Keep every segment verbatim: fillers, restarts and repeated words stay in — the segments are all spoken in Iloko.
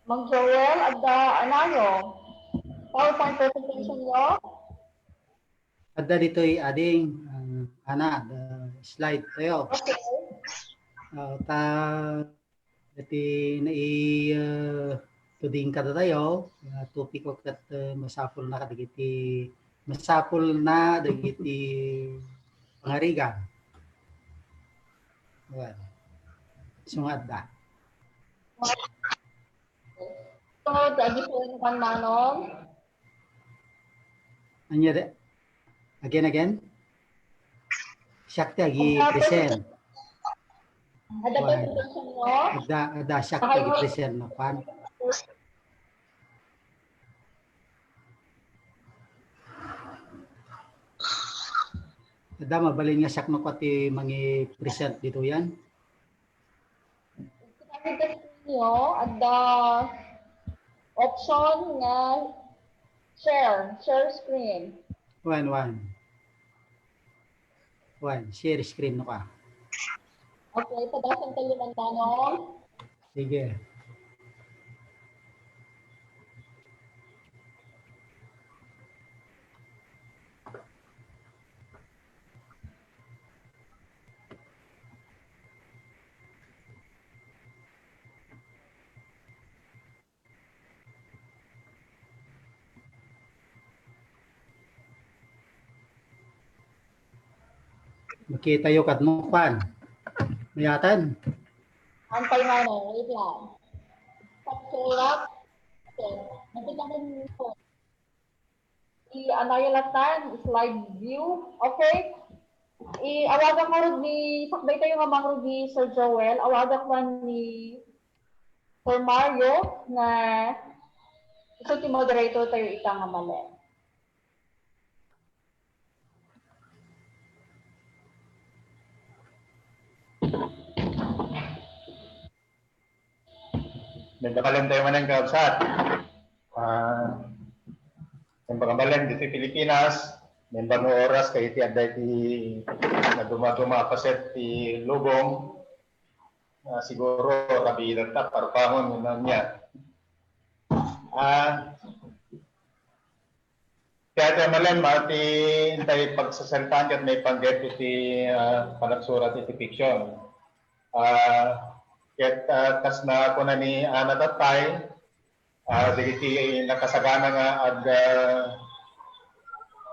Mang Joel, adda anayo? PowerPoint presentation yo? Adda ditoy ading, ah, ana, the slide tayo. Okay. Ah, ta, iti nai, ah, tuding kadatayo, ah, topiko ket, ah, masapulna kadagiti, masapulna dagiti pangarigan. Well, isu nga adda. So, the different one, Manong. Anya de? Again, again? Siak ti agi-present. Adda Kuan. Presentation mo? Adda, adda siak ti agi-present no kuan. Adda mabalin nga siak no kuan ti mangi-present ditoyan. Adda option nga share, share screen. Wen, wen. Wen, share screen no ka. Okay, padasan tayo man, Manong. Sige. Makitayo kad no kuan. Mayatan. Antay nga, no? Wait lang. Pagsulat. Okay. Nandun naman po. I, ano yung latan? Slide view. Okay. I, awagak ngarud ni, sakbay tayo nga mangrud ni Sir Joel. Awagak man ni Sir Mario nga isu ti moderator tayo ita nga malen. Nagdakalen tayo manen, kabsat. Ah, ang pagkamalen dito Pilipinas, member no oras kay iti adda iti naduma-duma a paset ti lubong. Ah, siguro, rabidat ta, parpangon, yun lang niya. Ah, Kaya tayo malam, ti intay pagsasaltaan ket maipanggep iti, ah, panagsurat iti fiction. Ah, ket, ah, kas na kuna ni Ana Tatay, ah, dagiti nakasagana nga ag-, ah,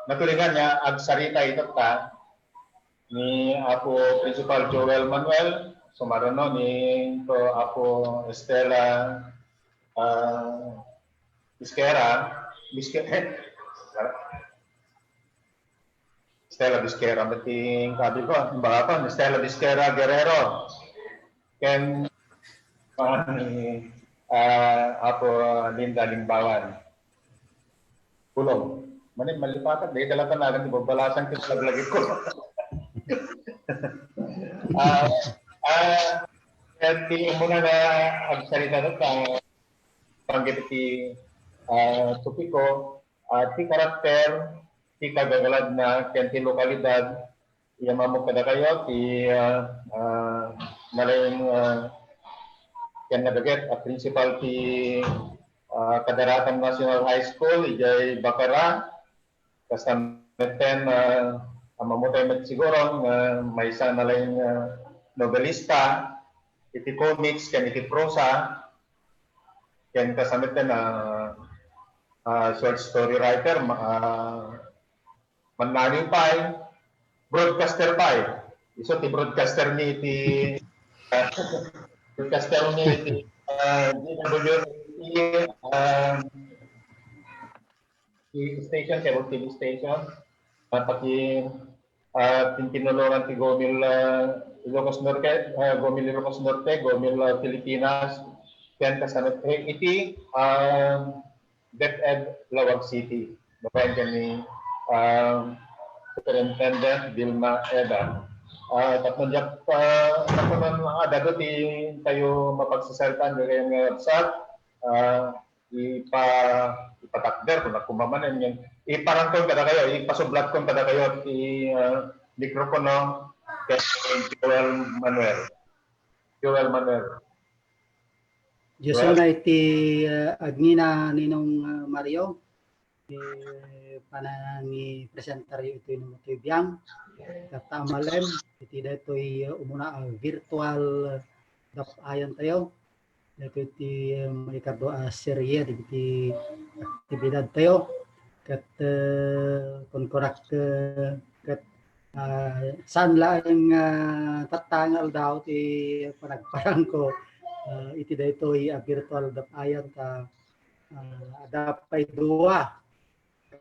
natulingan nga agsarita itatta ni Apo Principal Joel Manuel, sumaruno ni to Apo Estela, ah, Bisquera, Bisque-, Stella Bisquera, met ti kabi ko, imbagakon, Stella Bisquera Guerrero. Ken, ah, ni, ah, Apo Linda Limbawan. Pulong. Manen, malipatak, dahil talaga na, di ba, balasan ko sa laglag ko. Ah, ah, ket ti umuna nga agsarita na, ah, panggep ti, ah, topiko, ah, ti karakter, ti kagagalad na, ken ti lokalidad, iya mamok kadakayo, ti, ah, ah, nalaing, ah, ken nagaget a principal ti, ah, Caderatan National High School, idiay Bacara, Kasta metten, ah, a mamutay met siguro nga maysa nalaing, ah, nobelista iti comics ken iti prosa, ken kasta metten, ah, ah, short story writer, ma-, ah, mannaniw pay, broadcaster pay. Isu ti broadcaster mi iti, ah, broadcaster mi iti, ah, D W T, ah, T V station, cable T V station. Ah, paki, ah, tintinulongan ti Gomil, ah, Ilocos Norte, ah, Gomil Ilocos Norte, Gomil, ah, Pilipinas. Ken kasano, eh, iti, ah, DepEd Laoag City. Babaen ken ni, ah, Superintendent Vilma Eda. Ah, tapno diak, ah, tapno nga adda ti tayo mapagsasaltaan dagiti nga website, ah, ipa-, ipatakder, kung ako mamanen yan, iparangkon kadakayo, ipasublatkon kadakayo ti, ah, mikropono ken Joel Manuel. Joel Manuel. Dios unay ti, ah, agngina, Ninong, ah, Mario. Ti panangipresentaryo iti inumtoy biang. Ket ta malem, iti daytoy, ah, umuna a virtual, ah, dap-ayantayo. Daytoy ti, ah, maikadua a serie dagiti aktibidadtayo. Ket, ah, kunkunak, ah, ket, ah, saan laeng, ah, tatta nga aldaw ti panagparangko, ah, iti daytoy a virtual dap-ayan ta, ah, adda pay dua.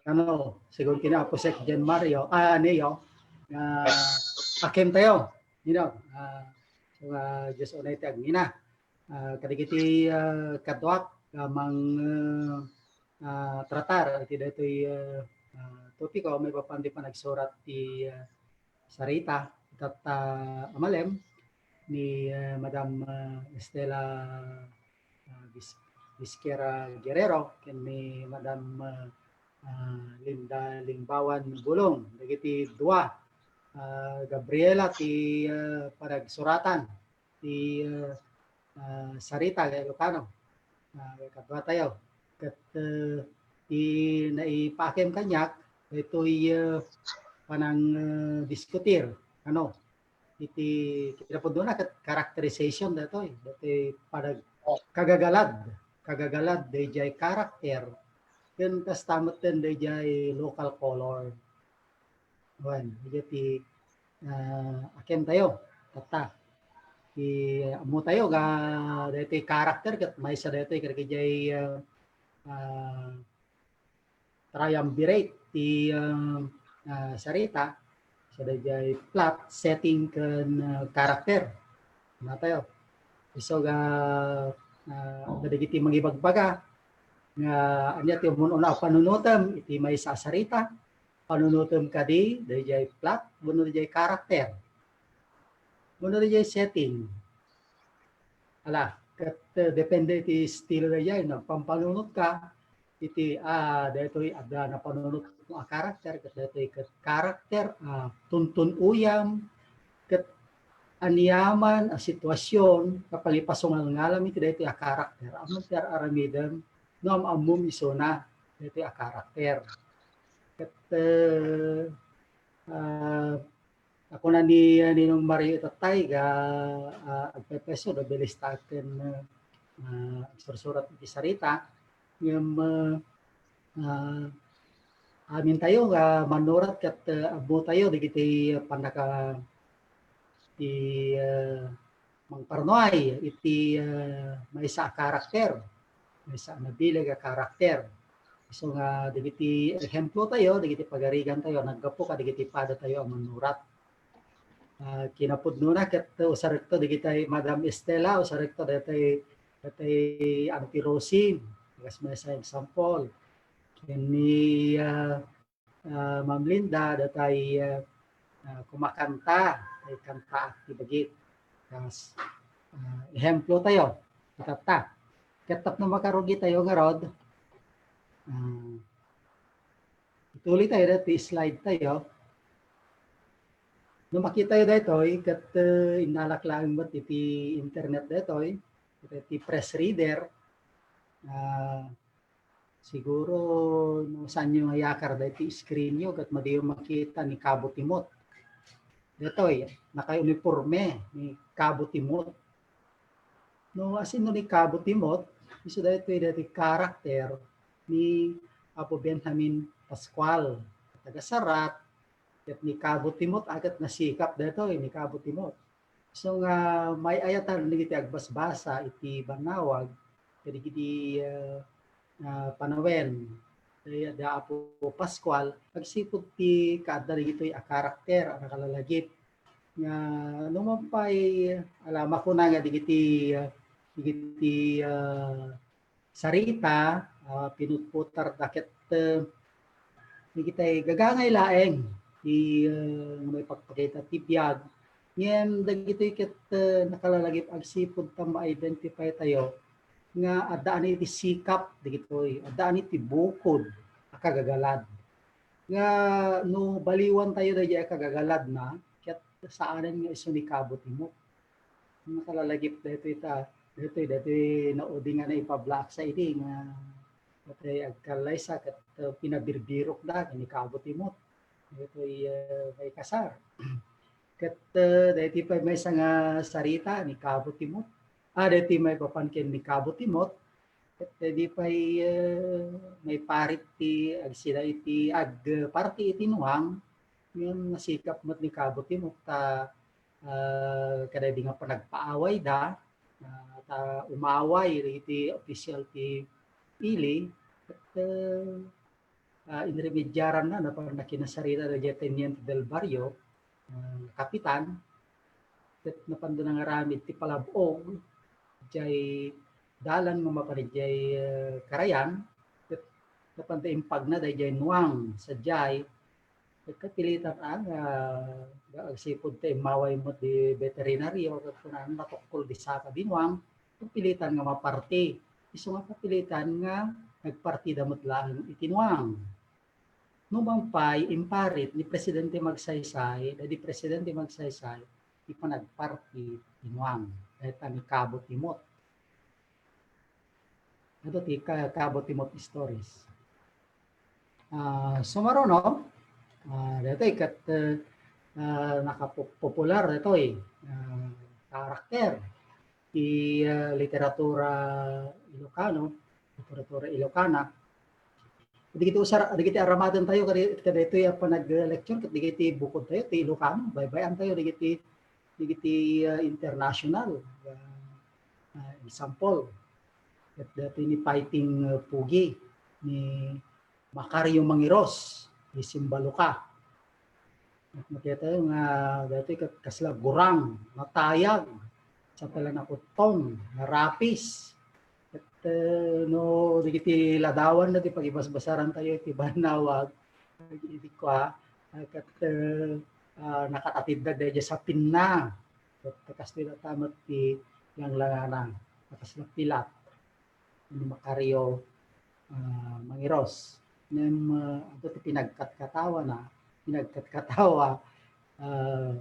Ano, sigun ken Apo Sec Jen Mario, ah, Neo, nga akimtayo. You know, ah, so, ah, Dios unay ti agngina. Ah, kadagiti, ah, kaduak, ah, mang, ah, ah, tratar iti daytoy, ah, ah, topiko maipapan ti panagsurat ti, ah, sarita, itatta a malem ni, ah, Madam, ah, Estela, ah, Bis-, Bisquera Guerrero ken ni Madam, ah, ah, Linda Lingbawan Bulong. Dagiti dua, ah, Gabriela ti, ah, panagsuratan ti, ah, ah, sarita nga Ilocano. Ah, kaduatayo. Ket, ah, ti naipakem kaniak, daytoy, ah, panang, ah, diskutir, ano, iti kinapudnona ket characterization daytoy, daytoy panag-, kagagalad, kagagalad dayjay character, ken kasta metten dayjay local color. Wen, iti, ah, akimtayo, tatta. Ti ammotayo nga daytoy character ket maysa daytoy kadagijay, ah, ah, triumvirate ti, ah, ah, sarita, so dayjay plot, setting, ken, ah, character. Natayo. Isu nga, ah, kadagiti mangibagbaga nga ania ti ummun-una a panunotem iti maysa a sarita, panunotem kadi dayjay plot wenno dayjay character. Wenno dayjay setting. Ala, ket, eh, depende iti estilo dayjay. Nagpampanunotka iti, ah, daytoy adda napanunotmo a character, ket daytoy ket character, ah, tuntun-uyam, ket aniaman a sitwasyon, kapangipasungalngalam iti daytoy a character. Ammom ti ar-aramidem, no am-ammom isuna daytoy a character. Ket, eh, ah, Kuna ni, ah, Ninong Mario itattay nga, ah, agpepeso no bilista ken, ah, agsursurat iti sarita. Ngem, ah, ah, amintayo nga mannurat ket, ah, ammotayo dagiti pannaka-, ti, ah, mangparnuay iti, ah, maysa a karakter, maysa a nabileg a karakter. Isu nga dagiti ehemplotayo, dagiti pagarigantayo, naggapu kadagiti padatayo a mannurat. Ah, kinapudnona ket usarekto dagiti Madam Estela, usarekto dagiti, dagiti Auntie Rosie, kas maysa example. Ken ni, ah, ah, Ma'am Linda, datay, ah, ah, kumakanta, ay kanta ti bagik. Kas, ah, ehemplotayo, itatta. Ket tapno makarugitayo ngarud, ah, itulitayo daytoy slide tayo. No makitayo daytoy, ket, eh, innalak laeng met iti internet daytoy, iti press reader, ah, Siguro, no, saanyo nga iyakar daytoy screenyo, ket madiyo makita ni Kabo Timot. Daytoy, nakauniporme ni Kabo Timot. No, asino ni Kabo Timot? Isu daytoy, daytoy karakter ni Apo Benjamin Pascual, taga Sarat, ket ni Kabo Timot, a, ket nasikap daytoy ni Kabo Timot. So nga, maay-ayatan dagiti agbasbasa iti bannawag, kadagiti, ah, ah, panawen. Dayta da Apo Pascual, agsipud ti kaadda dagitoy a karakter a nakalalagip. Nga, no man pay, ala, makuna nga dagiti, ah, dagiti, ah, sarita, ah, pinutputarda ket, eh, dagitay gagangay laeng ti, eh, nga maipakpakita ti biag. Ngem dagitoy ket, eh, nakalalagip agsipud ta ma-identify tayo nga addaan iti sikap dagitoy, addaan iti bukod a kagagalad. Nga no baliwan tayo daydiay a kagagaladna, ket saanen nga isu ni Kabo Timot. Nakalalagip daytoy ta Daytoy, daytoy naudi nga naipablaak sa idi nga daytoy agkallaysa ket, uh, pinabirbirokda ken ni Kabo Timot. Daytoy, uh, may kasar. Ket, uh, daytoy pay maysa nga sarita ni Kabo Timot. Ah, daytoy maipapan ken ni Kabo Timot. Ket, uh, di pay, uh, maiparit ti agsida iti agparti iti nuang, ngem nasikap met ni Kabo Timot ta, uh, kadaydi nga panagpaawayda, ah, ta umaway iti official ti ili, ket, eh, ah, inremediaranna, napan nakinasarita dagiti teniente del barrio, ah, kapitan, ket napanda nangaramid ti palab-og, jay dalan nga mapan idiay, eh, karayan, ket napanda impagna daydiay nuang, sadiay, Nagkapilitan a nga, nga agsipud ta immaway met di veterinaryo, ket kunana, natukkol di saka di nuang, kapilitan nga maparti. Isu nga kapilitan nga nagpartida met laeng iti nuang. Numan pay, imparit ni Presidente Magsaysay, daydi Presidente Magsaysay, ti panagparti ti nuang. Dayta ni Kabo Timot. Adu ti ka-, Kabo Timot stories. Ah, sumaruno, ah, daytoy ket, eh, ah, nakapopular daytoy, ah, karakter ti, ah, literatura Ilocano, literatura Ilocana. Dagiti usar-, dagiti aramaten tayo kadi-, kadaytoy a panag-lecture, ket dagiti bukod tayo, ti Ilocano, baybay-an tayo dagiti, dagiti, ah, international, ah, ah, example. Ket daytoy ni Fighting, ah, Pugi, ni Macario Mangiros, ni Simbaluka. Ket makita tayo nga daytoy ket kasla gurang, natayag, sa pala nakuttong, narapis. Ket, eh, no, dagiti ladawan na ti pagibasbasaran tayo iti bannawag, idi kua, ah, ket, eh, ah, nakatatiddag daydiay sapinna. Ket kastoy latta met ti langlangana, kasla pilat ni Macario, ah, Mangiros. Ngem, ah, adu ti pinagkatkatawana, pinagkatkatawa, ah,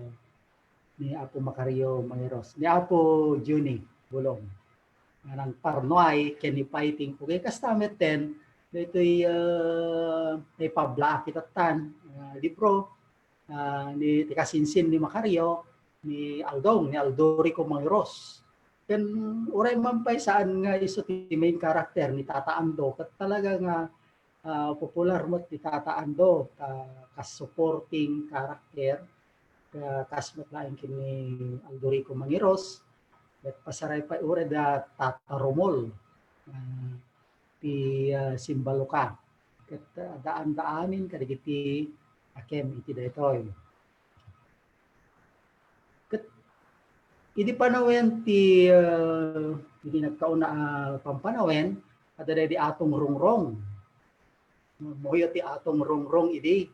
ni Apo Macario Mangiros, ni Apo Junie Bulong. Nga nangparnuay ken ni Fighting Pugi. Kasta metten, daytoy, ah, naipablaak itatta, ah, libro, ah, ni, ti kasinsin ni Macario, ni Aldong, ni Aldo Rico Mangiros. Ken uray man pay saan nga isu ti main character ni Tata Ando, ket talaga nga, ah, popular met ni Tata Ando, ta-, kas supporting character, ka-, kas met laeng ken ni Aldo Rico Mangiros, ket pasaray pay uray da Tata Romol, ah, ti, ah, Simbaluka. Ket, ah, daan-daanen kadagiti akem iti daytoy. Ket idi panawen ti, ah, idi nagkauna a pampanawen, adda daydi Atong Rongrong. Muyo ti Atong Rongrong idi,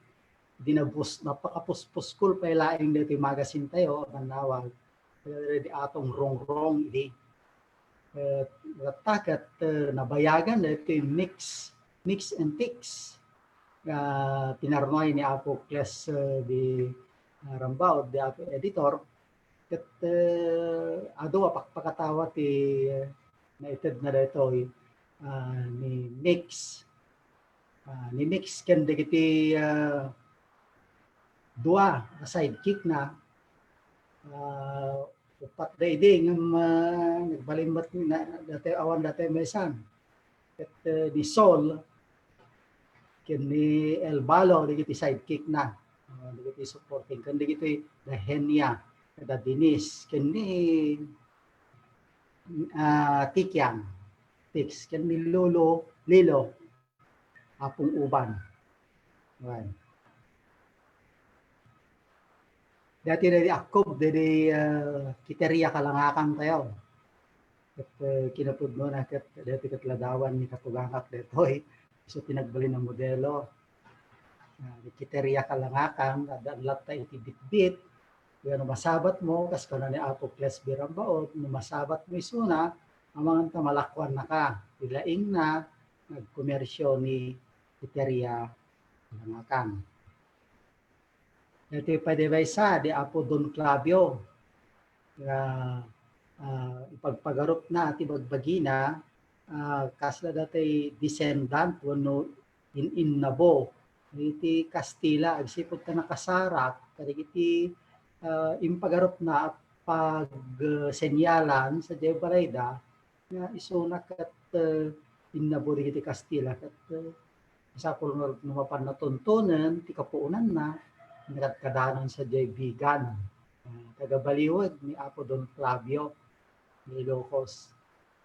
idi nabus-, napakapuspuskol pay laeng daytoy magazine tayo a bannawag. Adda daydi Atong Rongrong idi. Eh, latta ket, eh, nabayagan daytoy Mix, Mix and Tix nga pinarnuay ni Apo Cles, eh, di, ah, Rambaud, di Apo Editor. Ket, eh, adu a pakpakatawa ti, eh, naitedna daytoy, ah, ni Mix. Ah, ni Mix ken dagiti, ah, dua a sidekickna, ah, uppat daydi ngem, ah, nagbalin met na, dati awan dati maysan. Ket, eh, ni Sol ken ni El Balo dagiti sidekickna. Ah, dagiti supporting ken dagiti da Henia, da Denise, ken ni, ah, Tikian, Tix, ken ni Lolo, Lilo. Apong Uban. Ayan. Dati daydi akkob, daydi, ah, Kiteria Kalangakan tayo. Ket, eh, kinapudno na ket, dati ket ladawan ni katugangak daytoy. So, pinagbalin a modelo. Ah, ni Kiteria Kalangakan, adda latta iti bitbit. Kaya no masabat mo, kas kuna ni Apo Cles Birambaod, no masabat mo isuna, amangan ta malakuan naka. Ti laingna, nagkomersio ni Kiteria Kalangakan. Daytoy pay di maysa, di Apo Don Clavio. Nga ah, ipagpagarupna ti bagbagina, ah, kasla datoy descendant wenno in-, innabo iti Kastila, agsipud ta nakasarak kadagiti, ah, impagarupna a pagsenyalan sadiay balayda, nga isuna ket, eh, innabo dagiti Kastila ket, eh, masapul nga no mapan natuntonen ti kapuonanna, nakadkadanan sadiay bigan, ah, taga-Baliweg ni Apo Don Flavio ni Ilocos.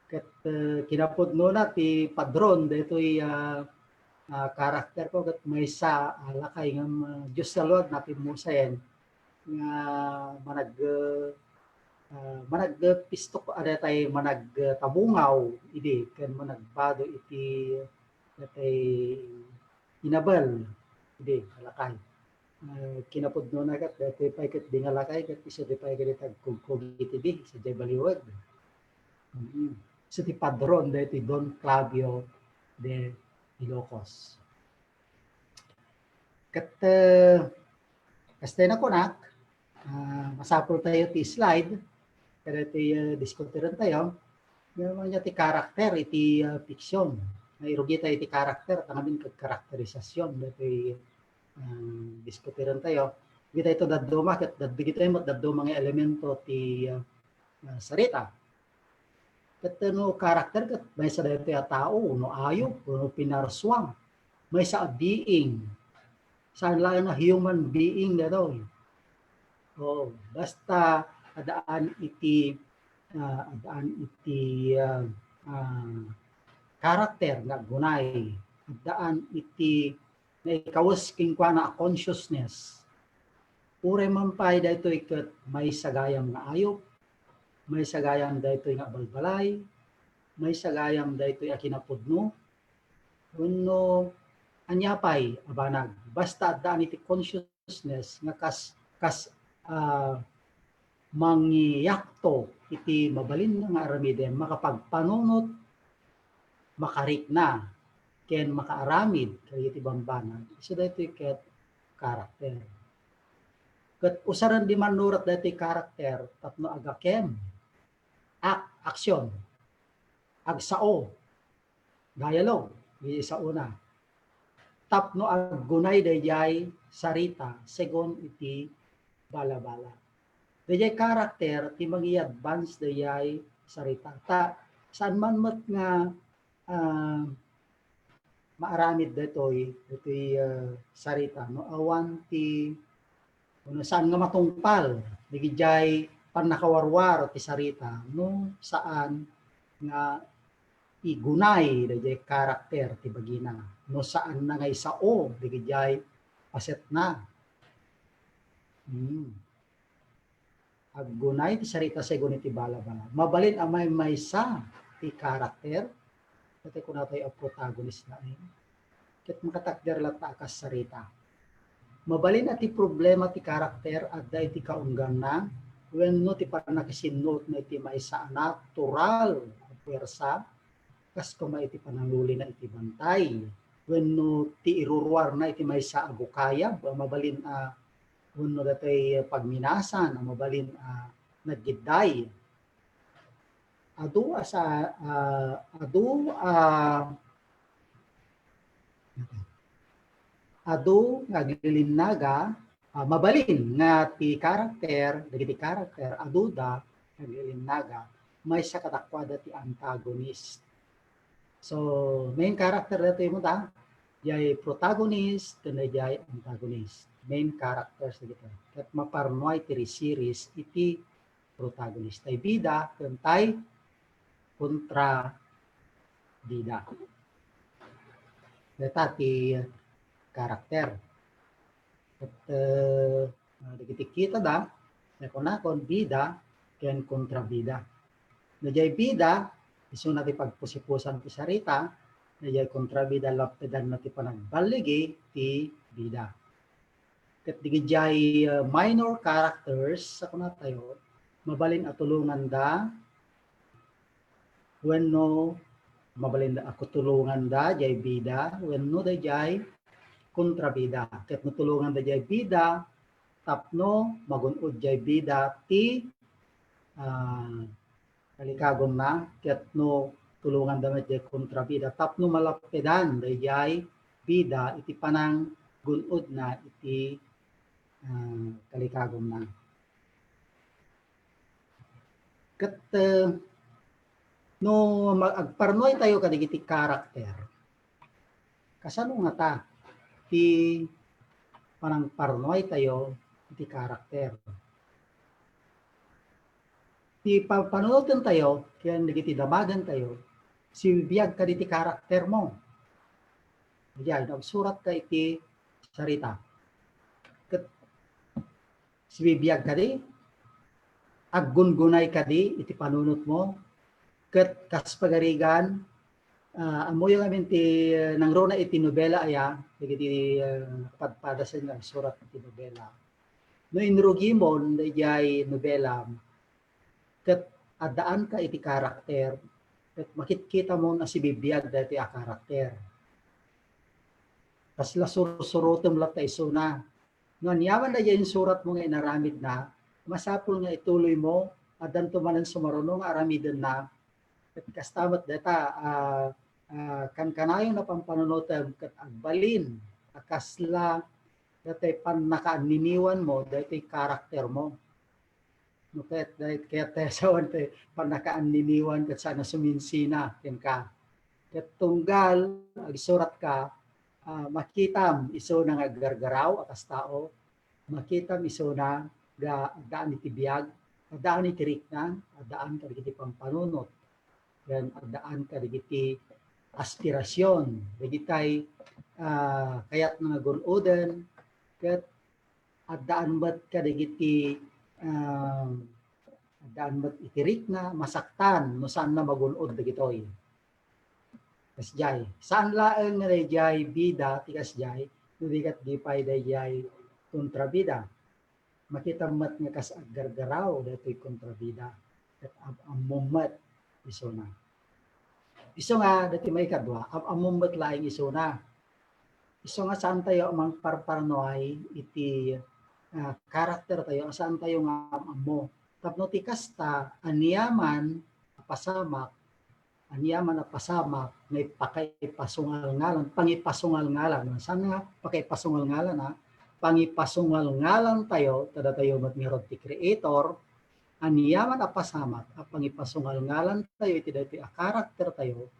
Ket, eh, kinapudnona ti padron daytoy, ah, ah, karakter ko ket maysa a lakay ngem, ah, Dios saluad, napimmusayen nga manag-, ah, managpistok a daytay managtabungaw idi ken managbado iti daytay inabel idi a lakay. Ah, kinapudnona ket daytoy pay ket di nga lakay ket isu di pay ket agkugkugit idi sadiay Baliweg. Mm. Isu ti padron daytoy Don Flavio de Ilocos. Ket, eh, kasta nakunak, ah, masapul tayo ti slide, kadaytoy, eh, diskutiren tayo, nga ania ti karakter iti, ah, fiction. Nga irugi tayo iti karakter, tangamin kag karakterisasyon, daytoy, ah, diskutiren tayo. Dagitoy dadduma, ket dagitoy met dadduma nga elemento ti, ah, ah, sarita. Ket no karakter, ket maysa daytoy a tao, no ayup, no pinarsua. Maysa a being. Saan laeng a human being daytoy. Oo, basta addaan iti, ah, addaan iti, ah, ah, karakter nga aggunay. Addaan iti naikawes kenkuana a consciousness. Uray man pay daytoy ket maysa gayam nga ayup, maysa gayam daytoy nga abalbalay, maysa gayam daytoy a kinapudno, wenno ania pay a banag. Basta addaan iti consciousness nga kas, kas, ah, mangiyakto iti mabalin nga aramiden, makapagpanunot, makarikna, ken makaaramid kadagiti bambanag. Isu daytoy ket karakter. Ket usaren di mannurat daytoy karakter tapno agakem, ak-, aksyon, agsao, dialogue, iti saona. Tapno aggunay daydiay sarita segun iti balabala. Daydiay karakter ti mangi-advance daydiay sarita. Ta saan man met nga, ah, maaramid daytoy, daytoy, ah, sarita no awan ti, no saan nga matungpal dagijay pannakawarwar ti sarita no saan nga igunay dayjay karakter ti bagina, no saanna nga isao dagijay pasetna. Hmm. Aggunay ti sarita segun iti balabala. Mabalin a maymaysa ti karakter, ket kunatayo a protagonist laeng. Ket makatakder latta a kas sarita. Mabalin a ti problema ti karakter adda iti kaungganna wenno ti pannakasinnuotna iti maysa a natural a puwersa, kas koma iti panangulina iti bantay wenno ti iruruarna iti maysa a gukayab a mabalin a wenno datoy pagminasan a mabalin a naggidday. Adu a sa, ah, adu a, adu nga aglilinnaga, ah, mabalin nga ti karakter, dagiti karakter, aduda nga aglilinnaga, maysa kadakuada ti antagonist. So, main character daytoy met, ah, jay protagonist, ken jay antagonist. Main characters dagitoy. Ket maparnuay ti series iti protagonist. Tay bida, ken tay kontrabida. Dayta ti karakter. Ket, eh, dagiti kitada, nakunakon bida ken kontrabida. Dayjay bida, isuna ti pagpusipusan ti sarita, dayjay kontrabida, lappedanna ti panagballigi ti bida. Ket dagijay, uh, minor characters a kunatayo, mabalin a tulonganda wenno mabalin a tulonganda jay bida wenno dayjay kontrabida. Ket no tulonganda jay bida tapno magun-od jay bida ti, ah, kalikagumna, ket no tulonganda met diay kontrabida tapno malappedan daydiay bida iti pananggun-odna iti, ah, kalikagumna. Ket, eh, no ma-, agparnuay tayo kadagiti karakter, kasano ngata ti panangparnuay tayo iti karakter? Ti pa-, panunoten tayo ken dagiti damagen tayo, sibibiag kadi ti karakter mo. Diay, no agsurat ka iti sarita. Ket sibibiag kadi, aggungunay kadi iti panunot mo, ket kas pagarigan, ah, ammoyo ngamin ti, eh, nangruna iti nobela aya, dagiti, eh, padpadasen nga agsurat iti nobela. No inrugimon daydiay nobelam, ket addaanka iti karakter, ket makitkitamon a sibibiag daytoy a karakter. Kasla sursurotem latta isuna. No aniaman daydiay insuratmo nga inaramidna, masapul nga ituloymo, addanto manen sumaruno nga aramidenna. Ket kasta met dayta, ah, ah, kankanayon a pampanunotem ket agbalin a kasla daytoy pannakaanniniwanmo daytoy karaktermo. No ket, daytoy ket ti sawen ti pannakaanniniwan ket saan a suminsina kenka. Ket tunggal agsuratka, ah, makitam isuna nga aggargaraw a kas tao, makitam isuna nga addaan iti biag, addaan iti rikna, addaan kadagiti pampanunot, ken addaan kadagiti aspirasion, dagitay, ah, kayatna nga gun-oden, ket addaan met kadagiti, ah, addaan met iti rikna, masaktan no saanna magun-od dagitoy. Kasdiay. Saan laeng nga daydiay bida ti kasdiay, no di ket di pay daydiay kontrabida. Makitam met nga kas aggargaraw daytoy kontrabida. Ket am-, ammom met isuna. Isu nga, daytoy maikadua, am-, ammom met laeng isuna. Isu nga saan tayo a mangparparnuay iti, ah, karakter tayo, saan tayo nga am-ammo. Tapno ti kasta, aniaman a pasamak, aniaman a pasamak nga ipakaipasungalngalan, pangipasungalngalan. Saan nga pakaipasungalngalan, ha? Pangipasungalngalan tayo, kadatayo met ngarud ti Creator, aniaman a pasamak a pangipasungalngalan tayo iti daytoy a karakter tayo,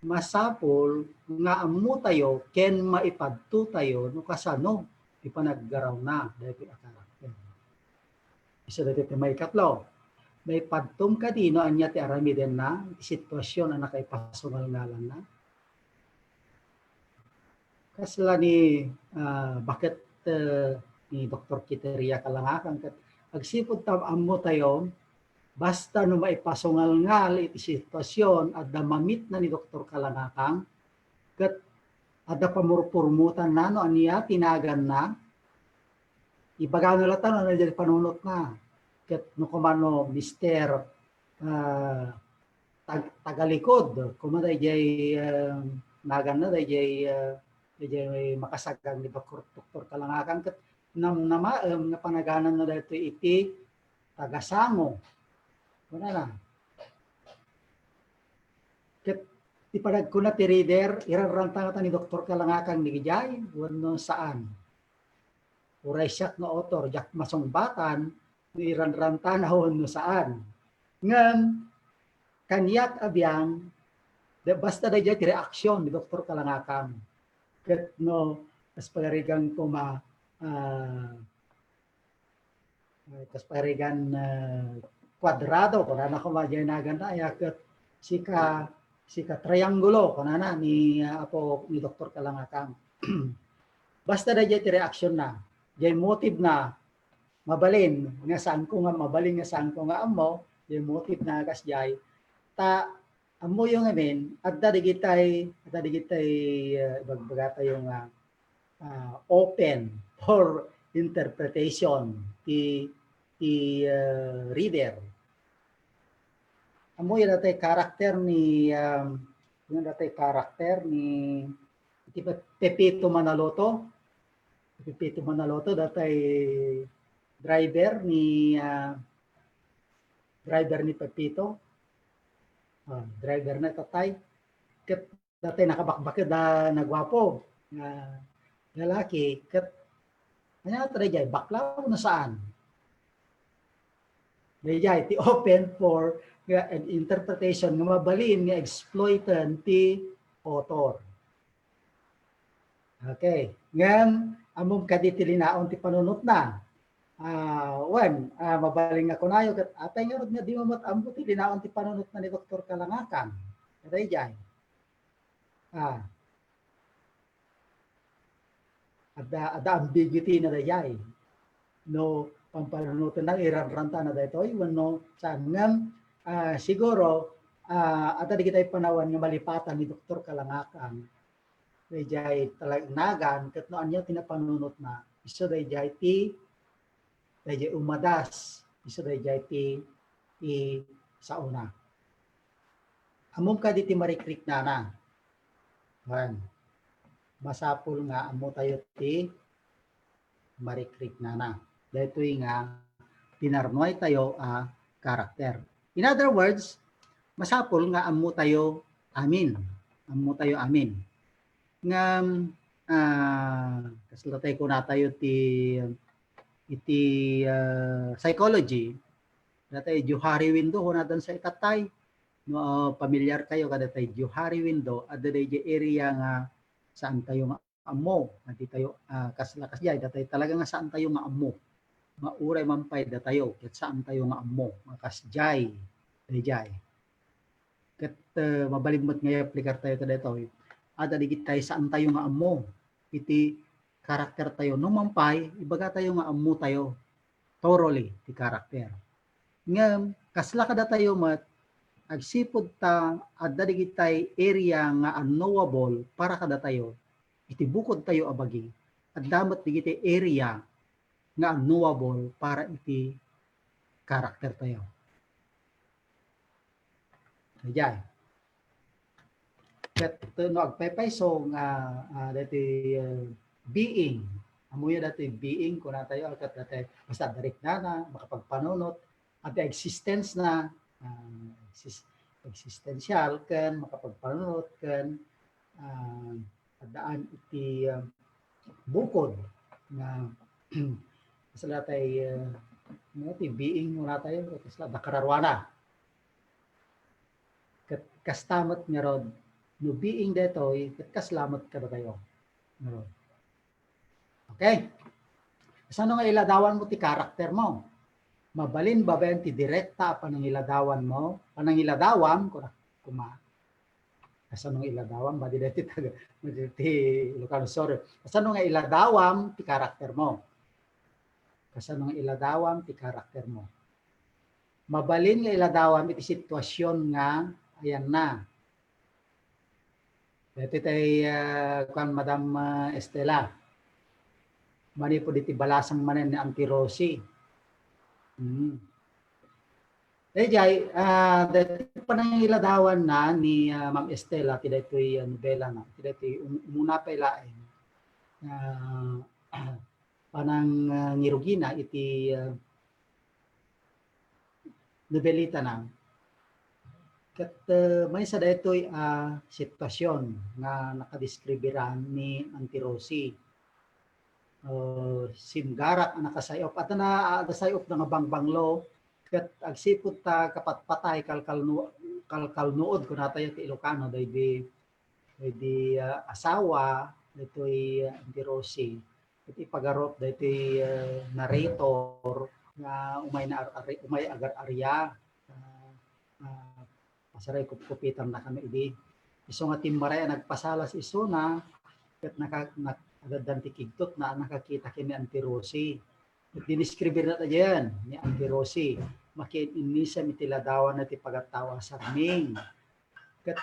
masapul nga ammo tayo ken maipadto tayo no kasano ti panaggarawna daytoy a karakter. Isu daytoy ti maikatlo. Maipadtom kadi no ania ti aramidenna, ti situasion a nakaipasungalngalanna? Kasla ni, ah, baket, eh, ni Doktor Kiteria Kalangakang ket agsipud ta ammo tayo, basta no maipasungalngal iti situasion, adda mamitna ni Doktor Kalangakang, ket adda pamurpurmotanna no ania ti naganna, ibagana latta no ania ti panunotna. Ket no kumano, Mister, ah, tag-, tagalikod, kuma daydiay, ah, naganna, daydiay, ah, daydiay makasagang ni Doktor, Doktor Kalangakang, ket namnamaem nga panagananna daytoy iti tagasango. Kunana. Ket ti panagkuna ti reader, iranranta ngata ni Doktor Kalangakang daydiay wenno saan. Uray siak nga author, diak masungbatan no iranrantana wenno saan. Ngem, kaniak a biang, da-, basta daydiay ti reaksyon ni Doktor Kalangakang. Ket no, kas pagarigan koma, ah, ah, kas pagarigan, ah, Cuadrado, kunana koma diay naganna, aya ket sika, sika Triangulo, kunana ni, ah, apo ni Doktor Kalangakang. Basta daydiay ti reaksyon na, diay motive na, mabalin nga saanko nga, mabalin nga saanko nga ammo, diay motive na kasdiay. Ta, ammoyo ngamin, adda digitay, adda digitay, ah, ibagbagatayo nga, ah, open for interpretation ti, ti, ah, reader. Ammoyo datay karakter ni, um, yung datay karakter ni, ti Pe-, Pepito Manaloto. Pepito Manaloto, datay driver ni, ah, driver ni Pepito. Ah, driver na tatay. Ket dati nakabakbaked a naguapo nga lalaki, ket ania ta daydiay, bakla wenno saan? Daydiay, ti open for nga an interpretation nga mabalin nga exploiten ti author. Okay. Ngem, ammom kadi ti linaon ti panunotna? Ah, wen, ah, mabalin nga kunayo, ket apay ngarud nga dimo met ammo ti linaon ti panunotna ni Doktor Kalangakan? Kadaydiay. Ah. Adda, adda ambiguity na daydiay. No, pampanunoten na, iranranta na daytoy, wenno saan. Ngem, ah, siguro, ah, adda dagiti panawen nga malipatan ni Doktor Kalangakan. Daydiay talagnagan, ket no ania ti napanunotna, isu daydiay ti, daydiay umadas, isu daydiay ti, ti saona. Ammom kadi ti marikriknana? Wen, masapul nga ammotayo ti marikriknana. Daytoy nga pinarnuay tayo a karakter. In other words, masapul nga ammotayo amin. Ammotayo amin. Ngem, ah, kasla tay kunatayo ti, iti, ah, psychology, datay Johari window, kunadan sa itatay. No, ah, pamilyar kayo kada tay Johari window, adda daydiay area nga saan tayo nga ammo, nga di tayo, ah, kasla kasdiay, datay talaga nga saan tayo nga ammo. Nga uray man pay datayo, ket saan tayo nga ammo, nga kasdiay, daydiay. Ket, eh, mabalin met nga i-aplikar tayo kadaytoy. Adda digitay saan tayo nga ammo iti karakter tayo. No man pay, ibaga tayo nga ammo tayo thoroughly ti karakter. Ngem, kasla kadatayo met, agsipud ta adda digitay area nga unknowable para kadatayo, iti bukod tayo a bagi, adda met digitay area nga unknowable para iti karakter tayo. Daydiay. Ket no agpaypayso nga, ah, dati, ah, being, ammoyo dati being, kunatayo, ket dati basta dariknana, makapagpanunot, adda existence na, ah, exis-, existential, ken makapagpanunot, ken, ah, addaan iti, ah, bukod nga kasla tay, ah, no, ti being, kunatayo, kasla adda kararuana. Ket kasta met ngarud, no being daytoy, ket kasla met kadatayo ngarud. Okay? Kasano nga iladawanmo ti karaktermo? Mabalin babaen ti direkta a panangiladawanmo, panangiladawam, kuna-, kuma-, kasano nga iladawam? Madi daytoy taga, madi ti Ilocano, sorry. Kasano nga iladawam ti karaktermo? Kasano nga iladawam ti karaktermo? Mabalin nga iladawam iti situasion nga ayanna. Daytoy tay, ah, kuan, Madam, ah, Estela. Manipud iti balasang manen ni Auntie Rosie. Hmm. Daydiay, ah, daytoy panangiladawanna ni, ah, Ma'am Estela ti daytoy, ah, nobelana, ti daytoy um-, umuna pay laeng, ah, panang, ah, ngirugina iti, ah, nobelitana. Ket, ah, maysa daytoy a situasion nga nakadeskribiran ni Auntie Rosie. Ah, simgarak a nakasay-op. Adda na, adda say-opna nga bangbanglo, ket agsipud ta kapatpatay, kalkalno-, kalkalnuod, kunatayo ti Ilocano, daydi, daydi, ah, asawa daytoy, ah, Auntie Rosie. Ket ipagarup daytoy, ah, narrator nga umay na ar-, ari-, umay agar-aria. Ah, ah, pasaray kupkupitannakami idi. Isu nga timmaray a nagpasalas isuna, ket naka-, nak-, addan ti kigtotna a nakakita ken ni Auntie Rosie. Ket dineskribirna daydiay ni Auntie Rosie, makiin-innisem iti ladawanna ti pagattao a sarming. Ket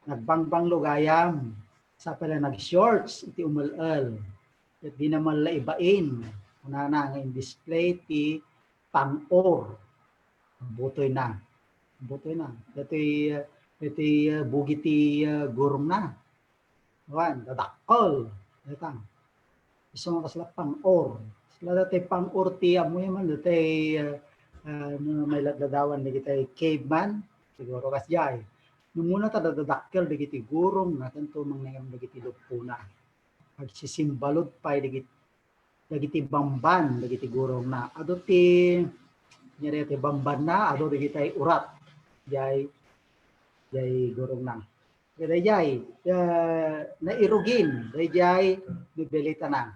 nagbangbanglo gayam, sa pala nag-shorts iti umel-el. Ket dina man la ibain, kunana nga in-display ti pang-or. Butoyna. Butoyna. Daytoy, daytoy, ah, bugi ti, ah, gurumna. Wen, dadakkel. Dayta. Isu nga kasla pang-or. Kasla daytoy pang-or ti, ammoyo man, daytoy, ah, ah, no, may lad-, ladawan dagiti caveman. Siguro kasdiay. Numuna ta dadadakkel dagiti gurongna, tanto mangngegam dagiti luppona. Agsisimbalud pay dagiti, dagiti bamban, dagiti gurongna. Adu ti, nyari ti bambanna, adu dagiti urat. Jay, jay gurongna. Dayjay, eh, nairugin, dayjay, novelitana.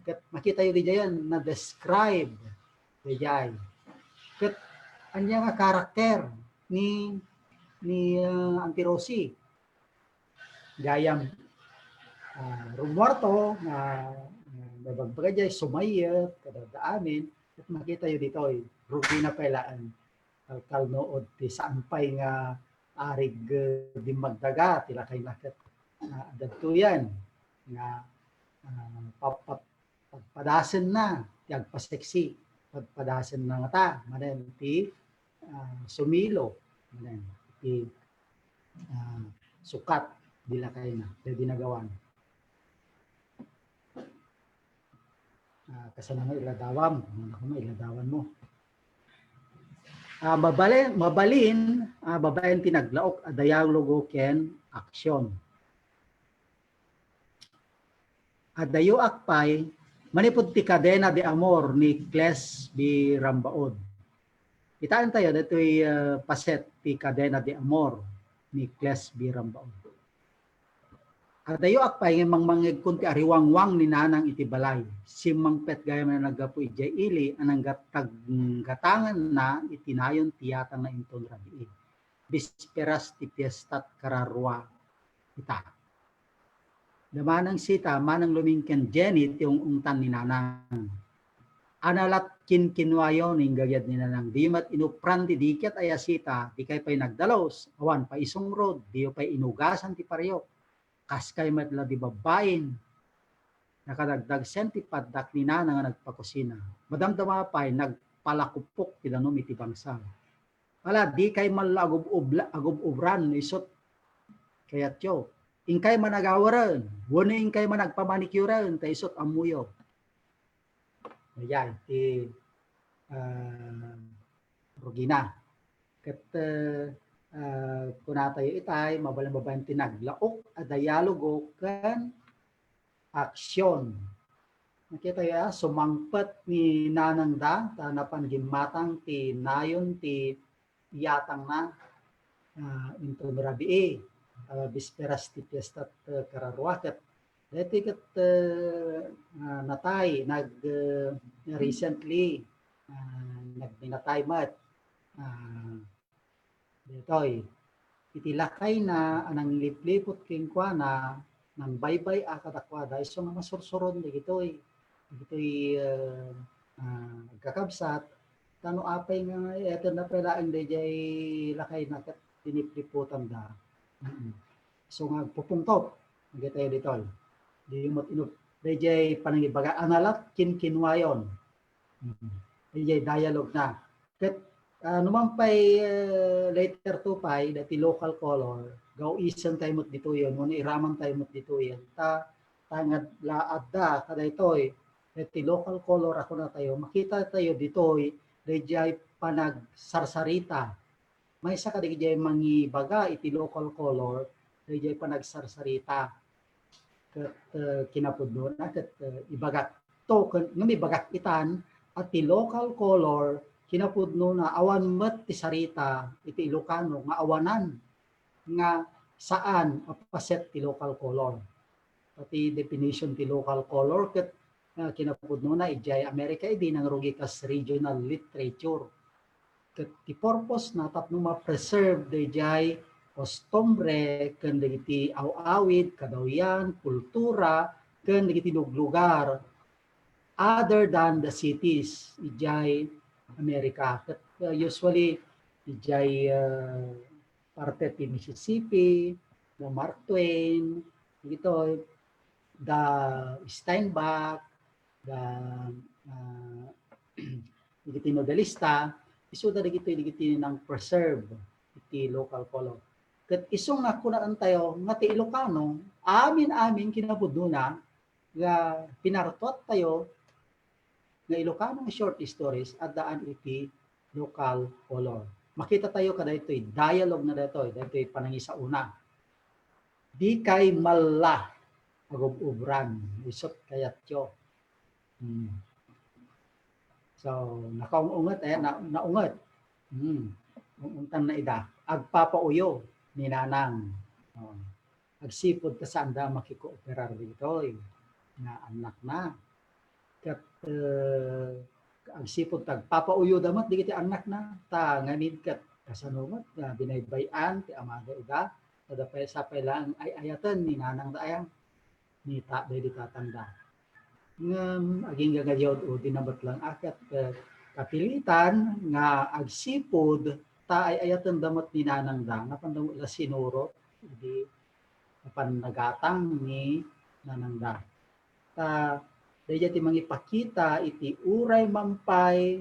Ket makitayo dayjay, na-describe, dayjay. Ket ania nga karakter ni, ni, eh, Auntie Rosie? Gayam, ah, rumuarto nga, ah, nabagbaga jay, sumayet, kadada amin, ket makitayo ditoy, rugina pay laeng. Kalkalnuod ti saan pay nga arig, eh, dimmagdaga ti lakayna ket, ah, adda ditoyen nga, ah, pap-, pap-, padpadasenna ti agpaseksi, padpadasenna ngata manen ti, ah, sumilo, manen ti, ah, sukat di lakayna, daydi nagawan. Ah, kasano nga iladawam? Ano na kuma, iladawan mo. Ah, mabali-, mabalin, ah, babaen ti naglaok a dialogo ken aksyon. Adayoak pay, manipud ti Cadena de Amor ni Cles B. Rambaud. Kitaentayo datoy, ah, paset ti Cadena de Amor ni Cles B. Rambaud. Adayoak pay nga mangmangngegkon ti ariwangwang ni Nanang iti balay. Simmangpet gayam a naggapu idiay ili a nanggatag-, gatanganna iti nayon ti yatangna inton rabii. Bisperas ti piestat kararua ita. Da manang sita, manang lumingken Jenny ti ung-ungtan ni Nanang. Analat kinkinuayo ni inggagayad ni Nanang. Di met inupran ti diket a yasita, dikay pay nagdalus, awan pay isungrod, diyo pay inugasan ti paryok. Kaskay met la di babbain. Nakadagdagsen ti paddak ni Nanang nga nagpakusina. Madamdama pay, nagpalakupok ti danum iti bangsa. Ala, dikay man la agub-, agub-ubran no isut kayatyo. Inkay managawaren, wenno inkay managpamanicuren, ta isut ammoyo. Ayan, ti, ah, rugina. Ket, eh, ah, kunatayo itay, mabalin babaen ti naglaok a dialogo ken aksyon. Nakitayo, ah, sumangpet ni Nanangda, ta napan gimmatang ti nayon ti iyatangna, ah, inton rabii, ah, bisperas ti piesta ti kararua ket daytoy ket, eh, ah, natay, nag, eh, recently, ah, nagminatay met. Ah, daytoy, iti lakayna a nanglipliput kenkuana, nangbaybay-a kadakuada, isu nga masursuron dagitoy, dagitoy, eh, ah, agkakabsat, ta no apay nga, eh, etenna pay laeng daydiay lakayna ket dinipliputanda. Mm. Isu nga agpupungtot, dagitoy ditoy. Di met inup-, daydiay panangibaga, analat kinkinuayon. Mm. Idiay dialogue na. Ket, ah, numan pay, eh, later to pay, dati local color, gaw-isen tayo met ditoyen, wenno iraman tayo met ditoyen. Ta, ta nga la adda, kadaytoy, dati local color a kunatayo, makita tayo ditoy, daydiay panagsarsarita. Maysa kadagiti mangibaga iti local color, daydiay panagsarsarita. Ket, eh, kinapudnona ket, eh, ibagak to ken, ngem ibagak itan a ti local color, kinapudnona awan met ti sarita iti Ilocano nga awanan nga saan a paset ti local color. Pati definition ti local color ket, ah, kinapudnona idiay Amerika idi nangrugi kas regional literature. Ket ti purpose na tapno ma-preserve daydiay kostumbre ken dagiti aw-awid, kadawyan, kultura, ken dagiti luglugar other than the cities idiay Amerika. Ket, uh, usually, idiay, uh, parte ti Mississippi, the Mark Twain, dagitoy, the Steinbeck, the, uh, dagiti novelista, isuda dagitoy, dagiti nang-preserve iti local color. Ket isu nga kunaentayo nga ti Ilocano, amin-amin kinapudnona nga pinartuattayo nga Ilocano nga short stories addaan iti local color. Makita tayo kadaytoy dialogue na daytoy, daytoy panangisauna. Dikay malla agub-ubran, isut kayatyo. Hmm. So, nakaung-unget, eh, na, naunget. Hmm. Ung-ungtan na ida. Agpapauyo ni Nanang. Oh. Agsipud ta saanda makikooperar ditoy nga annakna. Ket, eh, agsipud ta agpapauyo da met dagiti annakna, ta ngamin ket kasano met nga binaybay-an ti amada ida, ta da pay, sa pay laeng ay-ayaten ni nanangda aya, ni ta-, daydi tatangda. Ngem agingga gayud, o di na met laeng a ket, eh, kapilitan nga agsipud ta ay-ayatenda met ni nanangda, napanda met la sinurot idi napan nagatang ni nanangda. Ta, daydiay ti mangipakita iti uray man pay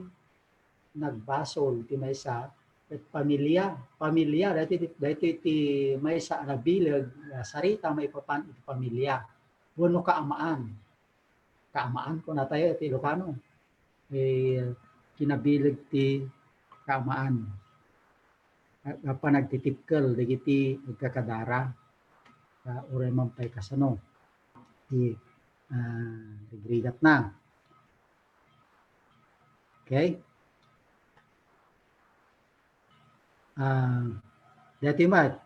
nagbasol ti maysa, ket pamilia, pamilia, daytoy, daytoy ti maysa a nabileg, ah, sarita maipapan iti pamilia wenno kaamaan. Kaamaan, kunatayo iti Ilocano. Eh, kinabileg ti kaamaan. A, a panagtitipkel dagiti agkakadara. Ah, uray man pay kasano ti, ah, rigrigatna. Okay? Ah, daytoy met,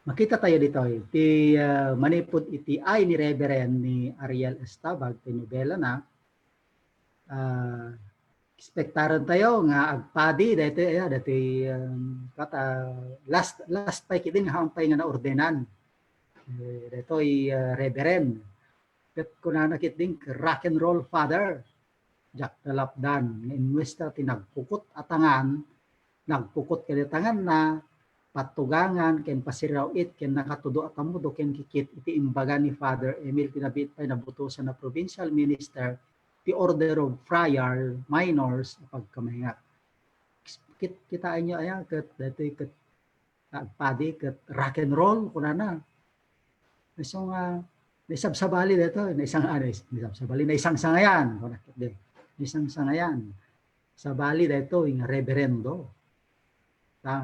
makita tayo ditoy. Ti, ah, manipud iti ay ni Reverend ni Ariel Estabag, ti nobela na, ah, ekspektaren tayo nga agpadi daytoy, aya, daytoy, um, kat, ah, last, last pay ketdi nga haan pay nga naordenan. Eh, daytoy, ah, Reverend. Ket kunana ketdin, rock and roll father. Diak ta lapdan nga inuesta ti nagkukot a tangan, nagkukot kadi tanganna, pattugangan ken pasiraw-it ken nakatudo a tammudo ken kikit iti imbaga ni Father Emil ti nabiit pay nabutosan a provincial minister ti Order of Friar Minors a pagkamaingat. Kit-, kitaenyo aya ket daytoy ket agpadi ket rock and roll kunana. Isu nga naisabsabali daytoy, naisang-, ah, nais-, naisabsabali, naisangsangayan, kuna ketdi. Naisangsangayan. Sabali daytoy nga reberendo. Ta,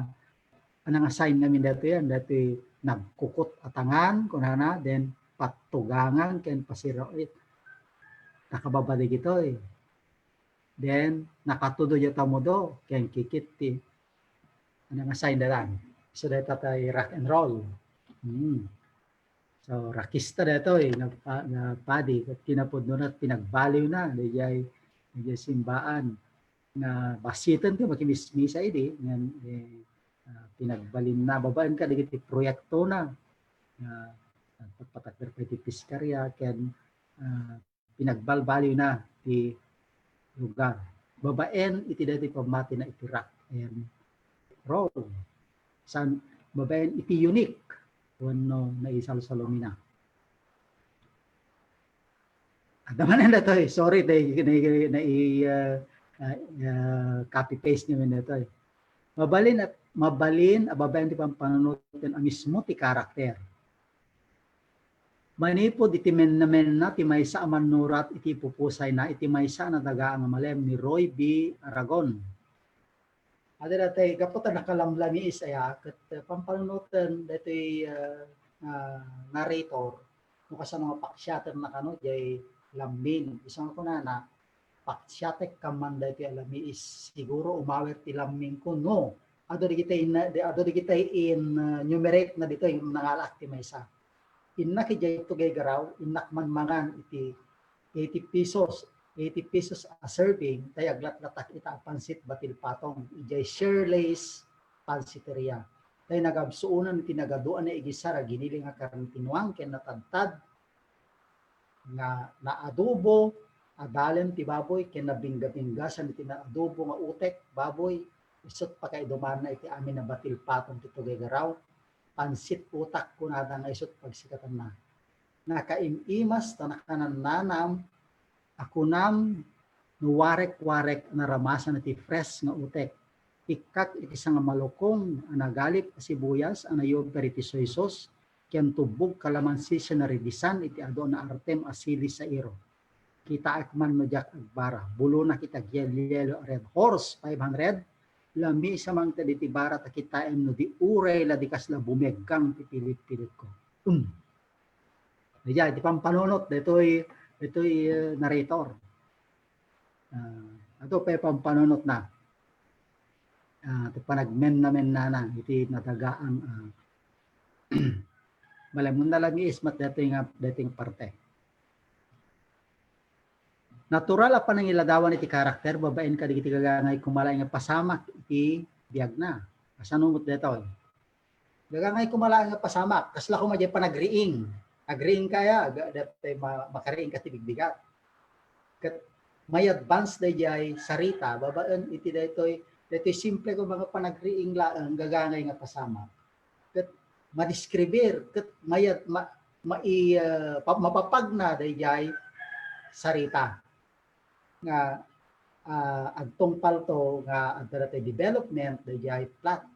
anang assign ngamin daytoy yan, daytoy nagkukot a tangan, kunana, then pattugangan ken pasiraw-it. Nakababa dagitoy. Then, nakatudo diay tammudo, ken kikit ti, ano nga sign da dan? So, dayta tay rock and roll. Hmm. So, rockista daytoy, nagpa-, nagpadi, ket kinapudno na, pinagbaliw na, diay, diay simbaan. Na basiten ti makimismisa idi, ngan, eh, ah, pinagbalin na, babaen kadagiti proyekto na, ah, nagpatpatakder pay ti piskaria, ken, ah, pinagbalbaliw na ti lugar. Babaen iti daytoy pammati na iti rock and roll. San, babaen iti unique wenno naisalsalumina. Adda manen daytoy. Sorry, nai-, nai-, nai-, ah, ah, ah, copy paste ni manen daytoy. Mabalin at mabalin a babaen ti pampanunoten a mismo ti karakter. Manipud iti menna-menna ti maysa a mannurat iti ipupusayna iti maysa a nadagaa nga malem ni Roy B. Aragon. Adda daytoy, gapu ta nakalamlamiis aya, ket, eh, pampanunoten daytoy, eh, ah, narrator, no kasano nga paksiatenna kano, diay lammin. Isu nga kunana, paksiatek man daytoy a lamiis. Siguro umawer ti lammingko, no? Adu dagiti in, adu dagiti in, uh, numerate na ditoy, nangalaak ti maysa. Innak idiay Tuguegarao, innak man mangan iti eighty pesos, eighty pesos a serving, tay aglatlatak ita a pansit batil patong, idiay Shirley's Pansiteria. Tay nagabsuonan iti nagadu a naigisar a giniling a karne ti nuang ken natadtad, nga naadobo a dalem ti baboy ken nabingga-binggasan iti naadobo nga utek baboy, isut pakaidumanna iti amin a batil patong ti Tuguegarao, pansit utak kunada nga isut pagsikatanna. Nakaim-imas ta nakanannanam a kunam no warek-warek a naramasan iti fresh nga utek. Ikkak iti sangamalukong a nagalip a sibuyas a nayumper iti soy sauce, ken tubbog kalamansi a naridisan iti adu a naartem a sili sairo. Kitaek man no diak agbara, bulonak iti agyelyelo a Red Horse five hundred, lamisa man ta diti barat a kitaem no di uray la di kasla bumeggang ti pilit-pilitko. Um. Daydiay, ti pampanunot, daytoy, daytoy, eh, narrator. Ah, ato pay pampanunotna. Ah, ti panagmenna-mennana, iti nadagaang, ah, malamon na lang iismat daytoy nga, daytoy nga parte. Natural a panangiladawan iti karakter babaen kadagiti gagangay kumala nga pasamak iti biagna. Kasano met daytoy? Gagangay kumala nga pasamak, kasla koma diay panagriing. Agriing kaya, ga-, daytoy ma-, makariing ka ti bigbigat. Ket may advance daydiay sarita, babaen iti daytoy, daytoy simple koma nga panagriing laeng, gagangay nga pasamak. Ket madeskribir, ket mayat-, ma-, mai-, ah, pa-, mapapagna daydiay sarita nga, ah, agtungpalto nga adda daytoy development daydiay plot.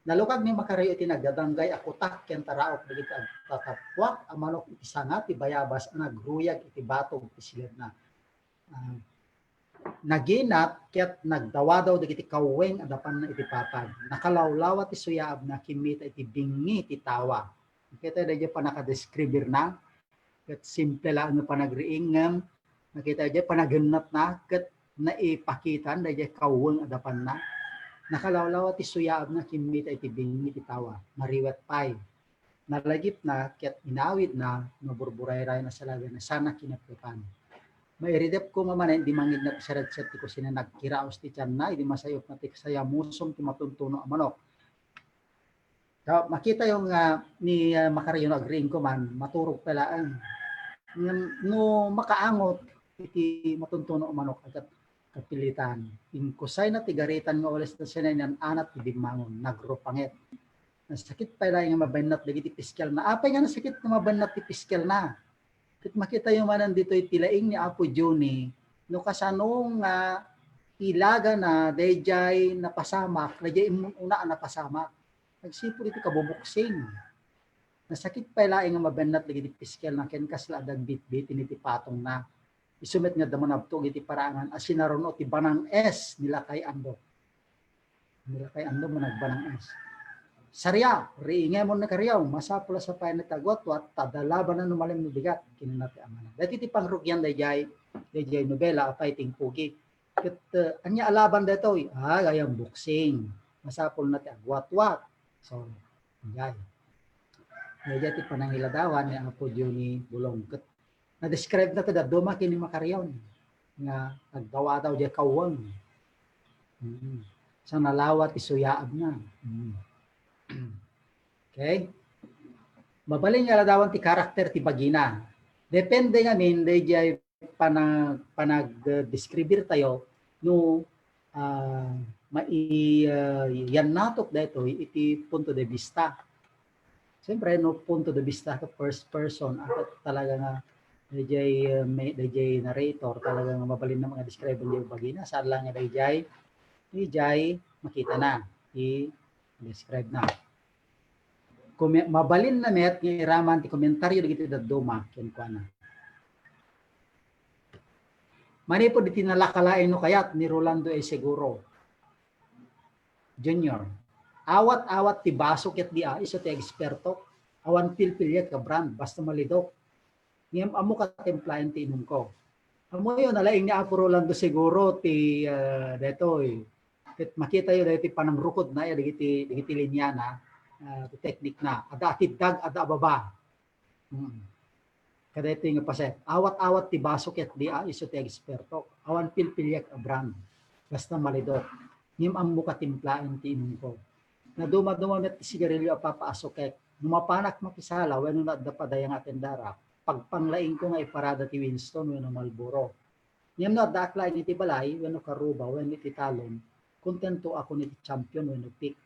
Nalukag ni Macario iti nagdadanggay a kutak ken taraok dagiti agtatappuak a manok iti sanga ti bayabas a nagruyag iti batog ti silebna. Ah, naginat ket nagdawadaw dagiti kaweng a dapanna iti papag. Nakalawlawa ti suyaabna, kimmita iti bingngi ti tawa. Kita daydiay pannakadeskribirna, ket simple laeng nga panagriing ngem nakita daydiay panagennatna ket naipakitan daydiay kaweng a dapanna. Nakalawlawa ti suyaabna, kimmita iti bingngi ti tawa. Mariwet pay. Nalagipna ket inawidna no burburayrayen a salaganna sana kinepkepan. Mairidep koma manen idi mangidna ti saretset ti kusina, nagkiraos ti tianna idi masayopna ti sayamusom ti matuntuno a manok. Ta, makita yo nga ni, ah, Macario no agriing ko man, maturog pay laeng. Ngem no makaangot iti matuntuno a manok, agkat kapilitan. Inkusayna ti garitan nga ules na siya, inan-anat ti bimmangon, nagrupanget. Nasakit pay laeng nga mabennat dagiti piskelna. Apay nga nasakit nga mabennat ti piskelna? Ket makita yo manen ditoy ti laing ni Apo Johnny, no kasano nga ilagana daydiay napasamak, daydiay immun-una a napasamak. Nagsipud iti kabubuksing. Nasakit pay laeng nga mabennat dagiti piskelna ken kasla a dagbitbit iti patongna. Isu met nga adda manabtog iti paraangan a sinaruno ti banang S ni Lakay Andok. Ni Lakay Andok nga nagbanang S. Saria, riingemon ni Kariaw, masapul a sapayan ti agwatwat, ta adda labanna no malem no bigat, kinuna ti amana. Daytoy ti pangrugian daydiay, daydiay nobela a Fighting Pogi. Ket, eh, ania a laban daytoy? Ah, gayam boxing. Masapulna ti agwatwat. So, jay. Daydiay ti panangiladawan ni Apo Johnny Bulong. Ket nadescribe na ti dadduma ken ni Macario nga nagdawadaw diay kaweng. Mm. Sa nalawa ti suyaabna. Mm. Okay? Mabalin nga ladawan ti karakter ti bagina. Depende ngamin daydiay panag-, panag-describir tayo no, ah, mai-, ah, yannatok daytoy iti punto de vista. Siyempre, no punto de vista ka first person, at talaga nga dayjay, ah, may, dayjay narrator, talaga nga mabalin na nga describe ang bagina, saan lang nga dayjay, dayjay makita na, i-describe na. Kome-, mabalin na met nga iraman ti komentaryo dagiti dadduma kenkuana. Manipud iti nalaka laeng no kayat ni Rolando A. Seguro Junior, awat-awat ti baso ket di a, isu ti eksperto. Awan pilpiliek a brand, basta malidok. Ngem ammo katimplaen ti inumko. Ammoyo, nalaing ni Apo Rolando Seguro ti, ah, detoy. Ket makitayo daytoy panangrukod na iya dagiti, dagiti linyana, ah, ti teknikna. Adda a tiddag, adda a baba. Hmm. Kadaytoy nga paset. Awat-awat ti baso ket di a, isu ti eksperto. Awan pilpiliek a brand. Basta malidok. Ngem ammo katimplaen ti inumko. Naduma-duma met ti sigarilyo a papaasukek. No mapanak makisala wenno no adda pay dayta nga atendarak, pagpanglaingko nga iparada ti Winston wenno Marlboro. Ngem no addaak laeng iti balay wenno karuba wenno iti talon, kontento ako iti Champion wenno Pick.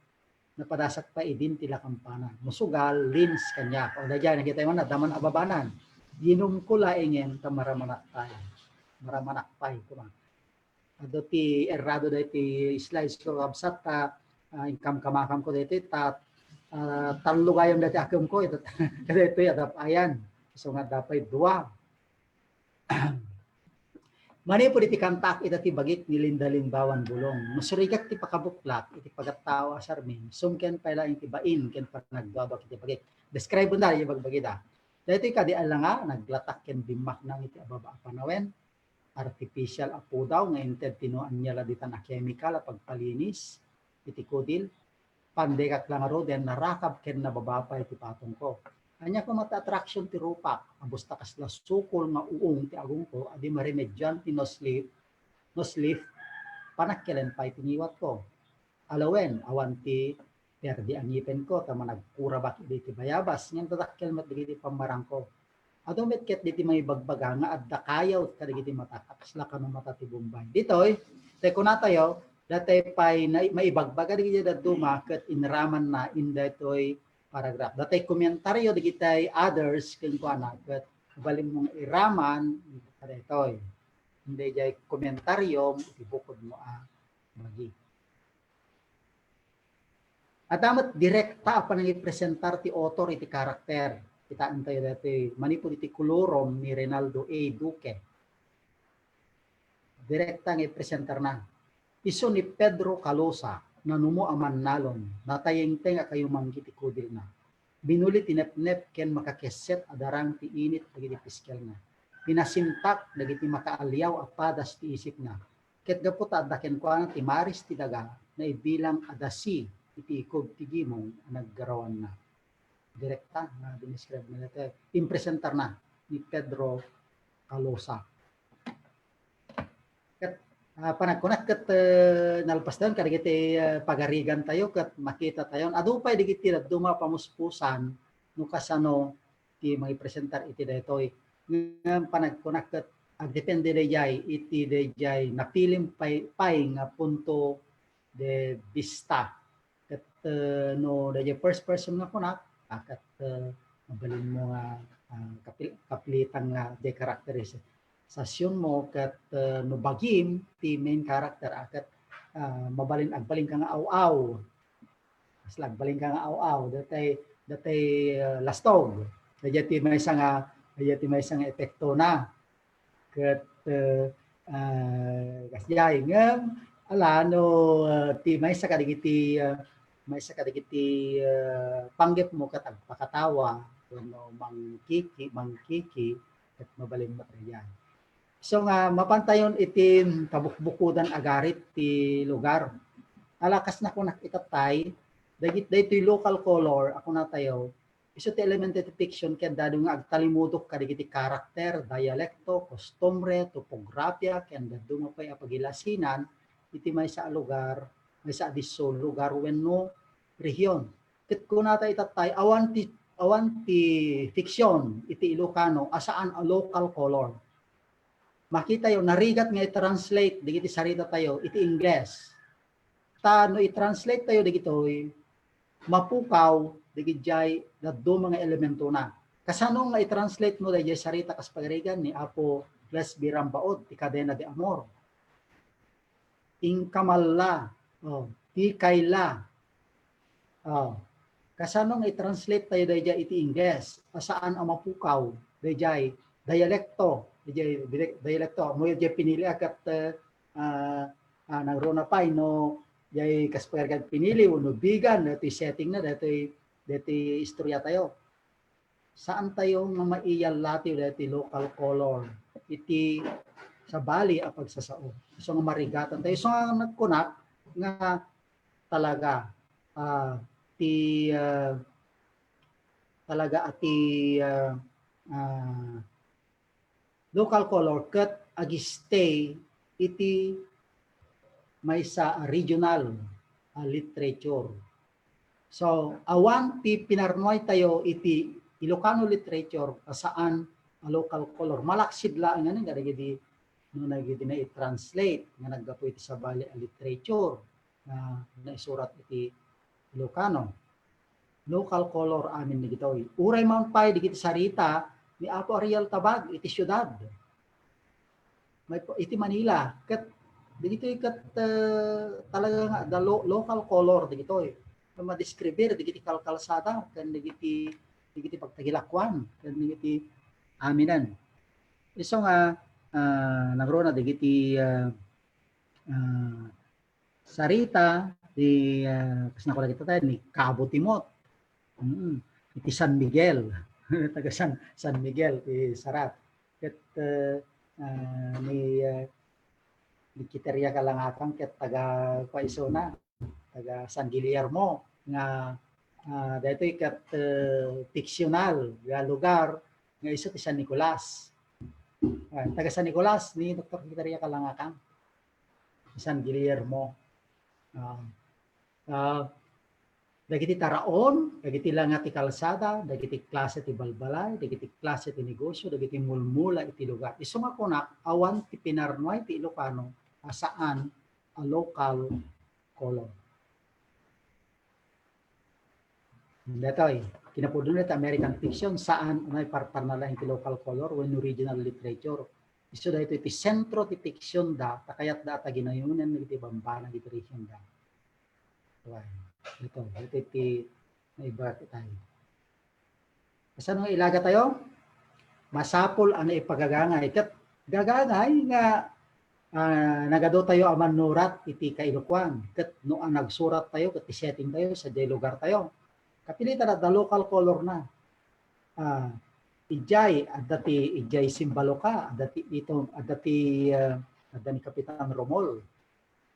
Napadasak pay idin ti La Campana. No sugal, Lins kaniak. O, dayjay, nakita man, adda man a babanan. Inumko laengen ta maramanak pay. Maramanak pay, kuma. Adu ti errado daytoy slides ko, kabsat, ta, ah, inkamkamakamko daytoy, ta, ah, tallo gayam daytoy akemko, ito, kadaytoy adda pay ayan. So nga, adda pay dua. Manipud iti kantaak ita ti bagik ni Linda Lingbawan Bulong. No surigak ti pakabuklak iti pagattao a sarmin, sumken pay laeng ti bain ken panagduaduak iti bagik. Describe na, ibagbagi da. Daytoy kadi a langa, naglatak ken bimmaknang iti ababa a panawen, artificial a pudaw nga inted ti no ania la ditan a chemical a pagpalinis iti kudil. Pandekak la ngaruden, narakab ken nababa pay ti patongko. Ania koma ti attraction ti rupak, a busta kasla sukol nga uong ti agongko a di maremedian ti no sleep, no sleep, panakkilen pay ti ngiwatko. Alawen, awan ti perdi a ngipenko, ta managkurabak idi ti bayabas, ngem dadakkel met dagiti pammarangko. Adu met ket diti mangibagbaga nga adda kayaw kadagiti mata, kasla kano mata ti Bombay. Ditoy, tay kunatayo, datay pay na, maibagbaga dagiti dadduma ket inraman na in daytoy paragraph. Datay komentaryo dagitay others kenkuana ket mabalin mong iraman kadaytoy. Inday jay komentaryo iti bukod mo a bagi. Adda met direkta a panangipresentar ti author iti karakter. Kitaentayo daytoy manipud iti Kolorum ni Reynaldo A. Duque. Direkta nga ipresentarna. Isu ni Pedro Calosa, nanumo a mannalon, natayengteng a kayumanggi ti kudilna. Binuli ti nepnep ken makakesset a darang ti init dagiti piskelna. Pinasintak dagiti makaaliaw a padas ti isipna. Ket gapu ta adda kenkuana ti maris ti daga, naibilang a dasi iti ikub ti gimong a naggarawanna. Direkta nga dinescribe na daytoy. Impresentarna ni Pedro Calosa. Ket, ah, panagkunak ket, eh, nalpastayon kadagiti, eh, pagarigantayo ket makitatayon. Adu pay dagiti dadduma a pamuspusan no kasano ti mangipresentar iti daytoy. Ngem panagkunak ket agdepende dayjay iti dayjay napilim pay, pay nga punto de vista. Ket, eh, no dayjay first person nga kunak, ah, ket, eh, mabalin mo nga, ah, kapil-, kaplitan nga dayjay characterization mo ket, eh, no bagim ti main character, ah, ket, ah, mabalin, agbalin ka nga aw-aw. Kasla agbalin ka nga aw-aw, datay, datay, eh, lastog. Dayjay ti maysa nga, dayjay ti maysa nga epektona. Ket, eh, ah, kasdiay ngem, ala, no, ah, ti maysa kadagiti, ah, maysa kadagiti, ah, panggepmo ket agpakatawa wenno mangkiki-, mangkiki, ket mabalin met dayjay. So nga, mapantayon iti kabukbukodan a garit ti lugar. Ala, kas nakunak itattay, dagit-, daytoy local color a kunatayo, isu ti elemento ti fiction ket adu nga agtalimudok kadagiti karakter, dialekto, kostumbre, topografia, ken dadduma pay a pagilasinan iti maysa a lugar, maysa a disso, lugar wenno rehiyon. Ket kunata itattay, awan ti, awan ti fiction iti Ilocano a saan a local color. Makitayo, narigat nga i-translate dagiti saritatayo iti Ingles. Ta no i-translate tayo dagitoy, mapukaw dagijay dadduma nga elementona. Kasano nga i-translate mo dayjay sarita kas pagarigan ni Apo Glasby Rambaud, ti Cadena de Amor? Inkamalla, oh, tikayla. Oh. Kasano nga i-translate tayo dayjay iti Ingles? A saan a mapukaw dayjay dialekto, dayjay dialek-, dialekto. Mo dayjay pinili a ket, eh, ah, ah, nangruna pay no jay kas pagarigan pinili wenno bigan, daytoy setting na, daytoy, daytoy istorya tayo. Saan tayo nga maiyallatiw daytoy local color iti sabali a pagsasao. So nga marigatan tayo. So nga nagkunak nga talaga, ah, ti, ah, talaga a ti, ah, ah, local color ket agistay iti maysa a regional a literature. So, awan ti pinarnuay tayo iti Ilocano literature a saan a local color. Malaksid laeng nga dagiti, no, dagiti nai-translate nga naggapu iti sabali a literature nga naisurat iti Ilocano. Local color amin dagitoy. Uray man pay dagiti sarita ni Apo Ariel Tabag iti siudad. May, iti Manila. Ket dagitoy ket, eh, talaga nga adda lo-, local color dagitoy. Nga madeskribir dagiti kalkalsada ken dagiti, dagiti pagtagilakuan ken dagiti aminen. Isu nga, ah, nangruna dagiti, ah, ah, sarita di, ah, kasano ko lagi tayo, ni Cabo Timot. Mm. Iti San Miguel. Taga San, San Miguel, ti sarat. Ket, ah, ah, ni, ah, ni Kiteria Kalangakan, ket taga, kua isuna, taga San Guillermo, nga, ah, daytoy ket, ah, fiksyonal nga lugar nga isu ti San Nicolas. Ah, taga San Nicolas ni Doktor Kiteria Kalangakan. San Guillermo. Ah, ah, dagiti taraon, dagiti langa ti kalsada, dagiti klase ti balbalay, dagiti klase ti negosyo, dagiti mulmula iti lugar. Isu nga kunak, awan ti pinarnuay ti Ilocano a saan a local color. Datoy, kinapudno dayta American fiction, saan unay parparna laeng ti local color wenno regional literature. Isu daytoy ti sentro ti fiksionda, ta kayatda a taginayonen dagiti bambanag iti regionda. Wen, ito, ito ti naibarat itayo. Kasano nga ilaga tayo? Masapul a naipagagangay. Ket gagangay nga, ah, nagadu tayo a mannurat iti kailokuan. Ket no a nagsurat tayo, ket ti setting tayo, sadiay lugar tayo. Kapilitan adda local color na. Ah, idiay, adda ti, idiay Simbaluka, adda ti itom, adda ti, ah, adda ni Kapitan Romol,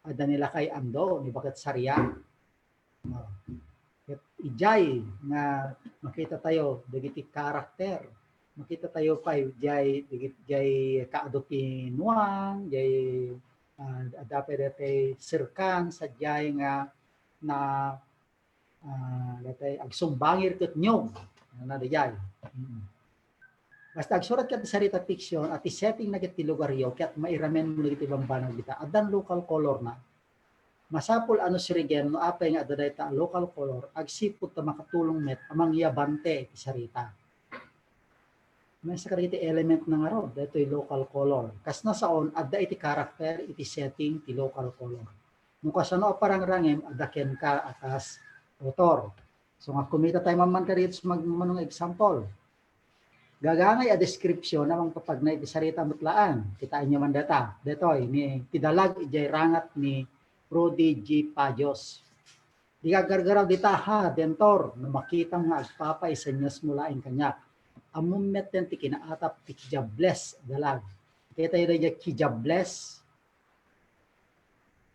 adda ni Lakay Ando, ni Baket Saria. Ah, ket idiay nga makita tayo dagiti karakter. Makita tayo pay diay, dagit-, diay kaadu ti Nuang, diay, ah, adda pay daytoy Sirkan, sadiay nga na, ah, daytoy agsumbangir ket nyog. Ano na diay? Mm. Basta agsurat ka ti sarita fiction, a ti setting na ket ti lugaryo, ket mairamen mo dagiti bambanag dita. Addan local color na. Masapul a no sirigem no apay nga adda dayta a local color, agsipud ta makatulong met a mangyabante iti sarita. Maysa kadagiti element na ngarud, daytoy local color. Kas nasaon, adda iti karakter, iti setting, ti local color. No kasano a parangrangem, adda kenka a kas author. So, nga kumita tayo man, man kadagiti mag-, mano nga example. Gagangay a description a mangpapagna iti sarita met laeng. Kitaenyo man data. Detoy, ni, ti dalag idiay rangat ni Rudy G. Pajos. Di ka gargaraw dita, ha, Dentor, no makitam nga agpapaisenyas mo laeng kaniak. Ammom metten ti kinaatap ti kijables a dalag. Kita ida diay kijables.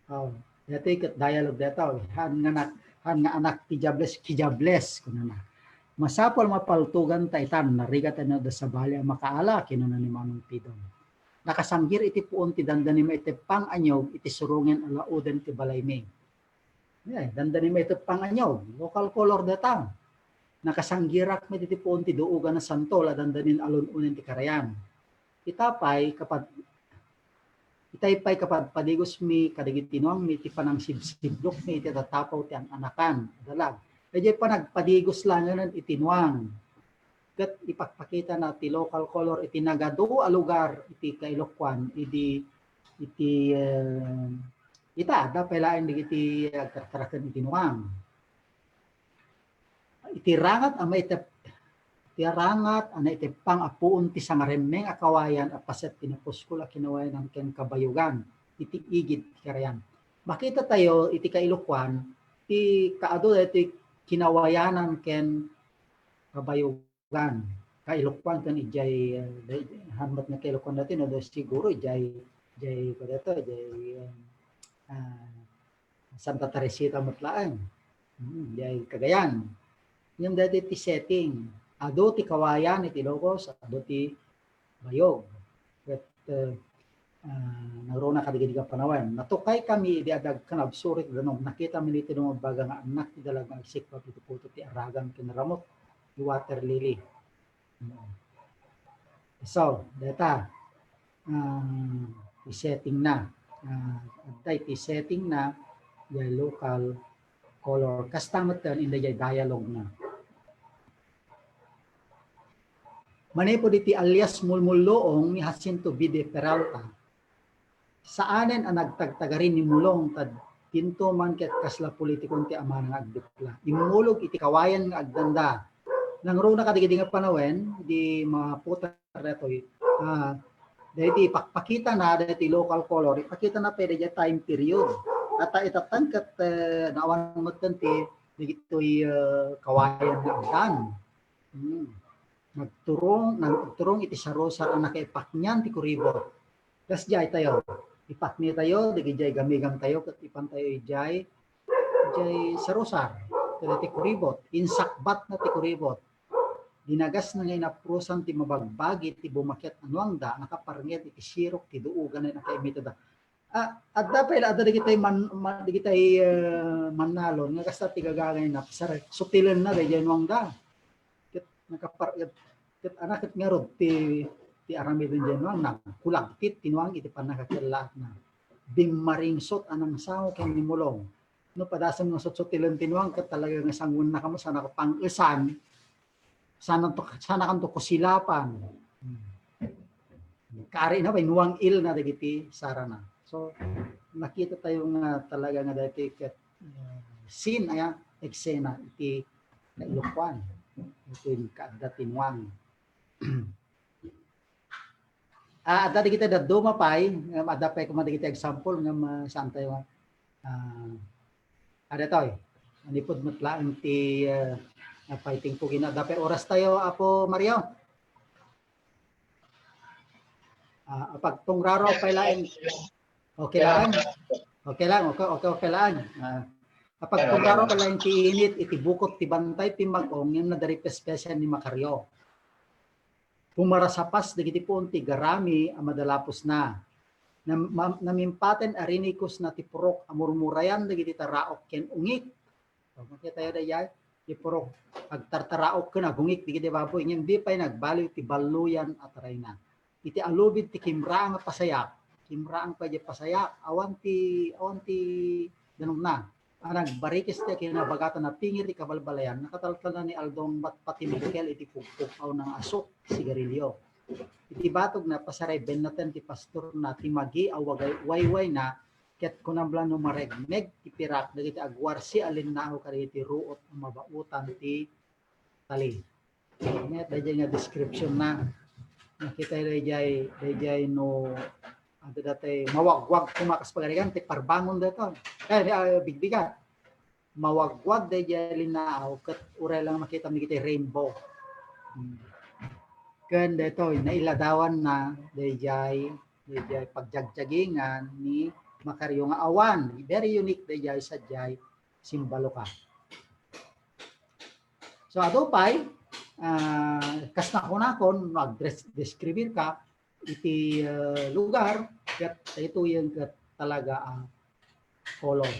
Oh, daytoy ket dialogue dayta, oh. Han nga anak, han nga anak ti Diables, kijables, kunana. Masapul mapaltugan ta itan, narigat a no adda sabali a makaala, kinuna ni Manong Pidong. Nakasanggir iti puon ti dandani maiteppang a nyog iti surongen a lauden ti balaymi. Eh, dandani maiteppang a nyog, local color dayta. Nakasanggirak met iti puon ti duugan a santol a dandanin alun-unen ti karayan. Ita pay, kapad-, itay pay kapadpadigusmi kadagiti nuangmi ti panangsibsiblokmi iti tatapaw ti an-anakan a dalag. Idiay panagpadigus laengen iti nuang. Ket ipakpakitana ti local color iti nagadu a lugar iti kailokuan idi iti, eh, ita, adda pay laeng dagiti agkarkaraken iti nuang. Iti rangat a maitep-, iti rangat a naiteppang a puon ti sangaremmeng a kawayan a paset ti napuskol a kinawayanan ken kabayogan iti igid ti karayan. Makita tayo iti kailokuan ti kaadu daytoy kinawayanan ken kabayogan. Kailokuan ken idiay, eh, han met nga kailokuan dati, no, do siguro idiay, idiay, kuan dayta, idiay, eh, ah, Santa Teresita met laeng. Hmm, diay Cagayan. Ngem daytoy ti setting. Adu ti kawayan iti Ilocos, adu ti bayog. Ket, eh, ah, nangruna kadagidi nga panawen. Natukay kami idi adda agkanabsuri ti danum. Nakitami iti danum a baga nga annak ti dalag nga agsikbab iti putot ti aragan ken ramut ti water lily. So, dayta, ah, ti setting na. Ah, adda iti setting na, diay local color. Kasta met ken, inda diay dialogue na. Manipud iti alias Mulmulluong ni Jacinto V. de Peralta, saanen a nagtagtagari ni Mulong ta dinto man ket kasla politikon ti amana nga agdupla. Immulog iti kawayan nga agdanda. Nangruna kadagidi nga panawen, di maputar daytoy, ah, Dahil ipakpakita na, dahil local color, ipakita na pwede dyan time period. At itattang kat eh, naawan mo ti dagitoy eh, kawayan nga agdan. Hmm. Nagturong, nagturong iti sarusar a nakaipak niyan ti kuribot. Kas jay tayo. Ipakni tayo, dagijay gamigang tayo, ket ipan tayo ijay, ijay sarusar. Ket ti kuribot, insakbat na ti kuribot. Dinagas na nga inaprusan ti mabagbagi ti bumaket a nuangda, nakaparnged iti sirok ti duogan a nakaimitada. Ah, adda pay la, adda dagitay man, ma-, dagitay eh, mannalon nga kasta ti gagangay na, sutilen na dayjay nuangda. Ket nakapar-, ket, ket anaket ngarud ti, ti aramiden dayjay nuang, nagkulagtit ti nuang iti pannakakellaatna. Bimmaringsot a nangsango ken ni Mulong. No padasem nga sutsutilen ti nuang, ket talaga nga sangoenna kamo, saan a pang-esan, saan a to, saan a kanto kusilapan. Hmm. Kari na bay, nuang il na dagiti sarana. So, nakita tayo nga talaga nga dati ket uh, scene aya, eksena iti nailokuan. Ito yung kaadda ti nuang. Ah, adda dagiti dadduma pay, ngem adda pay koma dagiti example ngem ah, saan tayo nga, ah, ada to eh. Manipud met laeng ti ah, ah, fighting po gina. Adda pay oras tayo, Apo Mario. Ah, apagtungraro pay laeng. Okay lang. Okay lang, okay, okay, okay lang. Ah, apagtungraro pay laeng ti init, iti bukot, ti bantay, ti mag-ong, ngem nadarip espesya ni Macario. Pumarasapas dagiti puon ti garami a madalapusna. Nam-, ma-, namimpaten a rinikusna ti purok a murmurayan dagiti taraok ken ungik. O, makita tayo dayjay, ti purok agtartaraok ken agungik dagiti baboy. Ngem di pay nagbaliw ti balluyan a tarayna. Iti alubid ti kimraang a pasayak, kimraang pay diay pasayak, awan ti, awan ti danumna. A nagbarikis ti kinabagatan a pingir ti kabalbalayan, nakataltalna ni Aldong bat-, patindukkel iti pugpug a unang asuk, sigarilyo. Iti batogna, pasaray bennaten ti pastorna ti magi a wagay-, waywayna, ket kunam la no maregmeg ti pirak dagiti agwarsi a linnao kadagiti ruot a mabaotan ti tali. Met dayjay nga description na. Nakita dayjay, dayjay no, ano dati, mawagwag koma kas pagarigan, ti parbangon dayto. Eh, ah, bigbigat. Mawagwag dayjay linnao, ket uray lang makita mi dagiti rainbow. Hmm. Ken daytoy, nailadawan na dayjay, dayjay pagjagjagingan ni Macario nga awan. Very unique dayjay, sadiay, simbalo ka. So, adu pay, ah, kas nakunakon, no agdres-, describir ka, iti ah, lugar, ket daytoyen ket talaga a color.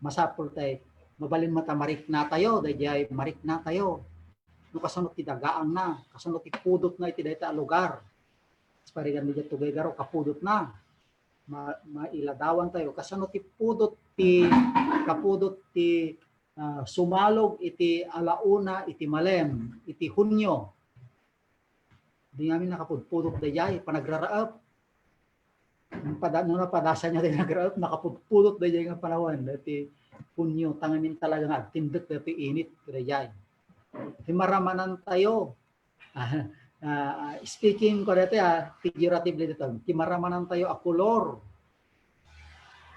Masapul tay, mabalin met a marikna tayo, dayjay marikna tayo. No kasano ti dagaangna, kasano ti pudotna iti dayta a lugar. Parigan dayjay Tuguegarao, kapudotna. Ma-, mailadawan tayo. Kasano ti pudot ti, kapudot ti ah, sumalog iti alauna iti malem, iti Hunio. Di ngamin nakapudpudot dayjay, panagraraep. Pada-, no napadasan niya ti nagraraep, nakapudpudot dayjay nga panawen, dati Hunio, ta ngamin talaga nga agtindek dati init, dayjay. Himaramanan tayo. Ah, ah, speaking ko dati, ah, figuratively dito, ti maramanan tayo a kolor.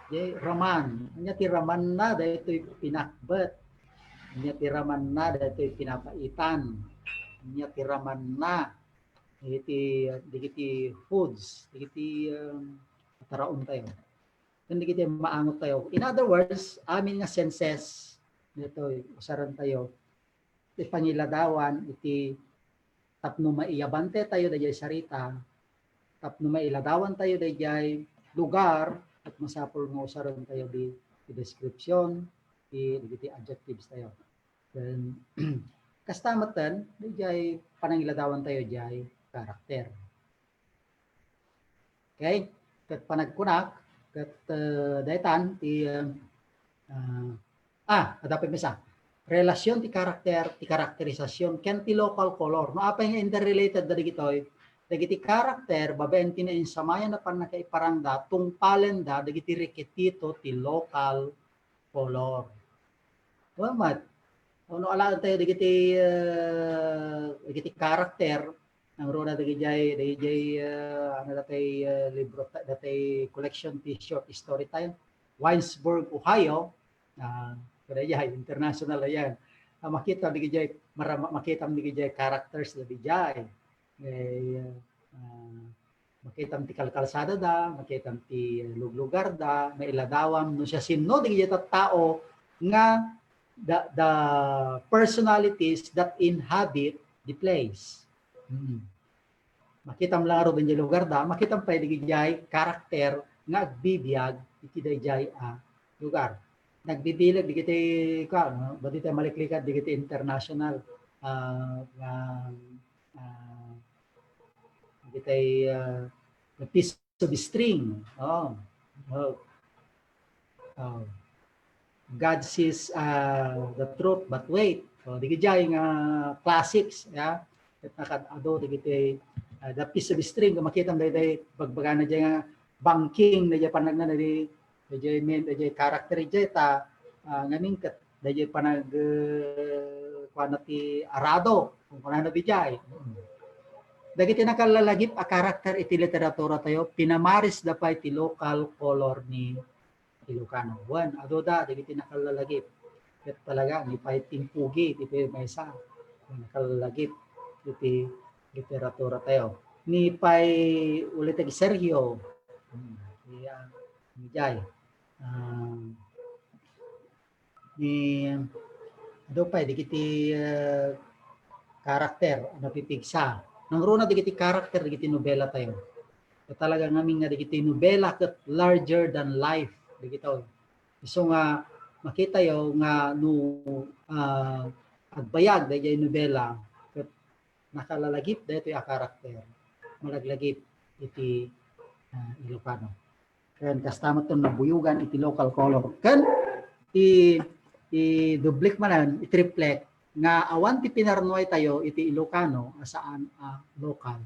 Di, raman. Anya ti raman na, daytoy pinakbet. Anya ti raman na, daytoy pinapaitan. Anya ti raman na, iti, dagiti foods, dagiti, um, taraon tayo. Ken dagiti maangot tayo. In other words, amin nga senses, daytoy, usaran tayo, ti pangiladawan iti tapno maiyabante tayo dayjay sarita, tapno mailadawan tayo dayjay lugar, ket masapul nga usaren tayo di, di description, di, di, di adjectives tayo. Then, kasta metten, dayjay panangiladawan tayo jay character. Okay? Ket panagkunak, ket, eh, daytan ti, eh, ah, ah, adda pay maysa. Relasyon ti karakter, ti karakterisasyon, ken ti local color. No apay nga interrelated da dagitoy, dagiti karakter, babaen ti nainsamayan a pannakaiparangda, tungpalenda dagiti rekisito ti local color. Wen met, no alaen tayo dagiti, eh, dagiti karakter, Nangruna dagijay, dagijay, ah, ano, datay, ah, libro ta-, datay collection ti short story tayo. Winesburg, Ohio. Ah, kada jay, international yan. Ah, makita dagijay, mara-, makita dagijay characters dagijay. Eh, ah, makitam ti kalkalsada da, makitam ti luglugar da, mailadawam no siasino dagijay tattao nga the, the personalities that inhabit the place. Hmm. Makitam la ngarud dagijay lugar da, makitam pay dagijay karakter nga agbibiag iti dayjay a lugar. Nagbibileg dagiti, kuan, no? Badi tayo maliklikat dagiti international, ah, nga, ah, dagiti, ah, the piece of string. Oh. Oh. Oh. God sees, ah, the truth, but wait. So, dagijay nga classics, ya. Ket nakaad-adu dagiti, ah, the piece of string, makitam dayjay bagbagana jay nga banking, dayjay panagna, dayjay, dayjay main, dayjay character jay ta, ah, ngamin ket dayjay panag, eh, kuana ti arado, kung kunana dayjay. Dagiti nakallalagip a character iti literatura tayo, pinamaris da pay ti local color ni Ilocano. Wen, adu da dagiti nakallalagip. Ket talaga, ni pay timpugi, ti pay maysa, nakallalagip iti literatura tayo. Ni pay ulit iti Sergio, hmm, iya, ni Jai. Ah, ni, adu pay, dagiti, eh, karakter, a napipigsa. Nangruna dagiti karakter, dagiti nobela tayo. Ket talaga ngamin nga dagiti nobela ket larger than life dagitoy. Isu nga makitayo nga no, ah, agbayag dayjay nobela ket nakalalagip daytoy a karakter, malaglagip iti, ah, Ilocano. Ken kasta met ti nabuyogan iti local color. Ken i, idublik manen, i-reflect nga awan ti pinarnuay tayo iti Ilocano a saan a local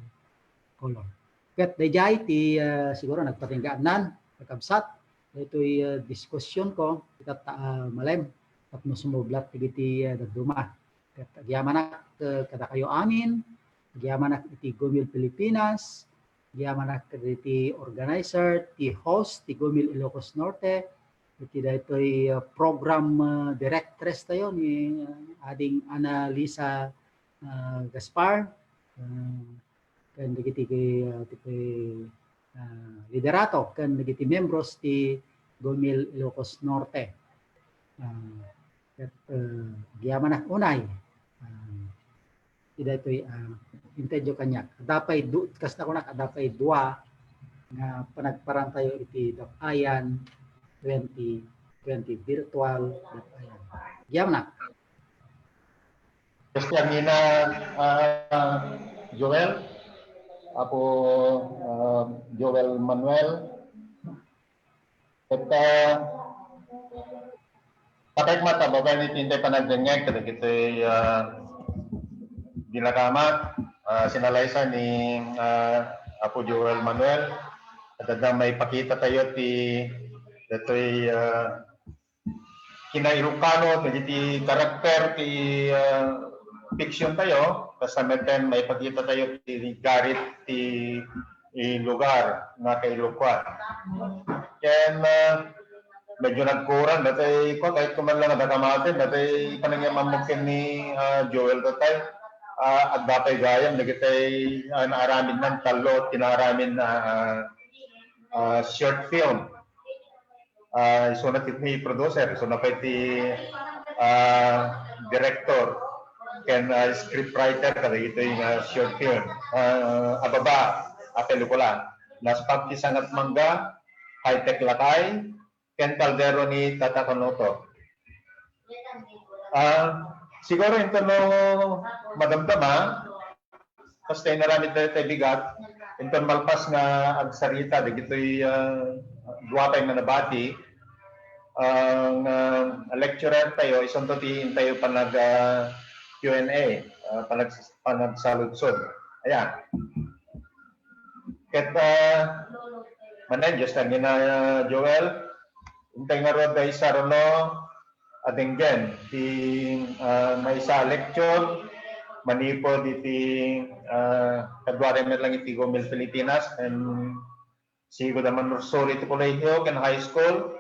color. Ket dayjay ti, ah, siguro nagpatinggaannan, kakabsat, daytoy, ah, diskusyon ko, ket, ah, malem, tapno sumublat dagiti, ah, dadduma. Ket agyamanak, ah, kadakayo amin, agyamanak iti Gumil Pilipinas, agyamanak iti organizer, ti host, ti Gumil Ilocos Norte, iti daytoy, ah, program, ah, directress tayo ni, ah, Ading Annalisa, ah, Gaspar, ah, ken dagiti, ah, ti, ah, liderato ken dagiti membros ti Gumil Ilocos Norte. Ah, ket, ah, agyamanak unay. Ah, iti daytoy, ah, intedyo kaniak. Adda pay du-, kasta kunak, adda pay dua nga panagparantayo iti Dap-ayan twenty twenty, virtual Dap-ayan. Agyamanak. Kristian Nina, ah, Joel, Apo, ah, Joel Manuel. Ket, ah, patay mata, babaen iti intay panagdengngeg kadagiti, ah, dinakamat, ah, sinalaysa ni, ah, Apo Joel Manuel. Ket adda maipakita tayo ti datoy, ah, kinailokano dagiti karakter ti, ah, fiction tayo, kasta met ken maipakita tayo ti garit ti lugar nga kailokan. Ken, ah, medyo nagkurang, datay, ko, kahit kuman lang nadakamaten, datay panangyaman mo ken ni, ah, Joel, datay, ah, adda pay gayam, dagitay, ah, naaramid nan tallo, ti naaramid na, ah, ah, short film. Ah, isuna ti, ni producer, isuna pay ti, ah, director, ken, ah, script writer kadagitoy nga short film. Ah, ababa a pelikula. Naspag ti Sangat Mangga, High Tech Lakay, ken Kaldero ni Tata Kanoto. Ah, siguro inton no madamdama, kasta inaramid tayo ti bigat, inton malpas nga agsarita, dagitoy, ah, dua pay nga nabati, ah, nga lecturer tayo, isunto ti intayo panag, ah, Q and A, ah, panag-, panagsaludsod. Ayan. Ket, ah, manen, Diyos na gina, Joel, intay nga ruwa da isa runo, adenggen ti, ah, maysa a lecture, manipud iti, ah, kaduari met lang iti Gumil Filipinas, and sigud a manursuri iti kolehiyo ken high school.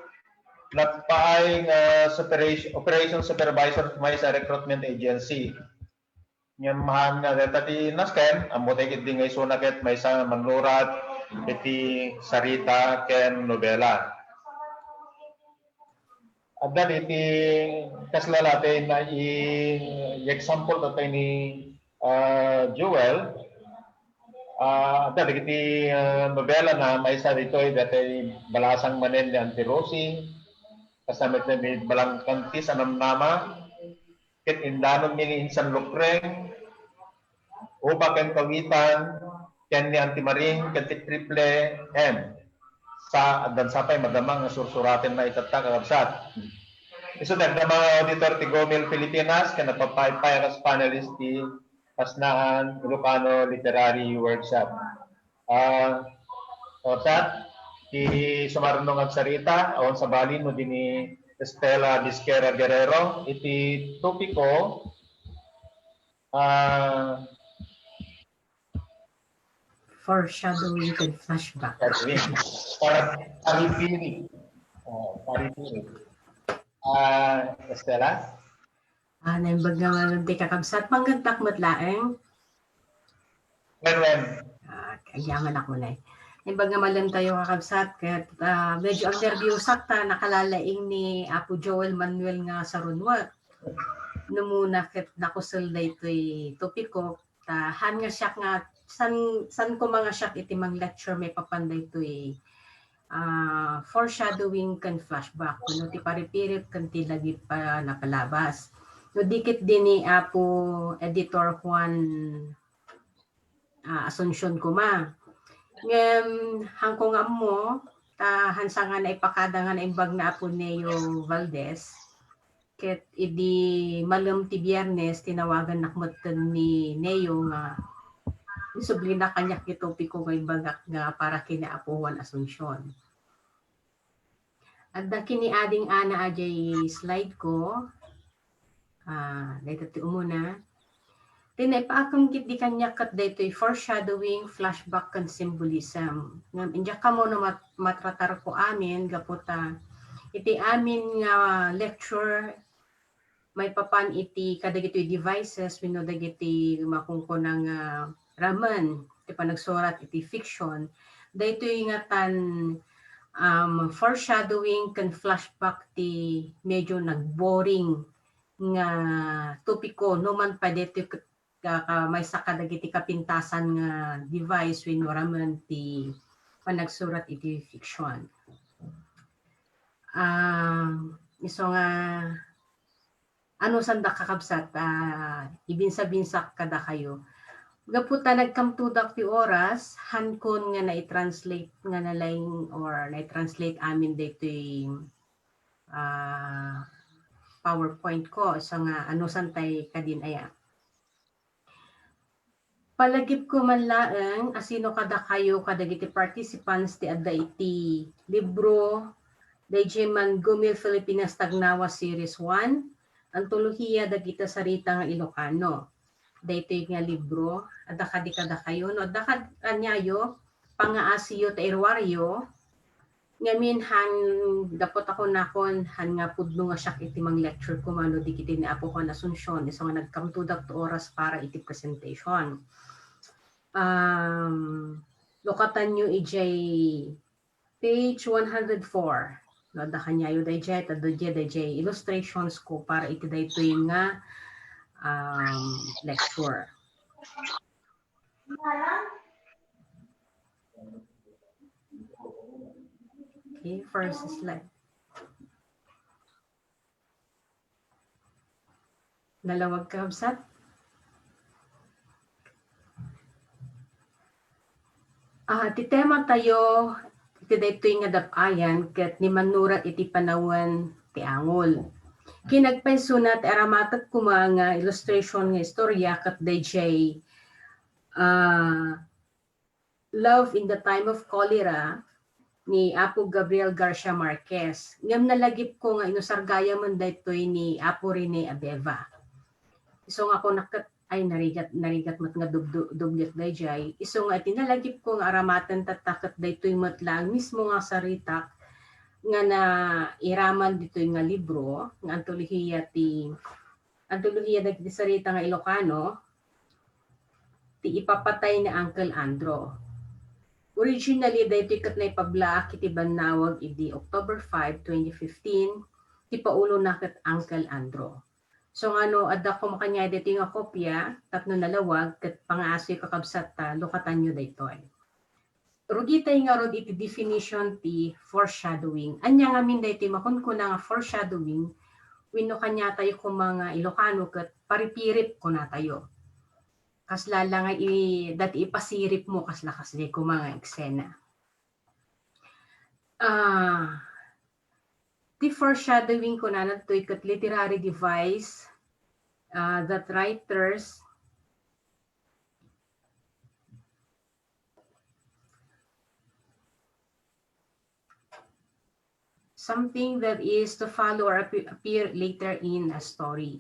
Natpaay nga superation, operation supervisor maysa a recruitment agency. Ngem haan nga deta ti nasken, ammo tayo ketdi nga isuna ket maysa a mannurat iti sarita ken nobela. Adda iti kasla latin nga i-, i-example tayo ni, ah, Joel. Ah, adda dagiti, ah, nobela na maysa ditoy, dati balasang manen ni Auntie Rosie. Kasama iti ni Balangkantis a Namnama. Ket indanon mi ni Insan Lukreng, Upa ken Kawitan, ken ni Auntie Maring, ken ti Triple M. Sa, addan sa pay madama nga sursuratenna itatta, kakabsat. Isu ti agdama nga auditor ti Gomel Filipinas, ken nagpapaypay a kas panelist ti Kasnaan Ilocano Literary Workshop. Ah, kakabsat, ti sumaruno nga agsarita, awan sabali no di ni Estela Disquera Guerrero, iti topiko, ah, Foreshadowing ken flashback. Foreshadowing. Para, paripiri. Oh, paripiri. Ah, Estela? Ah, naimbag nga malem ti kakabsat. Manggantak met laeng. Wen, wen. Ah, agyaman ako na eh. Naimbag nga malem tayo kakabsat. Kaya ah, medyo ang nervyosak ta nakalalaing ni Apo Joel Manuel nga sarunwek. Numuna ket nakusel daytoy topiko. Ta, han nga siak nga, san, san ko nga siak iti mang-lecture maipapan daytoy, ah, foreshadowing ken flashback, no ti paripirit ken ti lagip a napalabas. No di ketdi ni Apo Editor Juan, ah, Asuncion koma. Ngem, hanko nga ammo, ta, han sa nga naipakada nga naimbag na Apo Neo Valdez, ket idi malem ti Biyernes, tinawagannak metten ni Neo nga isublinak kaniak ti topiko nga imbagak nga para ken ni Apo Juan Asuncion. Adda kiniading Ana a diay slide ko. Ah, dayta ti umuna. Ti naipaakem ketdi kaniak ket daytoy foreshadowing, flashback, ken symbolism. Ngem, diak ammo no mat-, matratar ko amin, gapu ta iti amin nga lecture, maipapan iti kadagitoy devices wenno dagiti makunkuna nga ramen ti panagsurat iti fiction, daytoy ngatan, um, foreshadowing ken flashback ti medyo nagboring nga topiko, no man pay daytoy ket ka, ka, maysa kadagiti kapintasan nga device wenno ramen ti panagsurat iti fiction. Ah, isu nga, ano sanda kakabsat, ah, ibinsa-binsak kadakayo. Gapu ta nagkamtudak ti oras, hankon nga nai-translate nga nalaing or nai-translate amin daytoy, ah, PowerPoint ko. Isu nga, ano santay kadin aya. Palagipko man laeng a sino kadakayo kadagiti participants ti adda iti libro daydiay man Gumil Filipinas Tagnawa Series one, Antolohiya dagiti sarita nga Ilocano. Daytoy nga libro, adda kadi kadakayo, no adda kad-, kaniayo, pangaasiyo ta iruaryo, Ngamin, han, gapu ta kunakon, han nga pudno nga siak iti mang-lecture koma no di ketdi ni Apo Juan Asuncion, isu nga nagkamtudak ti oras para iti presentation. Um, lukatanyo idiay page one hundred four. No, adda kaniayo daydiay, ta daydiay, daydiay illustrations ko para iti daytoy nga, um, lecture. Okay, first slide. Nalawag ka, kabsat? Ah, ti tema tayo, iti daytoy nga dap-ayan, ket ni Manurat iti panawen ti angol. Kinagpaysona ti aramatek koma nga illustration nga istorya ket daydiay, ah, Love in the Time of Cholera ni Apo Gabriel Garcia Marquez. Ngem nalagipko nga inusar gayamen daytoy ni Apo Rene Abeba. Isu nga kunak ket Ay, narigat, narigat met nga dub-, dub-, dubliak dayjay. Isu nga iti nalagipko nga aramaten tatta ket daytoy met laeng mismo nga saritak nga nairaman ditoy nga libro, nga antolohiya ti, antolohiya dagiti sarita nga Ilocano, ti ipapatay ni Uncle Andrew. Originally, daytoy ket naipablaak iti bannawag idi October five, twenty fifteen, ti paulona ket Uncle Andrew. So, nga no adda koma kaniay daytoy nga kopia tapno nalawag, ket pangaasoy, kakabsat, ta lukatanyo daytoy. Rugitay ngarud iti definition ti foreshadowing. Ania ngamin daytoy makunkuna nga foreshadowing? Wenno kaniatayo koma nga Ilocano ket paripirip kunatayo. Kasla la nga i-, dati ipasirip mo, kasla, kasla koma nga eksena. Ah, the foreshadowing kunana toy ket literary device, ah, that writers, something that is to follow or appear, appear later in a story.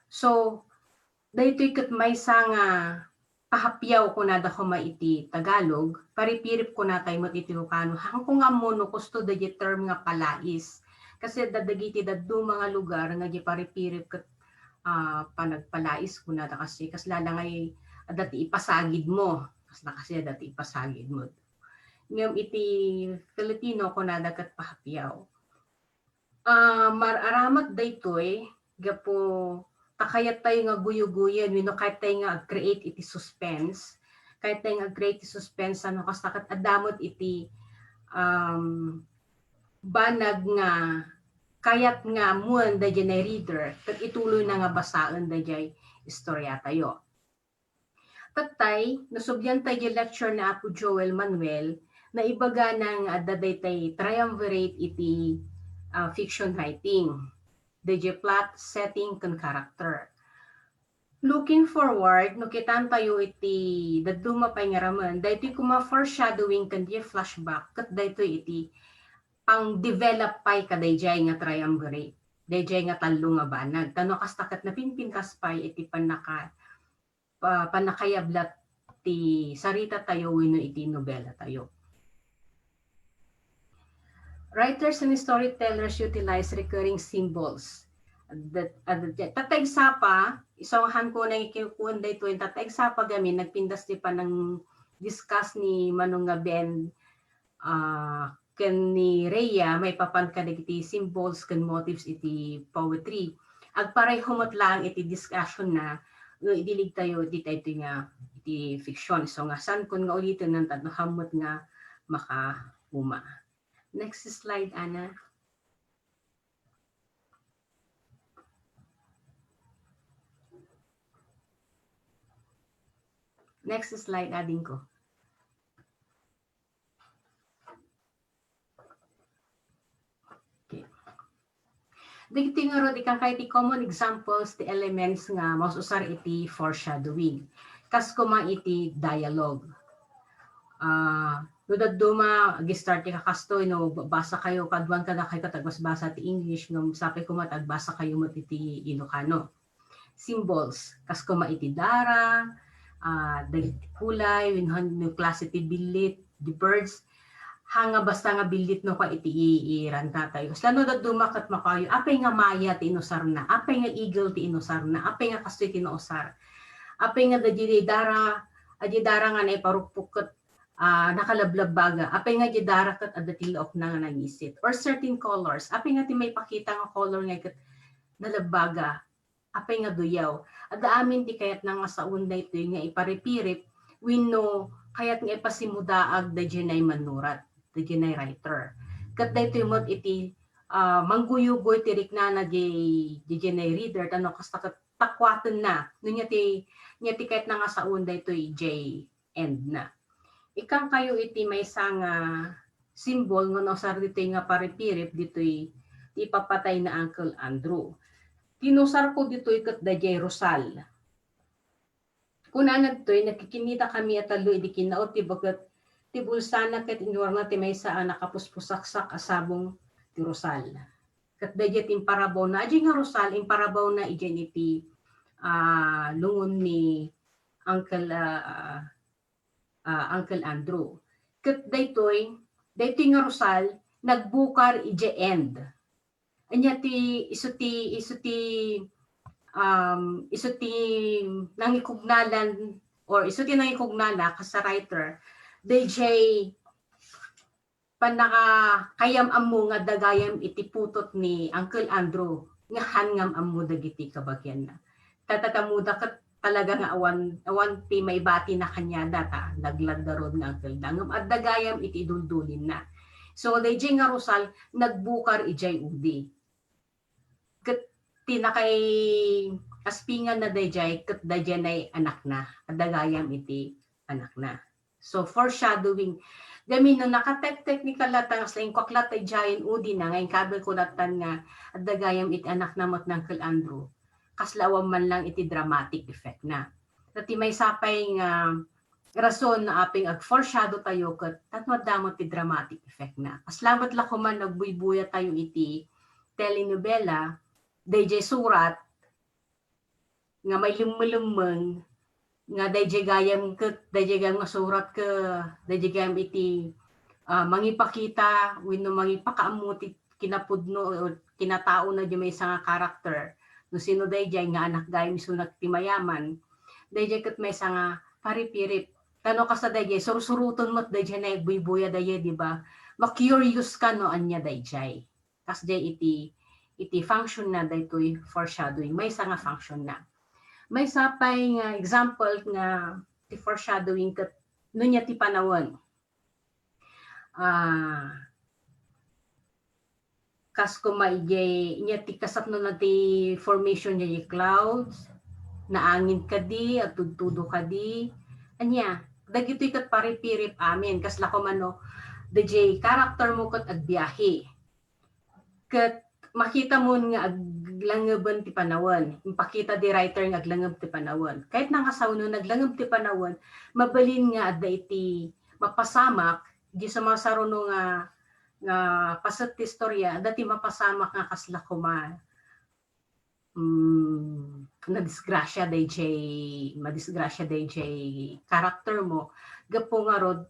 So, daytoy ket maysa nga pahapiaw kunada koma iti Tagalog, paripirip kunatayo met iti Ilocano. Haanko nga ammo no kusto dayjay term nga palais. Kasi adda dagiti dadduma nga lugar nga di paripirip ket, ah, panagpalais kunada kasi. Kasla la nga adda ti ipasagid mo. Kasla kasi adda ti ipasagid mo. Ngem iti Filipino, kunada ket pahapiaw. Ah, mar-, aramat daytoy gapu ta kayattayo nga guyugoyen wenno kayattayo nga ag-create iti suspense. Kayattayo nga ag-create iti suspense, ano, kasta ket adda met iti, um, banag nga kayat nga ammoen daydiay reader ket ituloyna nga basaen daydiay istoriatayo. Tattay, nasublian tay di lecture ni Apo Joel Manuel, naibagana nga adda daytay triumvirate iti, ah, fiction writing. Dayjay plot, setting, ken character. Looking forward, no kitantayo iti dadduma pay nga ramen, daytoy koma foreshadowing ken di flashback, ket daytoy iti pang-develop pay kadayjay nga triumvirate, dayjay nga tallo nga banag. Tano kasta ket napimpintas pay iti pannaka-, pa-, pannakayablat ti sarita tayo wenno iti nobela tayo. Writers and storytellers utilize recurring symbols. That, uh, that, tataegsapa, isungahan ko na ikikuan daytoy, tataegsapa gamin, nagpintas ti panang discuss ni Manong nga Ben, ah, ken ni Rhea maipapan kadagiti symbols ken motifs iti poetry. Agpareho met laeng iti discussion na, no, idilig tayo iti daytoy nga iti fiction. So, nga saan kun nga uliten nan tadno hammet nga makauma. Next slide, Ana. Next slide, ading ko. Okay. Dagiti ngarud, ikangkay ti common examples ti elements nga maus-usar iti foreshadowing. Kas koma iti dialogue. Ah, no dadduma, ag-start ti kakastoy, no, ba-, basa kayo, kaduan kada kayo ket agbasbasa ti English, ngem sapay koma ta agbasa kayo met iti Ilocano. Symbols, kas koma iti dara, ah, dagiti kulay, wenno no klase ti billit, the birds, ha nga basta nga billit no ka iti i-, iranta tayo. Kasla no dadduma ket makayo, apay nga maya ti inusarna, apay nga eagle ti inusarna, apay nga kastoy ti nausar, apay nga dagiti dara, adi dara nga naiparukpok ket, ah, nakalablabbaga, apay nga di dara ket adda ti laokna nga nangisit, or certain colors, apay nga ti maipakita nga color nga ket nalabbaga, apay nga duyaw. Adda amin ti kayatna nga saon daytoy nga iparipirip wenno kayat nga ipasimudaag daydiay mannurat, daydiay writer. Ket daytoy met iti, ah, mangguyugoy ti riknana di, daydiay reader, tano kasta ket takuatenna no nia ti, nia ti kayatna nga saon daytoy idiay end na. Ikkan kayo iti maysa nga simbol nga nausar ditoy nga paripirip ditoy ti ipapatay ni Uncle Andrew. Ti nausarko ditoy ket daydiay rosal. Kunana ditoy, nakikinitakami a tallo idi kinaut ti baket ti bulsana ket inuarna ti maysa a nakapuspusaksak a sabong ti rosal. Ket daydiay ti imparabawna, adi nga rosal, imparabawna idiay iti, ah, lungon ni Uncle, ah, ah, Uncle Andrew. Ket daytoy, daytoy nga rusal, nagbukar idiay end. Ania ti, isu ti, isu ti, um, isu ti nangikugnalan, or isu ti nangikugnala kas a writer, dayjay pannakakayam-ammo nga adda gayam iti putot ni Uncle Andrew nga haan ngam-ammo dagiti kabagianna. Tatatamuda ket talaga nga awan, awan ti maibatina kaniada ta laglag ngarud nga Uncle da. Ngem adda gayam iti iduldulinna. So, dayjay nga rusal, nagbukar idiay udi. Ket ti nakaiaspinganna dayjay, ket dayjay nay anakna. Adda gayam iti anakna. So, foreshadowing. Gamin no naka-tech-, technical latta, nga inkuak latta idiayen udi na, nga inkabilko lattan nga adda gayam iti anakna met ni Uncle Andrew. Kasla awan man lang iti dramatic effect na. Ta ti maysa pay nga rason no apay nga ag-foreshadow tayo ket tapno adda met ti dramatic effect na. Kasla met la koma no agbuybuya tayo iti telenovela, dayjay surat nga mailemmelemmeng nga dayjay gayam ket, dayjay gayam nga surat ket, dayjay gayam iti, ah, mangipakita wenno mangipakaammo ti kinapudno o kinataona diay maysa nga character. No sino dayjay nga anak gayam isu nga ti mayaman. Dayjay ket maysa nga paripirip. Ta no kasta dayjay, sursuroten met dayjay nga agbuybuya dayjay, di ba? Ma-curious ka no ania dayjay. Kasdiay iti, iti function na daytoy foreshadowing. Maysa nga function na. Maysa pay nga example nga ti foreshadowing ket no nia ti panawen. Ah, kas koma idiay, nia ti kasapno na ti formation diay clouds, naangin kadi, agtudtudo kadi. Ania, dagitoy ket paripirip amin, kasla koma no, dayjay character mo ket agbiahe. Ket makita mo nga aglangeben ti panawen. Impakita di writer nga aglangeb ti panawen. Ket nakasawno naglangeb ti panawen, mabalin nga adda iti mapasamak, di sumasaruno nga, nga paset ti istorya, adda ti mapasamak nga kasla koma, mm, nadisgrasya dayjay, madisgrasya dayjay character mo, gapu ngarud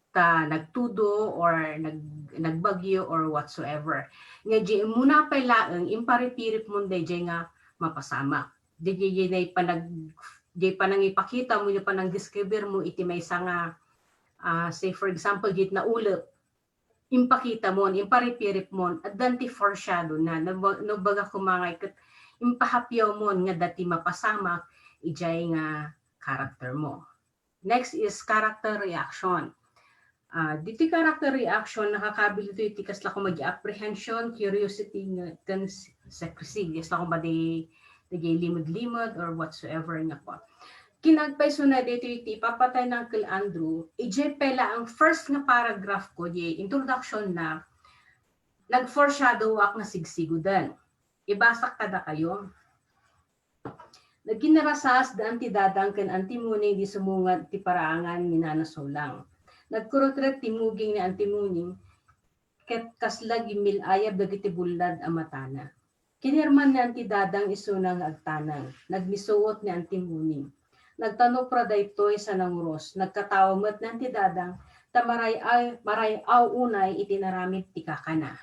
ta nagtudo or nag-, nagbagyo or whatsoever. Nga di muna pay laeng, imparipirip mo dayjay nga mapasamak. Di, di, di, di panag-, di panangipakita mo, di panangdescribe mo iti maysa nga, ah, say for example, di naulep, impakita mon, imparipirip mon, addan ti foreshadow na, no ba-, no baga kumangay ket impahapiaw mon nga adda ti mapasamak idiay nga character mo. Next is character reaction. Ah, ditoy character reaction, nakakabil ito iti kasla koma di apprehension, curiosity, nga, ken s-, secrecy. Kasla koma di, di limed-limed or whatsoever nga kua. Kinagpayso na ditoy iti ipapatay ni Uncle Andrew, idiay pay laeng first nga paragraph ko, di introduction na, nag-foreshadow ak nga sigsiguden. Ibasak kadakayo. Nagkinarasaas da Auntie Dadang ken Auntie Muning di sumungad ti paraangan ni Nana Solang. Nagkurutret ti muging ni Auntie Muning ket kasla gimmil-ayab dagiti bullad a matana. Kinirman ni Auntie Dadang isuna nga agtaneng. Nagmisuot ni Auntie Muning. Nagtanupra daytoy sa nanguros. Nagkatawa met ni Auntie Dadang ta maray-ay, maray-aw unay iti naramid ti kakana.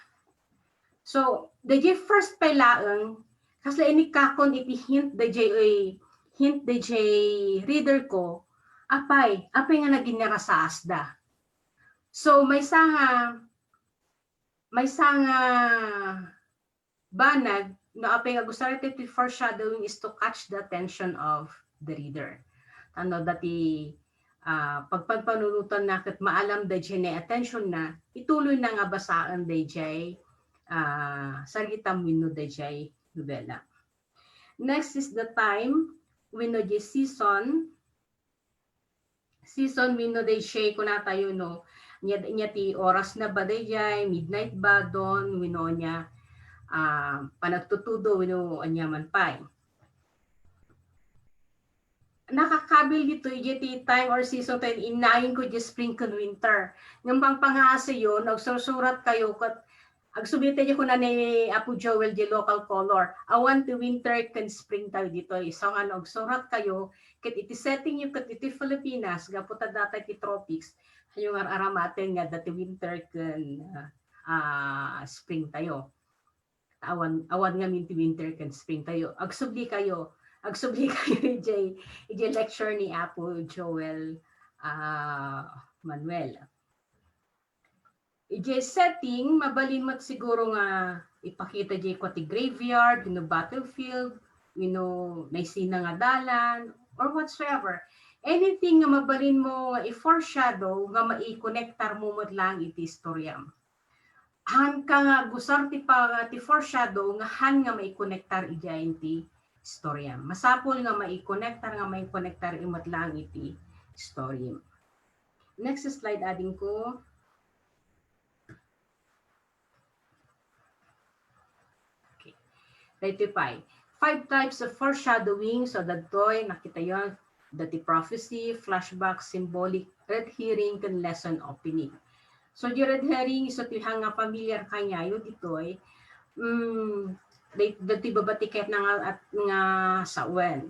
So, dayjay first pay laeng, kasla inikkakon iti hint dayjay, oy, hint dayjay reader ko, apay, apay nga naginarasaasda. So, maysa nga, maysa nga banag, no apay nga agusar iti foreshadowing is to catch the attention of the reader. Ano dati, ah, pagpanpanunotan na ket maalam dayjay nga attention na, ituloy na nga basaen dayjay, ah, sarita wenno dayjay nobela. Next is the time wenno di season. Season wenno dayjay kunatayo, no? Nia, nia ti oras na ba dayjay, midnight ba, dawn, wenno ania, ah, panagtutudo, wenno ania man pay. Nakakabil ditoy, iti time or season tayo, innayon ko di spring ken winter. Ngem pangpangaasiyo, nagsursurat kayo ket Agsubli tayo kuna ni Apo Joel di local color. Awan ti winter ken spring tayo ditoy. So nga no, agsurat kayo, ket iti setting yo, ket iti Filipinas, gapu ta data ti tropics, hayo nga aramaten nga dati winter ken, ah, ah, spring tayo. Awan, awan ngamin ti winter ken spring tayo. Agsubli kayo. Agsubli kayo ijay, ijay lecture ni Apo Joel, ah, Manuel. Ijay setting, mabalin met siguro nga ipakita jay kua ti graveyard, wenno battlefield, wenno naisina nga dalan, or whatsoever. Anything nga mabalin mo nga i-foreshadow nga maikonektar mo met laeng iti istoryam. Han ka nga agusar ti pa-, ti foreshadow nga han nga maikonektar idiay iti istoryam. Masapul nga maikonektar, nga maikonektar imet laeng iti story. Next slide, adingko. Okay. Daytoy pay. Five types of foreshadowing. So, dagtoy, nakita yon, dati prophecy, flashback, symbolic, red herring, ken lesson opening. So, di red herring, isu ti han nga familiar kaniayo ditoy. Mm, day-, dati babatiket na nga, at nga sawen.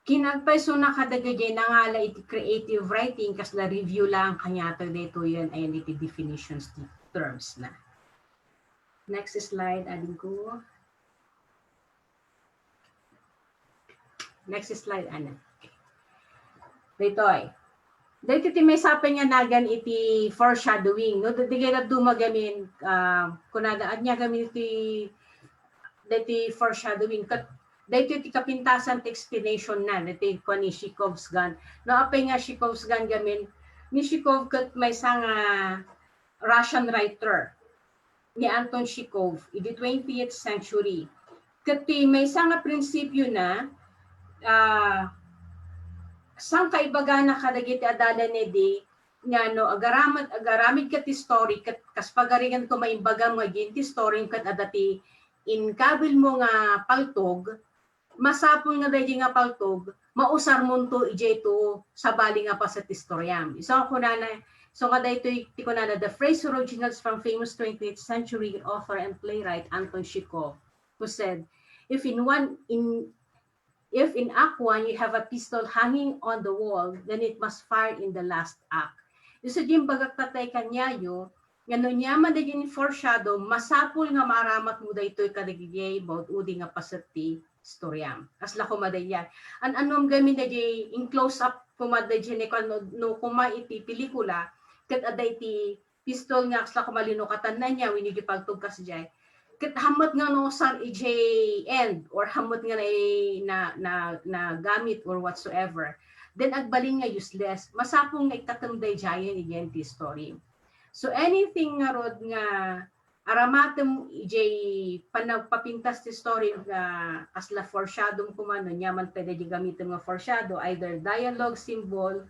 Kinagpaysona kadagiti nangala iti creative writing, kasla review lang kaniato daytoyen, ayan iti definitions ti terms na. Next slide, adingko. Next slide, Ana. Daytoy. Daytoy ti maysa pay nga nagan iti foreshadowing. No, dagiti dadduma gamin, ah, kunada, ania gamin iti, daytoy foreshadowing. Ket daytoy ti kapintasan ti explanation na, daytoy kua ni Chekhov's gun. No, apay nga Chekhov's gun gamin, ni Chekhov ket maysa nga Russian writer ni Anton Chekhov idi twentieth century. Ket ti maysa nga prinsipio na, ah, saan kaibagana kadagiti adalan idi nga no agaramid, agaramid ket ti story, ket kas pagarigan ko maimbagam nga diay ti story ket adda ti inkabil mo nga paltog, masapul nga daydi nga paltog, mausar monto idiay to sabali nga paset ti istoryam. Isu nga kunana, isu nga daytoy ti kunana, the phrase originates from famous twentieth century author and playwright Anton Chekhov, who said, "If in one, in, if in act one you have a pistol hanging on the wall, then it must fire in the last act." Isu diay imbagak tatay kaniayo, nga no ania man daydi foreshadow, masapul nga maaramat mo daytoy kadagiti maud-udi nga paset ti istoryam. Kasla koma daydiay. An-anuam gamin daydi in close up koma daydi ni, no, no koma iti pelikula, ket adda iti pistol nga kasla koma linukatanna nia, wenno di paltog kasdiay. Ket hammet nga nausar idiay end, or hammet nga na, na, na, nagamit or whatsoever, then agbalin nga useless. Masapul nga ikkatem daydiayen idiay ti story. So anything ngarud nga aramatem idiay panagpapintas ti story nga kasla foreshadow koma, no ania man pwede di gamitem nga foreshadow, either dialogue, symbol,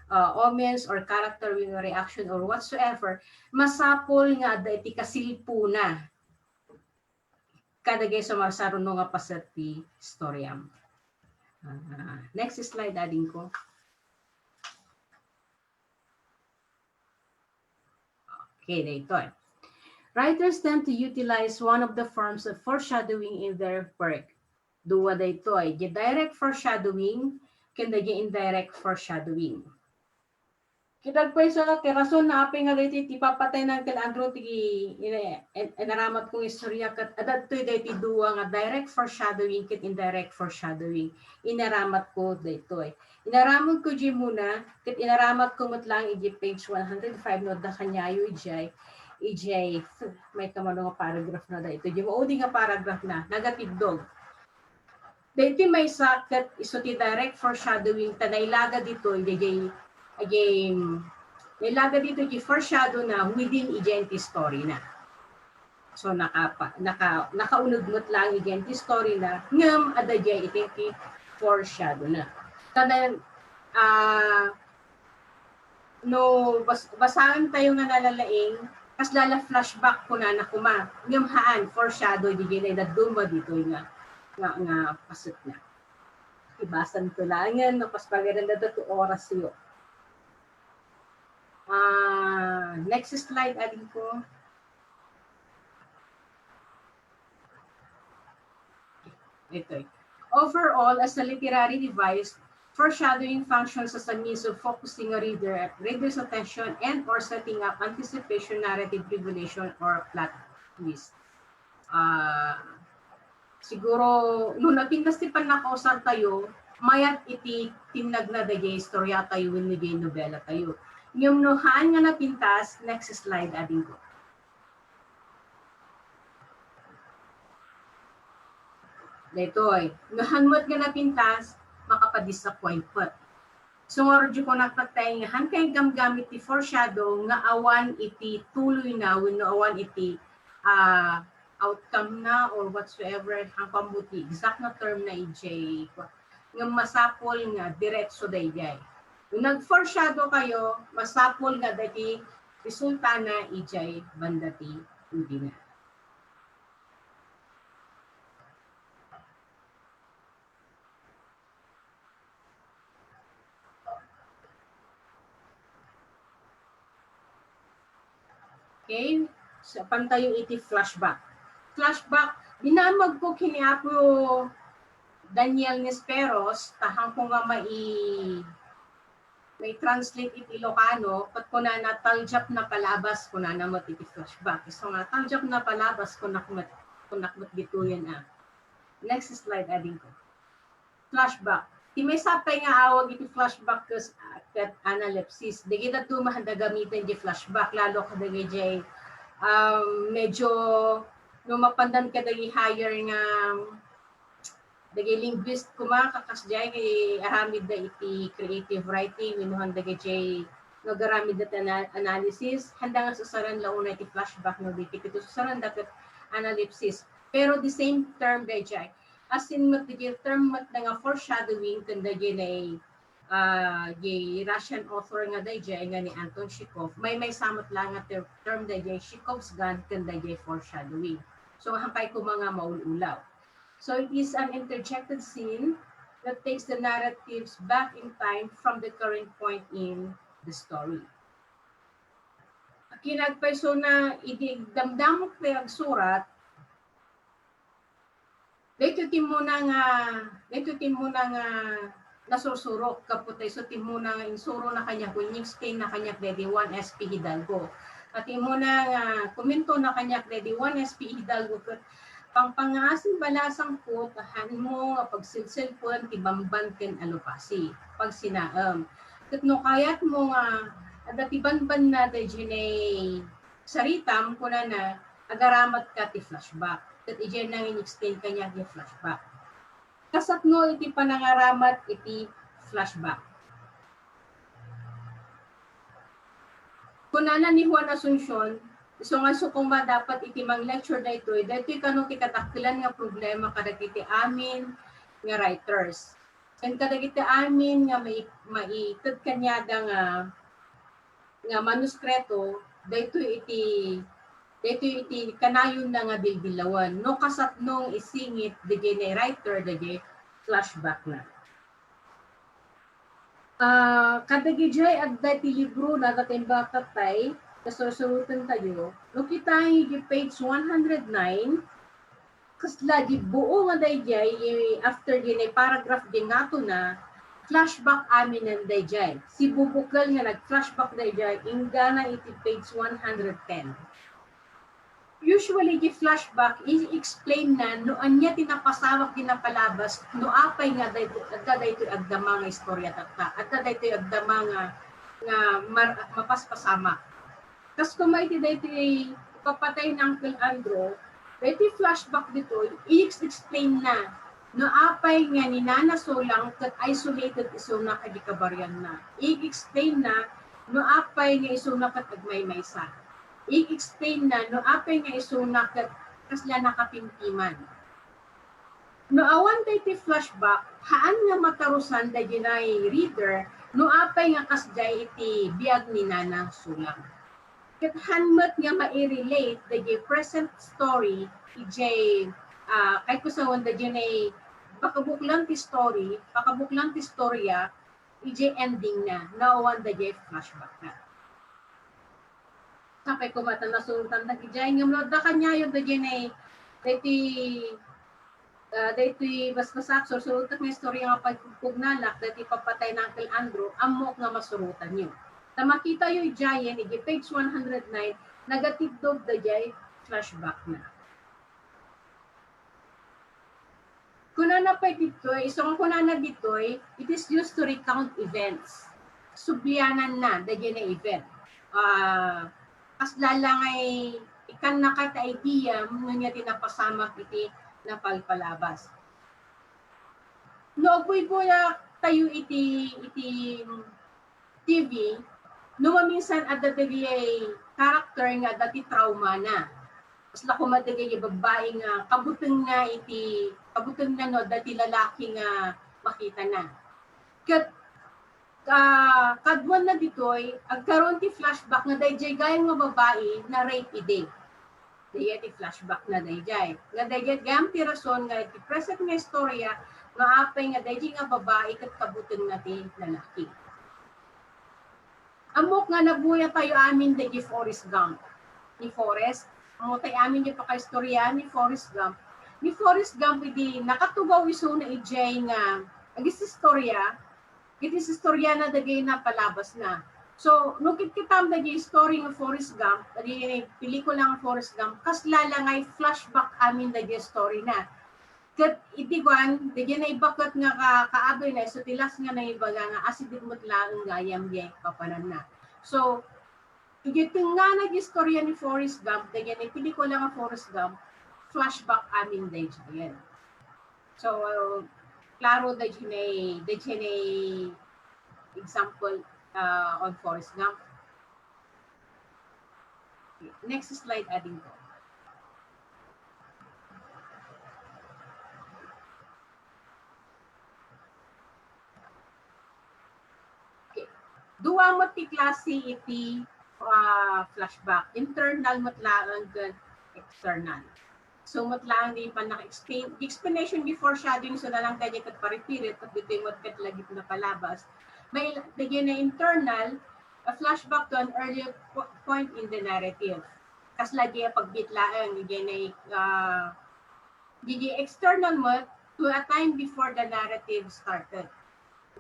uh, omens, or character reaction, or whatsoever, masapul nga adda iti kasilpona kadagiti sumarsaruno nga paset ti istoryam. Ah, next slide, adingko. Okay, daytoy. Writers tend to utilize one of the forms of foreshadowing in their work. Dua daytoy, di direct foreshadowing ken di indirect foreshadowing. Ket agpayso ti rason na apay nga daytoy ti papataynan ken Andrew ti ina-, in-, inaramat kong istorya ket adda daytoy daytoy dua nga direct foreshadowing ket indirect foreshadowing. Inaramat ko daytoy. Inaramat ko diay muna, ket inaramat ko met laeng idiay page one hundred five no adda kaniayo idiay, idiay, may kamano nga paragraph na daytoy. Di maudi nga paragraph na, nagatiddog. Daytoy maysa ket isu ti direct foreshadowing ta nailaga ditoy, idiay, idiay, nailaga ditoy ti foreshadow na within idiay ti story na. So, nakapa-, naka-, nakauneg met laeng idiay ti story na, ngem adda diay iti ti foreshadow na. Kada, ah, no bas-, basaen tayo nga nalalaing, kasla la flashback kunana koma, ngem haan, foreshadow, di diay dadduma ditoy nga, nga, nga paset na. Ibasan to laengen, no, pas pagaran da to oras yo. Ah, next slide, adingko. Itoy. Overall, as a literary device, foreshadowing functions as a means of focusing a reader, reader's attention and or setting up anticipation, narrative revelation, or plot twist. Ah, siguro, no napintas ti pannakausartayo, mayat iti tinnagna daydiay istoriatayo wenno diay nobelatayo. Ngem no haan nga napintas, next slide, adingko. Daytoy, no haan met nga napintas, makapa-disappoint met. So, ngarud, kunak tayo nga haan kay gamgamit ti foreshadow nga awan iti tuloyna wenno awan iti, ah, outcome na or whatsoever, haan ko ammo ti exact nga term na idiay, nga masapul nga diretso daydiay. No nag-foreshadow kayo, masapul nga daydi resultana idiay banda ti udina. Okay? So, pantayo iti flashback. Flashback, dinamag ko kini Apo Daniel Nisperos, ta haan ko nga mai-, mai-translate iti Ilocano, ket kunana, "Taldiapna palabas," kunana met iti flashback. So nga, "Taldiapna palabas," kunak met, kunak met ditoyen, ah. Next slide, adingko. Flashback. Ti maysa pay nga awag iti flashback ket, ket analepsis. Dagiti dadduma haan da gamiten ti flashback, lalo kadagiti, um, medyo no mapandan kadagiti higher nga, dagiti linguist koma, kakasdiay, nga aramidda iti creative writing, wenno haan dagiti nga agaramidda ti ana-, analysis, haan da nga susaran la unay ti flashback, no, dagiti ket susaranda ket analepsis. Pero the same term daydiay. Asin met daydiay term met nga foreshadowing ken daydiay, ah, di Russian author nga daydiay nga ni Anton Chekhov. Maymaysa met la nga ter-, term daydiay Chekhov's gun ken daydiay foreshadowing. So, haan pay koma nga maul-ulaw. So, it is an interjected scene that takes the narratives back in time from the current point in the story. Kinagpayso na idi damdamok ti agsurat, daytoy ti immuna nga, daytoy ti immuna nga nasursurok, gapu ta isu ti immuna nga insurona kaniak, wenno in-explain na kaniak daydi Juan S P Hidalgo. Ket immuna nga komento na kaniak daydi Juan S P Hidalgo, ket pangpangaasin balasangko, ta haanmo nga pagsilsilpen ti bamban ken alupasi, pagsinaem. Ket no kayatmo nga adda ti bambanna daydiay saritam, kunana, agaramatka ti flashback. Ket idiay nangin-explain kaniak ti flashback. Kasatno iti panangaramat iti flashback. Kunana ni Juan Asuncion, isu nga isu koma dapat iti mang-lecture daytoy, daytoy kano ti kadakkelan nga problema kadagiti amin nga writers. Ken kadagiti amin nga mai-, maited kaniada nga, nga manuskrito, daytoy iti, daytoy iti kanayonna nga dildilawen. No kasatno nga isingit daydiay writer, daydiay flashback na. Ah, kadagijay adda ti libro na, ta imbag tattay, kasursurotentayo. No kitaen iti page one hundred nine, kasla di buo nga daydiay, i-, after di paragraph di ngatona, flashback aminen daydiay. Si Bubukel nga nag-flashback daydiay, inggana iti page one hundred ten. Usually, di flashback, i-explain na no ania ti napasamak, di napalabas, no apay nga daytoy, adda daytoy agdama nga istorya tatta, adda daytoy agdama nga, nga mar-, mapaspasamak. Kas koma iti daytoy ipapatay ni Uncle Andrew, daytoy flashback ditoy, i-explain na no apay nga ni Nana Sulang ket isolated isuna kadagiti kabarianna. I-explain na no apay nga isuna ket agmaymaysa. I-explain na no apay nga isuna ket kasla nakapimpiman. No awan daytoy flashback, haan nga matarusan daydiay reader no apay nga kasdiay iti biag ni Nana Sulang. Ket haan met nga mai-relate daydiay present story idiay, ah, kayat ko sawen daydiay pakabuklan ti story, pakabuklan ti istorya, idiay ending na, no awan daydiay flashback na. Sapay koma ta nasurotan dagiti, ngem no adda kaniayo daydiay, daytoy ah, daytoy basbasak, sursurotek nga istorya nga pagpugpugnanak, daytoy ipapatay ni Uncle Andrew, ammok nga masurotanyo. Ta makitayo idiayen, iti page one hundred nine, nagatiddog daydiay flashback na. Kunana pay ditoy, isu nga kunana ditoy, it is used to recount events. Sublianan na, daydiay nga event. Ah, kasla la nga ikannaka ti idea, no ania ti napasamak iti napalpalabas. No agbuybuya tayo iti, iti T V, no maminsan adda dagiti character nga adda ti trauma na. Kasla koma dagiti babbai nga kabutengna iti, kabutengna no adda ti lalaki nga makitana. Ket, ah, kaduanna ditoy, agkaron ti flashback nga daydiay gayam nga babbai na-rape idi. Daydiay ti flashback na daydiay. Nga daydiay gayam ti rason nga iti present nga istorya nga apay nga daydiay nga babbai ket kabutengna ti lalaki. Ammok nga nabuya tayo amin daydiay Forrest Gump. Ni Forrest, ammo tayo amin ti pakaistorya ni Forrest Gump. Ni Forrest Gump idi nakatugaw isuna idiay nga agistorya, iti istorya na dagiti napalabas na. So, no kitkitam dagiti story nga Forrest Gump, dagiti pelikula nga Forrest Gump, kasla la nga flashback amin dagiti story na. Ket iti kuan, dagiti naibaket nga ka-, kaabay na, isu ti last nga naibaga nga asideg met laeng gayam diay papananna. So, iti tengngana ti istorya ni Forrest Gump, dagiti pelikula nga Forrest Gump, flashback amin daydiay. So, klaro daydiay, daydiay example, uh, on Forrest Gump. Next slide, adingko. Okay. Dua met ti klase iti, ah, flashback. Internal met laeng ken external. So, met laeng di pannaka-explain. The explanation before shadowing, so, na lang tayo ket paripirit, ket ditoy met ket lagip na palabas. May, dagiti internal, a flashback to an earlier po-, point in the narrative. Kasla di a pagbit laeng, dagiti, ah, dagiti external met to a time before the narrative started.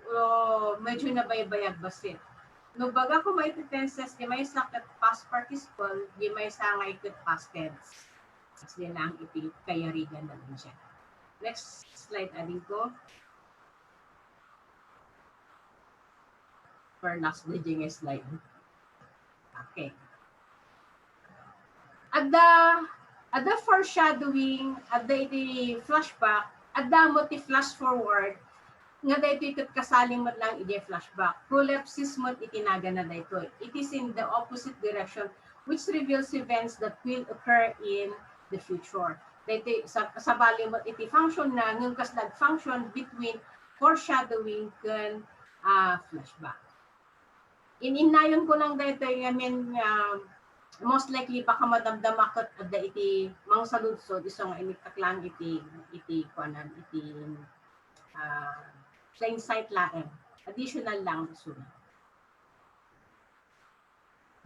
O, medyo nabaybayag bassit. No baga koma iti tenses, di maysa ket past participle, di maysa nga ket past tense. Kasla lang iti kayarigan na din siya. Next slide, adingko. For last na dyan nga slide. Okay. Adda, adda foreshadowing, adda iti flashback, adda mo ti flash forward, nga daytoy ket kasali met lang iti flashback. Prolepsis met iti nagana daytoy. It is in the opposite direction, which reveals events that will occur in the future. Daytoy sa-, sabali met iti function na, ngem kasla function between foreshadowing ken, ah, flashback. In-innayon ko lang daytoy, I mean, ah, most likely baka madamdama ket adda iti mangsaludsod isu nga inittak lang iti, iti kuanan, iti, ah, plain sight laeng. Additional lang isuna.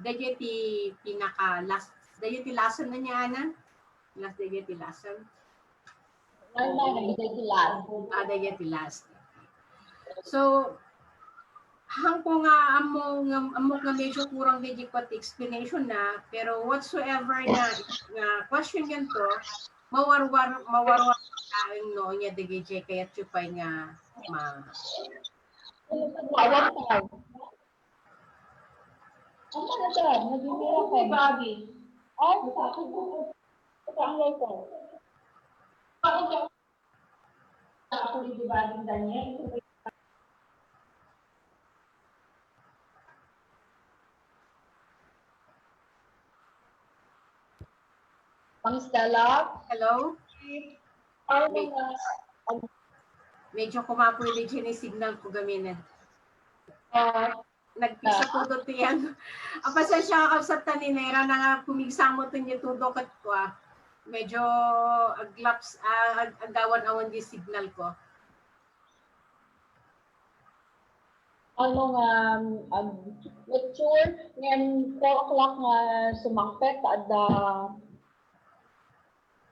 Daydiay ti pinaka last, daydiay ti last na niya, Ana? Last, daydiay ti last. Wala na, daydiay ti last. Ah, daydiay ti last. So, hangko nga ammo nga, ammo nga medyo kurang daydiay ko ti explanation na, pero whatsoever nga, nga question nganto, mawarwar, mawarwar tayo, no, nya daydiay kayatyo pay nga ma- One time. Ano na siya? Naging miracle. Ay, sa akin po. Sa akin po. Ako, di ba, yung Daniel? Ma'am Stella? Hello? Ay, mga, medyo kumapoy ni Jenny signal ko gamina. Ah, nagpisa todo ti yan. Ang pasensya ka, kabsat, ta ni Nera na nga pumigsa mo to niya todo kat ko, ah. Medyo aglaps, ah, ag-, agawan-awan di signal ko. Ano nga, um, lecture, ngayon four o'clock nga sumangpet, adda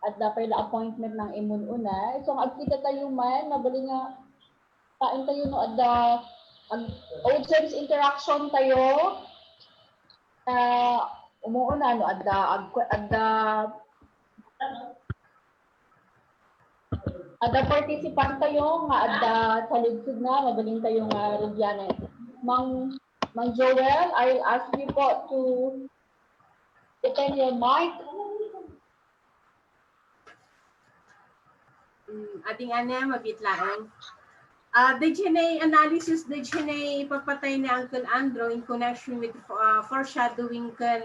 adda pay la appointment nga immun-una. So, nga agkita tayo man, mabalin nga, kain tayo no adda, ag-, audience interaction tayo. Ah, umuuna, no adda, ag-, adda, adda participant tayo nga adda saludsod na, mabalin tayo nga rugyanan. Mang, Mang Joel, I'll ask you po to open your mic. Mm, ading Ana, mabit laeng. Ah, daydiay analysis, daydiay papatay ni Uncle Andrew in connection with, ah, foreshadowing ken,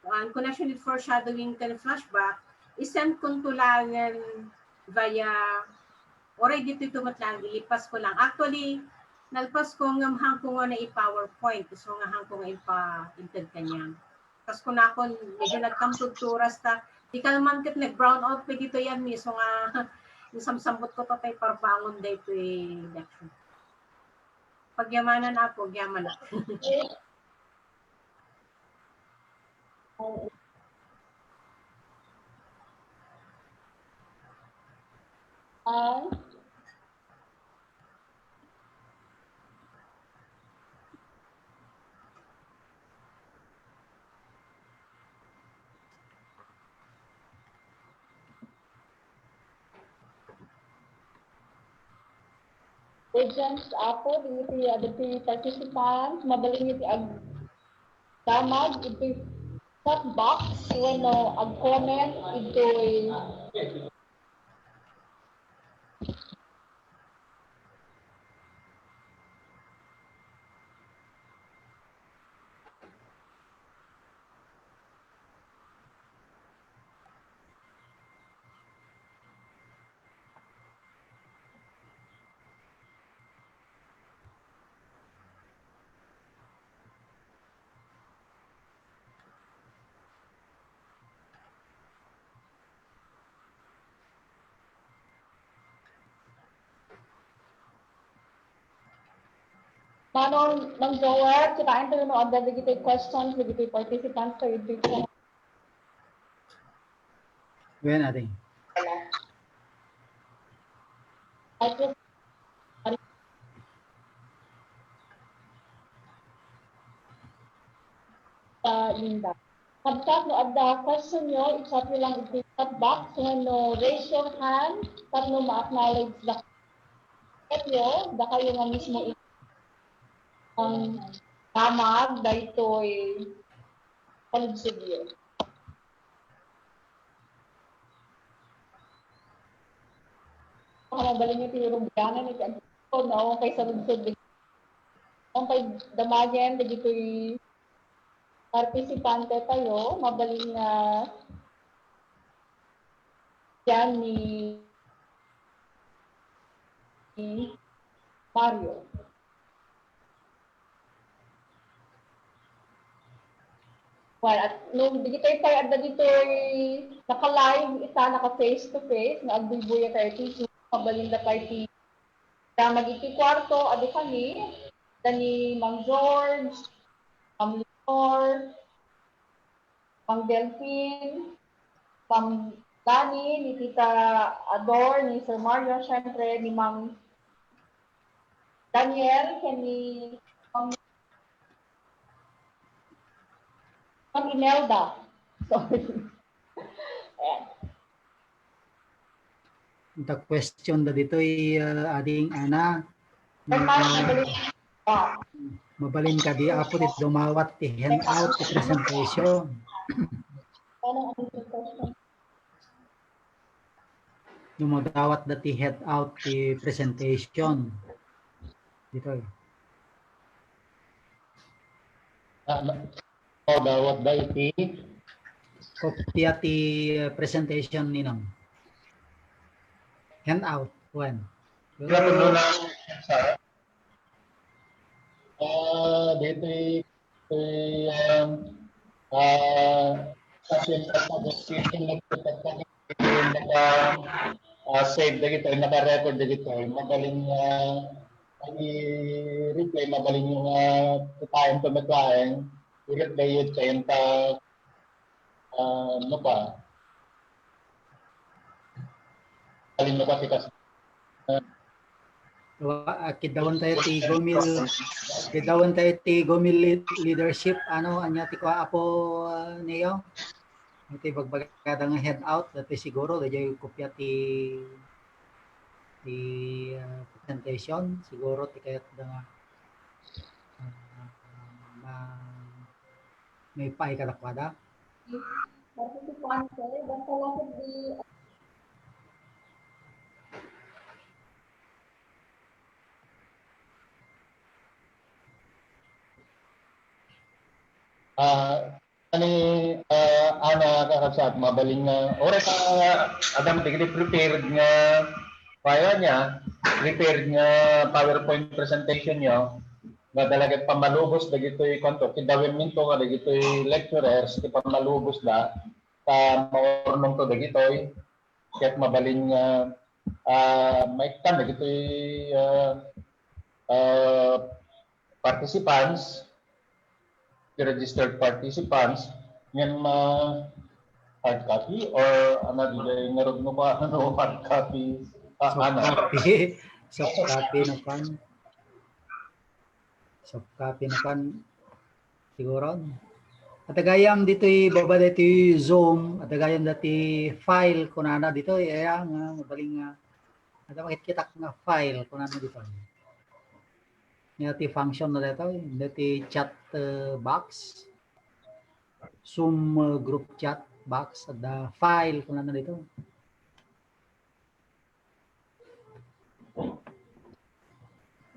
ah, in connection with foreshadowing ken flashback, isend kon to laengen via, oray ditoy to met laeng, ilipas ko lang. Actually, nalpas ko ngem haanko nga nai-PowerPoint, so nga haanko nga impa-, inted kaniam. Kas kunakon, medyo nagkamtudto oras ta, di kalman ket nag-brown out pay ditoy a mi, so nga, insamsambot ko to tay parbangon daytoy lecture. Pagyamanan, Apo, agyaman. Ang audience, Apo, dagiti, ah, dagiti participants, mabalin iti agdamag iti chat box wenno ag-comment itoy Manong, Mang Joel, kitaen tayo no adda dagiti questions dagiti participants tayo dito. Wen, ate. At Ah, Linda. Kabsat, no adda question nyo, i-chat nyo lang iti chat box. Wenno raise your hand tapno ma-acknowledge da kayo, da kayo nga mismo in-, ang damag daytoy saludsodyo. Mabalin nga ti rugyanan iti agtultugaw, no? Kay saludsod, no? Kay damagen dagitoy partisipante tayo, mabalin nga yan ni, ni Mario. Well, at no dagitoy pay adda ditoy naka-live, ita naka-face to face, nga agbuybuya tayo ti Zoom, mabalin da pay ti damag iti kuarto, adu kami, da ni Mang George, Ma'am Leonor, Mang Delfin, Ma'am Lani, ni Tita Ador, ni Sir Mario, syempre, ni Mang Daniel, ken ni Ma'am, Ma'am Imelda. Sorry. Ayan. Ita question da ditoy, ah, ading Ana. Ay, nga parang mabalin. Ah. Mabalin kadi, Apo, ti dumawat ti handout ti presentation. Ano ang question? No madawat da ti handout ti presentation. Ditoy. Ah, na-, madawat da iti kopia ti, eh, presentation ninong. Handout, wen. Grabe no na sa Ah, ditoy, ditoy, um, ah, sa atin, naka, ah, save dagitoy, naka-record dagitoy. Mabalin nga, ah, i-replay, mabalin nga, ah, kitaen pa met laeng, i-replay it, kayanta, ah, ano pa? Alin mo kasi kas-, ah, Wa-, ah, kiddawan tayo ti Gomil, kiddawan tayo ti Gomil lead-, leadership, ano, anya ti kua, Apo, ah, Neo? Iti bagbagada nga head out, dati siguro, dayjay kopia ti, ti, ah, presentation, siguro, ti kayat da nga, ah, ma-, maipaay kadakuada. Participante, basta lang di Ah, ani, ah, Ana, kakabsat, mabalin nga, oras, ah, adda dagiti prepared nga, kaya niya, prepared nga PowerPoint presentation niyo, nga talaga pammalubos dagitoy, kwanto, kidawemminto nga dagitoy lecturers, ti pammalubos da, ta maurnongto dagitoy, ket mabalin nga, ah, maikkan dagitoy, ah, ah, participants, registered participants, ngem, ah, hard copy or ano, di ba, ngarud mo pa, ano, hard copy? Ah, Soft ano? Copy. Soft copy na pan. Soft copy na pan. Siguro. At gayam ditoy baba ditoy Zoom, at gayam dati file kunana ditoy, aya nga mabalin nga. At makitkitak nga file kunana ditoy. Nia ti function na ditoy, dati chat, uh, box, Zoom, uh, group chat box, at the file kunana ditoy.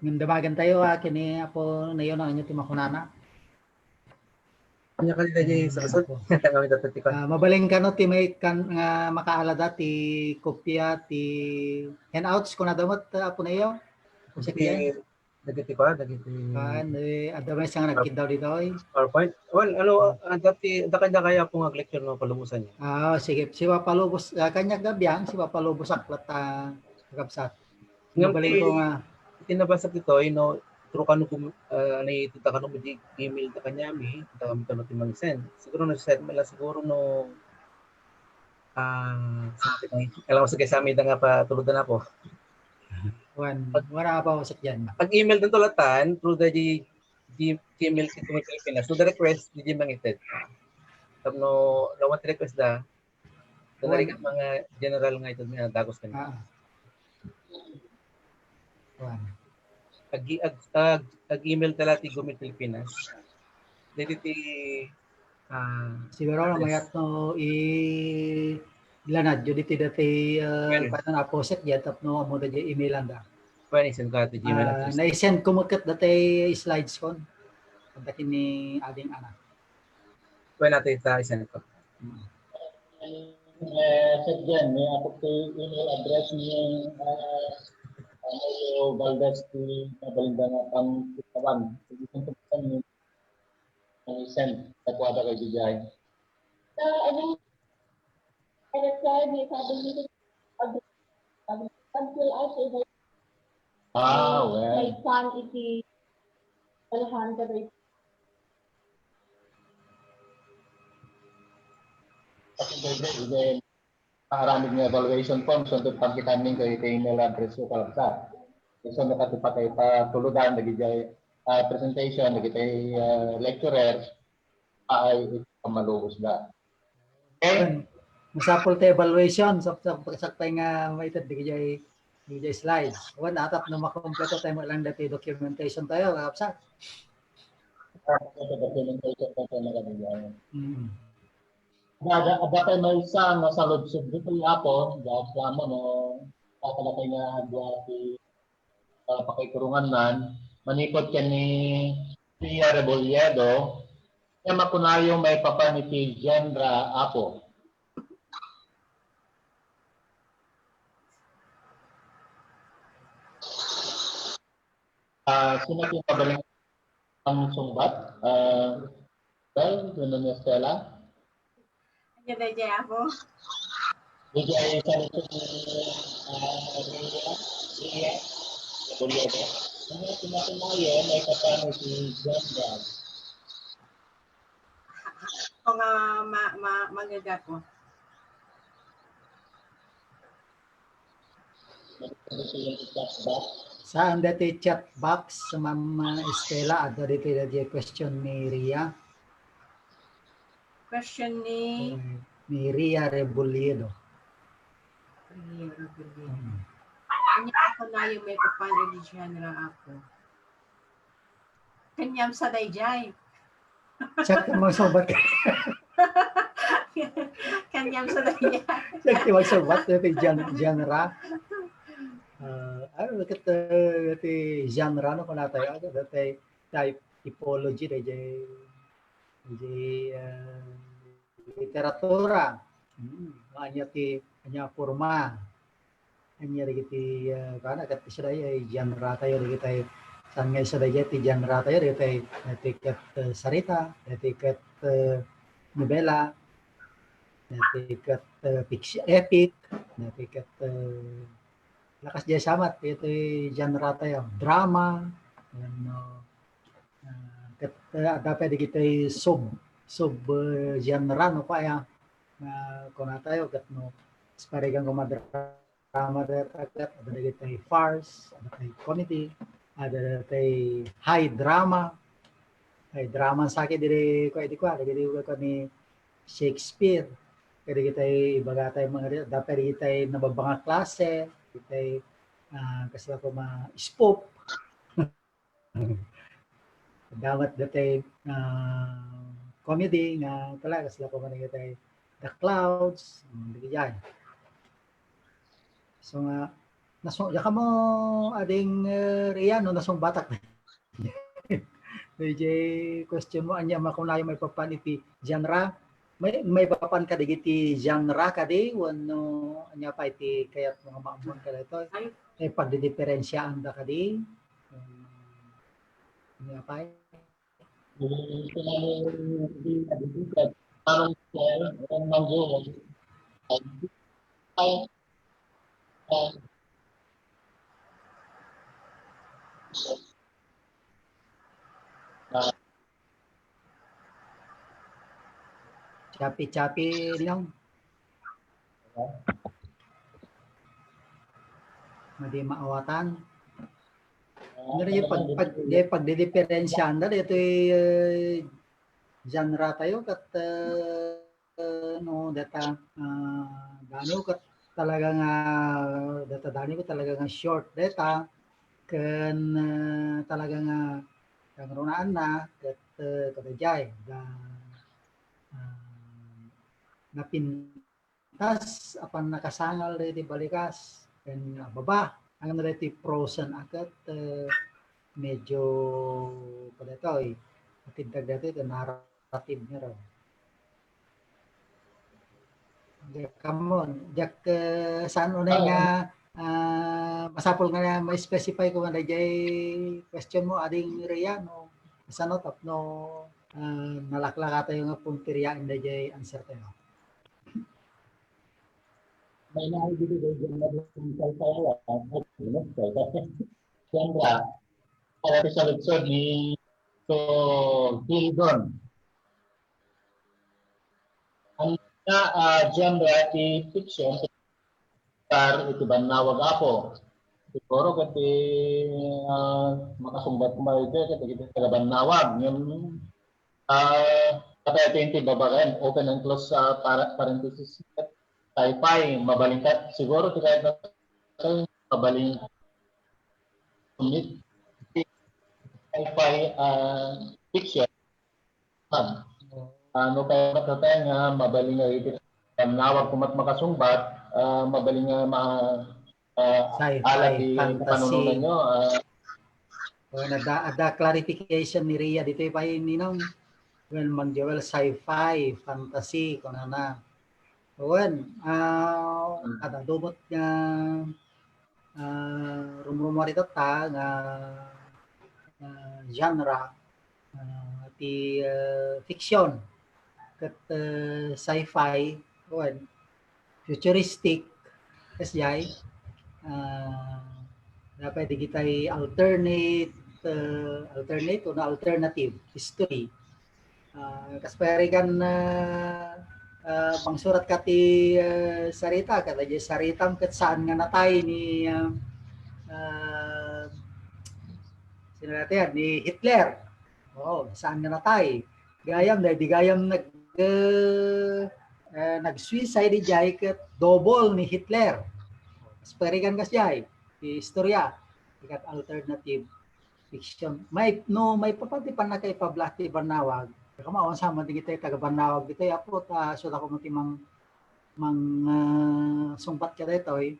Ngem damagen tayo, ah, kini Apo Neo, no, ania ti makunana? Ania kadi daydi sa kusog? Apo. Kami dati ti kwan. Ah, mabalin kano ti may kan-, nga makaalada ti kopia ti handouts kunada met, Apo Neo? Dagiti, dagiti kwan, dagiti kwan, eh, adda maysa nga nagkiddaw ditoy. PowerPoint? Well, ano, ah, dati, dakay-dakay ako nga lecture no, palubosan niya. Ah, sige, siwa palubos, ah, kanya gabian, siwa palubos aklat, ah, kakabsat. Ngem mabalin ko nga, iti nabasa ditoy, no, through kano gum-, ah, naitedda kano di email da kaniami, da kami kano ti mang-send. Siguro na-send mo lang siguro no, ah, sa atin, alam mo, sige, sa amin da nga patuludan ako. Wan, wala pa ako sa dyan. Pag email din tulatan, through the G-, G-, Gmail ti Gomil Pilipinas, through the request, di di mangited. Tapno, lawan ti request da, Talaga mga general nga ito nga dagos kami. Ah. Kuan. Ag, ag, ag, ag-email ta la ti Gomil Pilipinas. Dito ti, ah, siguro mayat no i lanadyo dito dati, ah, paano aposet diyan tapno amo da diyan email anda. Pwede isend ka ti Gmail address. Na-send ko maket dati slides kon. Pagdating ni Ading Ana. Pwede natin ta isend ko. Hmm. Eh, Sir Jen, may ako ti email address ni, ah, Mayo Valdez ti mabalinda nga pangkitawan. Sige, kung saan ni, ni send, tapuada kay Jijay. Sa, ano, I replied ni sabi ni, until I say, ah, well, may kwan iti Alejandro. Kasi pwede, pwede, paaramid nga evaluation form, so, ito pagkitan ning kayo iti email address ko, kalabsat. So, nakatipatay pa tuludan, nagijay, ah, presentation, nagitay, ah, lecturer, ay, ito, malubos na. Okay? Masapul ti evaluation, sa, sa, sa, sa nga maited, di kaya Media slides. Wen, atap no makompleto tayo mo lang dati documentation tayo, kapsa. Documentation tayo na kanila. Mm. Ada, ada tayo may isa nga sa lubsob dito, Apo, dahil sa mo, no, tatalakay nga dua ti, ah, pakaikurungan nan, manipod ka ni Pia Rebolledo, nga makunayo maipapan iti genre, Apo. Ah, sino ti mabalin ang sungbat? Ah, well, yun na ni Estela. Ano na niya ako? Bigay sa nito ni, ah, Ria. Ria. Ano ti makunayo maipapan iti genre? O nga, ma-, ma-, magagapo. Saan dati chat box, Ma'am Estela? Adda dati, dati question ni Ria. Question ni, eh, ni Ria Rebolledo. Ria Rebolledo. Hmm. Ania, ako na yung may papan religion ra ako. Kaniam sa dayjay. Siak ti mangsungbat. Kaniam sa dayjay. Siak ti mangsungbat, dati gen-, genre. Ah, ano, ket, eh, ti genre, no, kunatayo, ah, dati type, typology, dayjay, dayjay, ah, literatura. Hmm, ania ti, ania forma. Ania dagiti, ah, kana, ket isada, eh, genre tayo dagiti, saan nga isada ti genre tayo dagiti, dati ket, eh, sarita, dati ket, eh, nobela, dati ket, eh, fiction, epic, dati ket, eh, lakas diay samat, iti genre tayo, drama, wenno, ah, ket, eh, adda pay dagiti sub, sub, eh, genre, no, kaya, ah, kunatayo, ket no, paregan koma drama dayta ket, adda dagiti farce, adda dagiti comedy, adda dagiti high drama. High drama sakit diri, kua, idi kua, dagiti kua ni Shakespeare. Kadagiti ibaga tayo mga, adda pay dagiti nababa nga klase, dagiti, ah, kasla koma spoof. Adda met dati, ah, comedy nga talaga, kasla koma dagiti The Clouds, mm, dagiti diay. So nga, nasu-, diak kamo, ading, eh, Rian, no, nasungbatak. Dayjay question mo, ania makunayo maipapan iti genre? May, maipapan kadagiti genre kadi, wenno ania pay ti kayatmo nga maammuan kadaytoy? Ay. Eh, pagdidiperensiaanda kadi? Hmm, ania pay? Chapi-chapi lang. Madi maawatan. Ano rin yung pag-, pag-, yung pagdidiperensyanda dito, eh, genre tayo ket, eh, no, data, ah, dano ket talaga nga, data dano ket talaga nga short data ken, eh, talaga nga kangrunaan na ket, eh, kadaydiay da, ah, napin-, tas apan nakasangal daydi balikas ken baba. Ang daydi frozen a ket, eh, medyo kadaytoy, eh, atid dagdaytoy ken narrative ngarud. Diak kamo, diak, eh, saan unay nga, ah, masapul nga ma-specify ko nga dayjay question mo, ading Ria, no? Kasano tapno, ah, nalaklaka tayo nga puntiryaen dayjay answer tayo. May naay dito, dito, dito, dito, dito, genre, para sa lungsod ni, so, Hildon. Ang, ah, genre ti fiction, iti bannawag, Apo. Siguro ket ti, ah, makasungbat koma iti, ket iti taga bannawag. Ngem, ah, kada iti, iti babaen, open and close, ah, para-, parenthesis, sci-fi, mabalin ka, siguro ti kayat na, mabalin, sci-fi, ah, fiction. Ano kaya matatay nga mabalin nga iti bannawag koma ti makasungbat, ah, mabalin nga ma-, ah, sci-fi, ala ti fantasy. Panunonanyo, ah. O, adda, adda clarification ni Ria ditoy pay, Ninong. Wen, Mang Joel, sci-fi, fantasy, kunana. Wen, ah, hmm, adda dumot nga ah, rumrumuar itatta nga, ah, genre, ah, ti, ah, fiction ket, ah, sci-fi, wen, futuristic, kasdiay, ah, dapat digitay alternate, ah, alternate o na alternative history. Ah, kas pay arigan, ah, ah, mangsuratka ti, ah, sarita, ket daydiay saritam ket saan nga natay ni, ah, ah, sino natin yan? Ni Hitler. Oo, saan nga natay? Gayam, daydi gayam nag, eh, eh, nag-suicide idiay ket double ni Hitler. Mas parigan kasdiay ti istorya. Ikat alternative fiction. May, no, maipapan ti pannakaipablaak ti Bannawag. Kama, awan sa man dagiti taga Bannawag ditoy, Apo, ta, so, ako man ti mang, mang, ah, sungbat ka daytoy.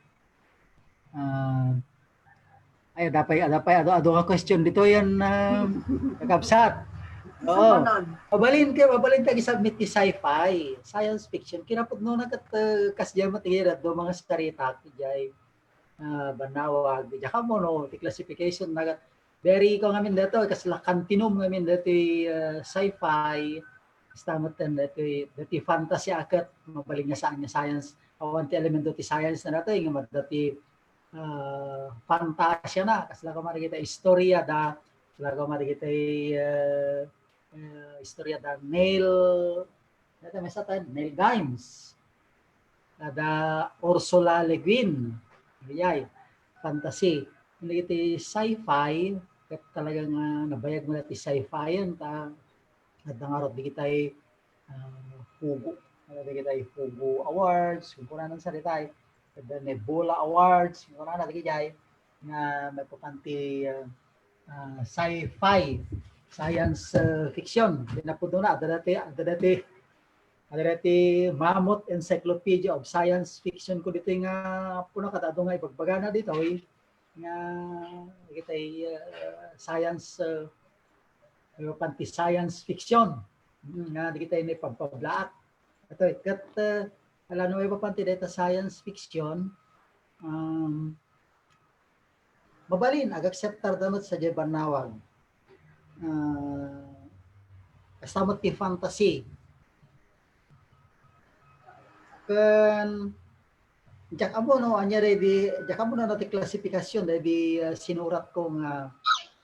Ah, ay, adda pay, adda pay, adu, adu nga question ditoy yan, ah, kakabsat. Oo. Mabalin kay, mabalin tayo submit ti sci-fi, science fiction. Kinapudno na kat, ah, kasdiay met nga adu nga sarita, idiay, ah, Bannawag. Diak ammo no, ti classification na kat, very ko ngamin daytoy, kasla continuum ngamin daytoy, ah, sci-fi, basta met daytoy, daytoy fantasy a ket, mabalin nga saan nga science, awan ti elemento ti science na daytoy, nga madda ti, ah, fantasya na, kasla ko marigita istorya da, kasla ko marigita, eh, eh, istorya da Neil, ano maysa tayo? Neil Gaiman. Ada Ursula Le Guin. Idiay, fantasy. Iti sci-fi, ket talaga nga nabayag mo ti sci-fi yan, ta, adda ngarud dagiti, ah, Hugo. Adda dagiti Hugo Awards, kung kunanan sarita, eh. Adda Nebula Awards, kung kunanan dagiti, nga maipapan ti, ah, ah, sci-fi, science, ah, fiction. Kinapudno na, adda daytoy, adda daytoy, adda daytoy Mammoth Encyclopedia of Science Fiction ko ditoy nga, Apo, ket adu nga ibagbagana ditoy, nga, dagiti, ah, science, ah, maipapan ti science fiction. Mm, nga dagiti naipabpablaak. Itoy, ket, ah, ala no maipapan ti dayta science fiction, um, mabalin, ag-acceptar da met sadiay Bannawag. Ah, kasta met ti fantasy. Ken, diak ammo no ania daydi, diak ammo no ti classification daydi, ah, sinuratko nga,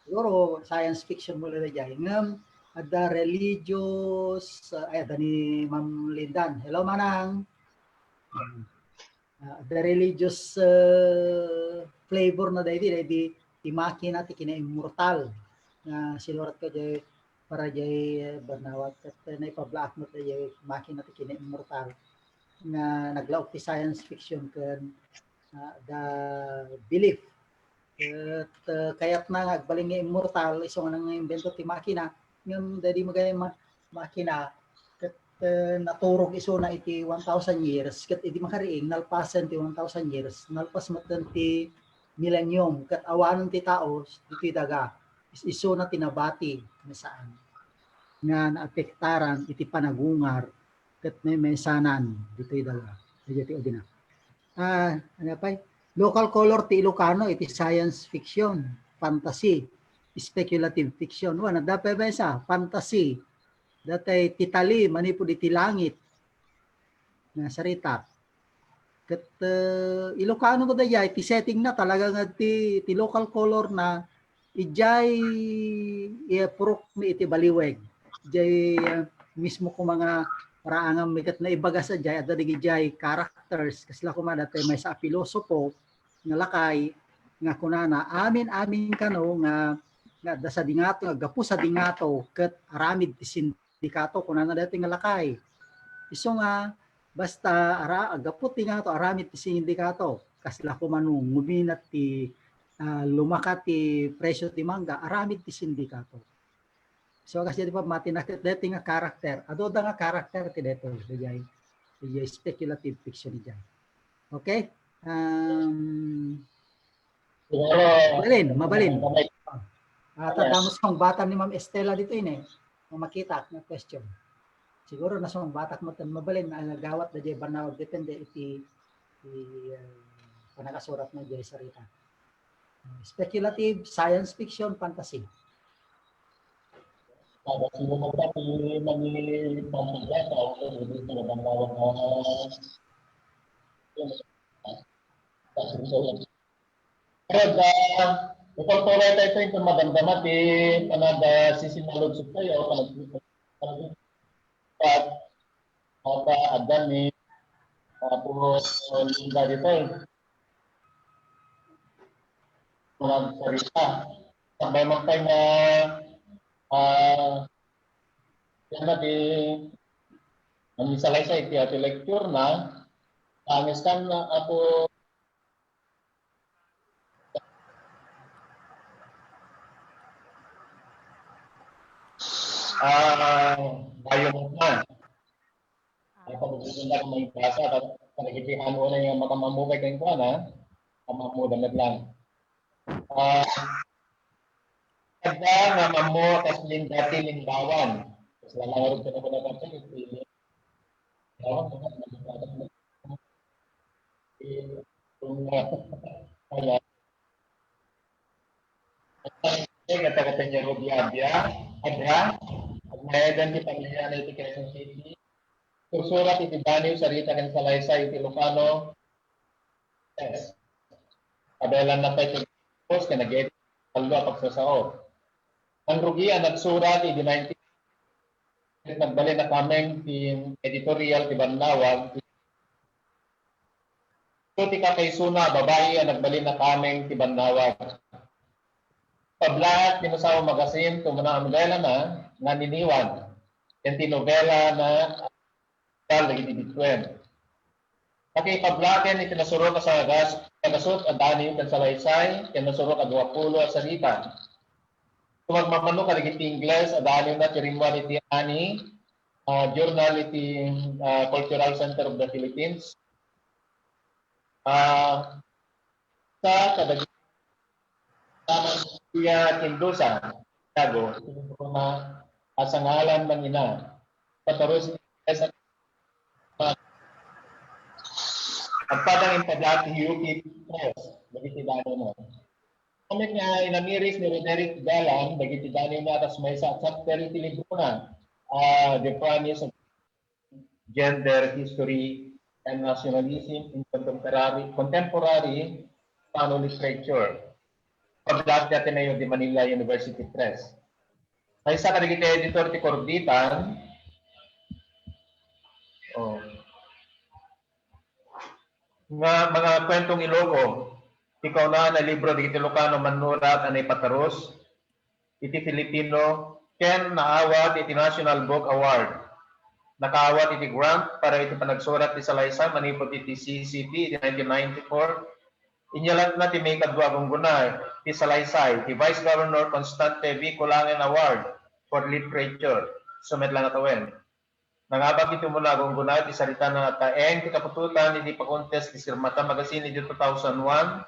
siguro science fiction mo la daydiay. Ngem, adda religious, ah, ay, adda ni Ma'am Lindan. Hello, Manang. Ah, the religious, ah, flavor na daydi, daydi ti makina ti kinaimmortal. Nga sinurat ko diay para diay, ah, Bannawag, ket, ah, naipablaak met diay makina ti kinaimmortal. Nga naglaok ti science fiction ken, ah, the belief. Ket, ah, kayatna nga agbalin nga immortal, isu nga nangaimbento ti makina, ngem daydi magay ma-, makina, ket, ah, naturog isuna iti one thousand years, ket idi makariing, nalpasen ti one thousand years, nalpas metten ti millennium, ket awanen ti tao ditoy daga. Is-, isuna ti nabati, nga saan. Nga naapektaran iti panagungar, ket maymaysanan ditoy daga. Daydiay ti ubina. Ah, ano pay? Local color ti Ilocano iti science fiction, fantasy, speculative fiction. Wen, adda pay maysa, fantasy. Daytoy ti tali manipud iti langit nga sarita. Ket, eh, Ilocano ko daydiay, ti setting na talaga nga ti, ti local color na, idiay, eh, purok mi iti baliweg. Idiay, eh, mismo ko mga paraangam mi ket naibaga sadiay, adda dagidiay characters, kasla koma daytoy maysa a pilosopo nga lakay nga kunana, amin-amin kano nga, nga adda sadi ngato, nga gapu sadi ngato, ket aramid ti sindikato, kunana daytoy nga lakay. Isu nga, basta ara-, gapu ti ngato, aramid ti sindikato. Kasla koma no nguminat ti, ah, lumaka ti presyo ti mangga, aramid ti sindikato. So, kasdiay ti pammati na ket daytoy nga character. Adu-adda nga character ti daytoy, daydiay. Daydiay speculative fiction diay. Okay? Um, Siguro, mabalin, mabalin. May Ah, ta-, damo sungbatan ni Ma'am Estela ditoy, eh. Nga makita nga question. Siguro nasungbatak metten, mabalin, ah, agawat daydiay Bannawag, depende iti, iti, ah, pannakasuratna diay sarita. Speculative, science fiction, fantasy. Kada sino mo ba ti mani pamagasa o kung hindi ka naman nawag na, ah, Pero da, ipagtuloy tayo ito, ito madamdama ti panag, ah, sisinalog sa tayo, panag, panag, Papa, Adami, tapos Linda dito eh. Mga sarita. Sabay man tayo na ah, yan na di, ang isalaysay iti lecture na, ang iskan na ako, ah, bayo mo na. Ay, pag-ubusin na kung may basa, pag-, pag-ipihan mo na yung makamamukay kayong kuwan, ha? Mamamuda met lang. Ah, Kada nga mamo, kas Linda ti Limbawan. Kas lalangarod ka na pala, kasi, Limbawan, ano, Limbawan. Kaya, Ay, nga taga Peñarobia, Abia, Abra, agnayadan ti pamilya na iti Quezon City. Sursurat iti Daniel, Sarita, ken Salaysay iti Ilocano. Yes. Kabelan na pay ti post ken nag-edit, tallo a pagsasao. Ang rugi a nagsurat iti nineteen, nagbalin a kameng ti editorial ti Bannawag, iti kakaisuna, babai a nagbalin a kameng ti Bannawag. Pablaat ti Masao Magazine, tumuna a nobela na nga Niniwan, ken ti nobela na Dal dagiti bituen. Nakipablaken iti nasurok a sagagas-, sagasut a Daniel ken Salaysay, ken nasurok a duapulo a sarita. Tumagmamano kadagiti Ingles a Daniel na ti rimmuar iti ani, ah, journal iti, ah, Cultural Center of the Philippines. Ah, sa kadagiti Taman iya kindusa, Santiago, iti na asangalan man ina, patarus agpadang impablaat ti U P Press, dagiti danona. Kami nga inamiris ni Roderick Galang, dagiti danona kas maysa a chapter iti librona, ah, The Promise of Gender, History, and Nationalism in Contemporary, Contemporary Pano Literature. Pablaat ti Ateneo de Manila University Press. Maysa kadagiti editor ti Kurditan, oh, nga Mga Kwentong Iloko, ti kaunaan a libro dagiti Ilokano mannurat a naipatarus iti Filipino ken naawat iti National Book Award. Nakaawat iti grant para iti panagsurat ti salaysay manipud iti C C P iti nineteen ninety-four. Inyalatna ti maikadua a gungguna ti salaysay, ti Vice Governor Constante V. Colangen Award for Literature. Isu met laeng a tawen. Nangabak iti umuna a gungguna ti saritana nga Taeng ti Kaputotan iti pa-contest ti Sirmata Magazine idi two thousand one.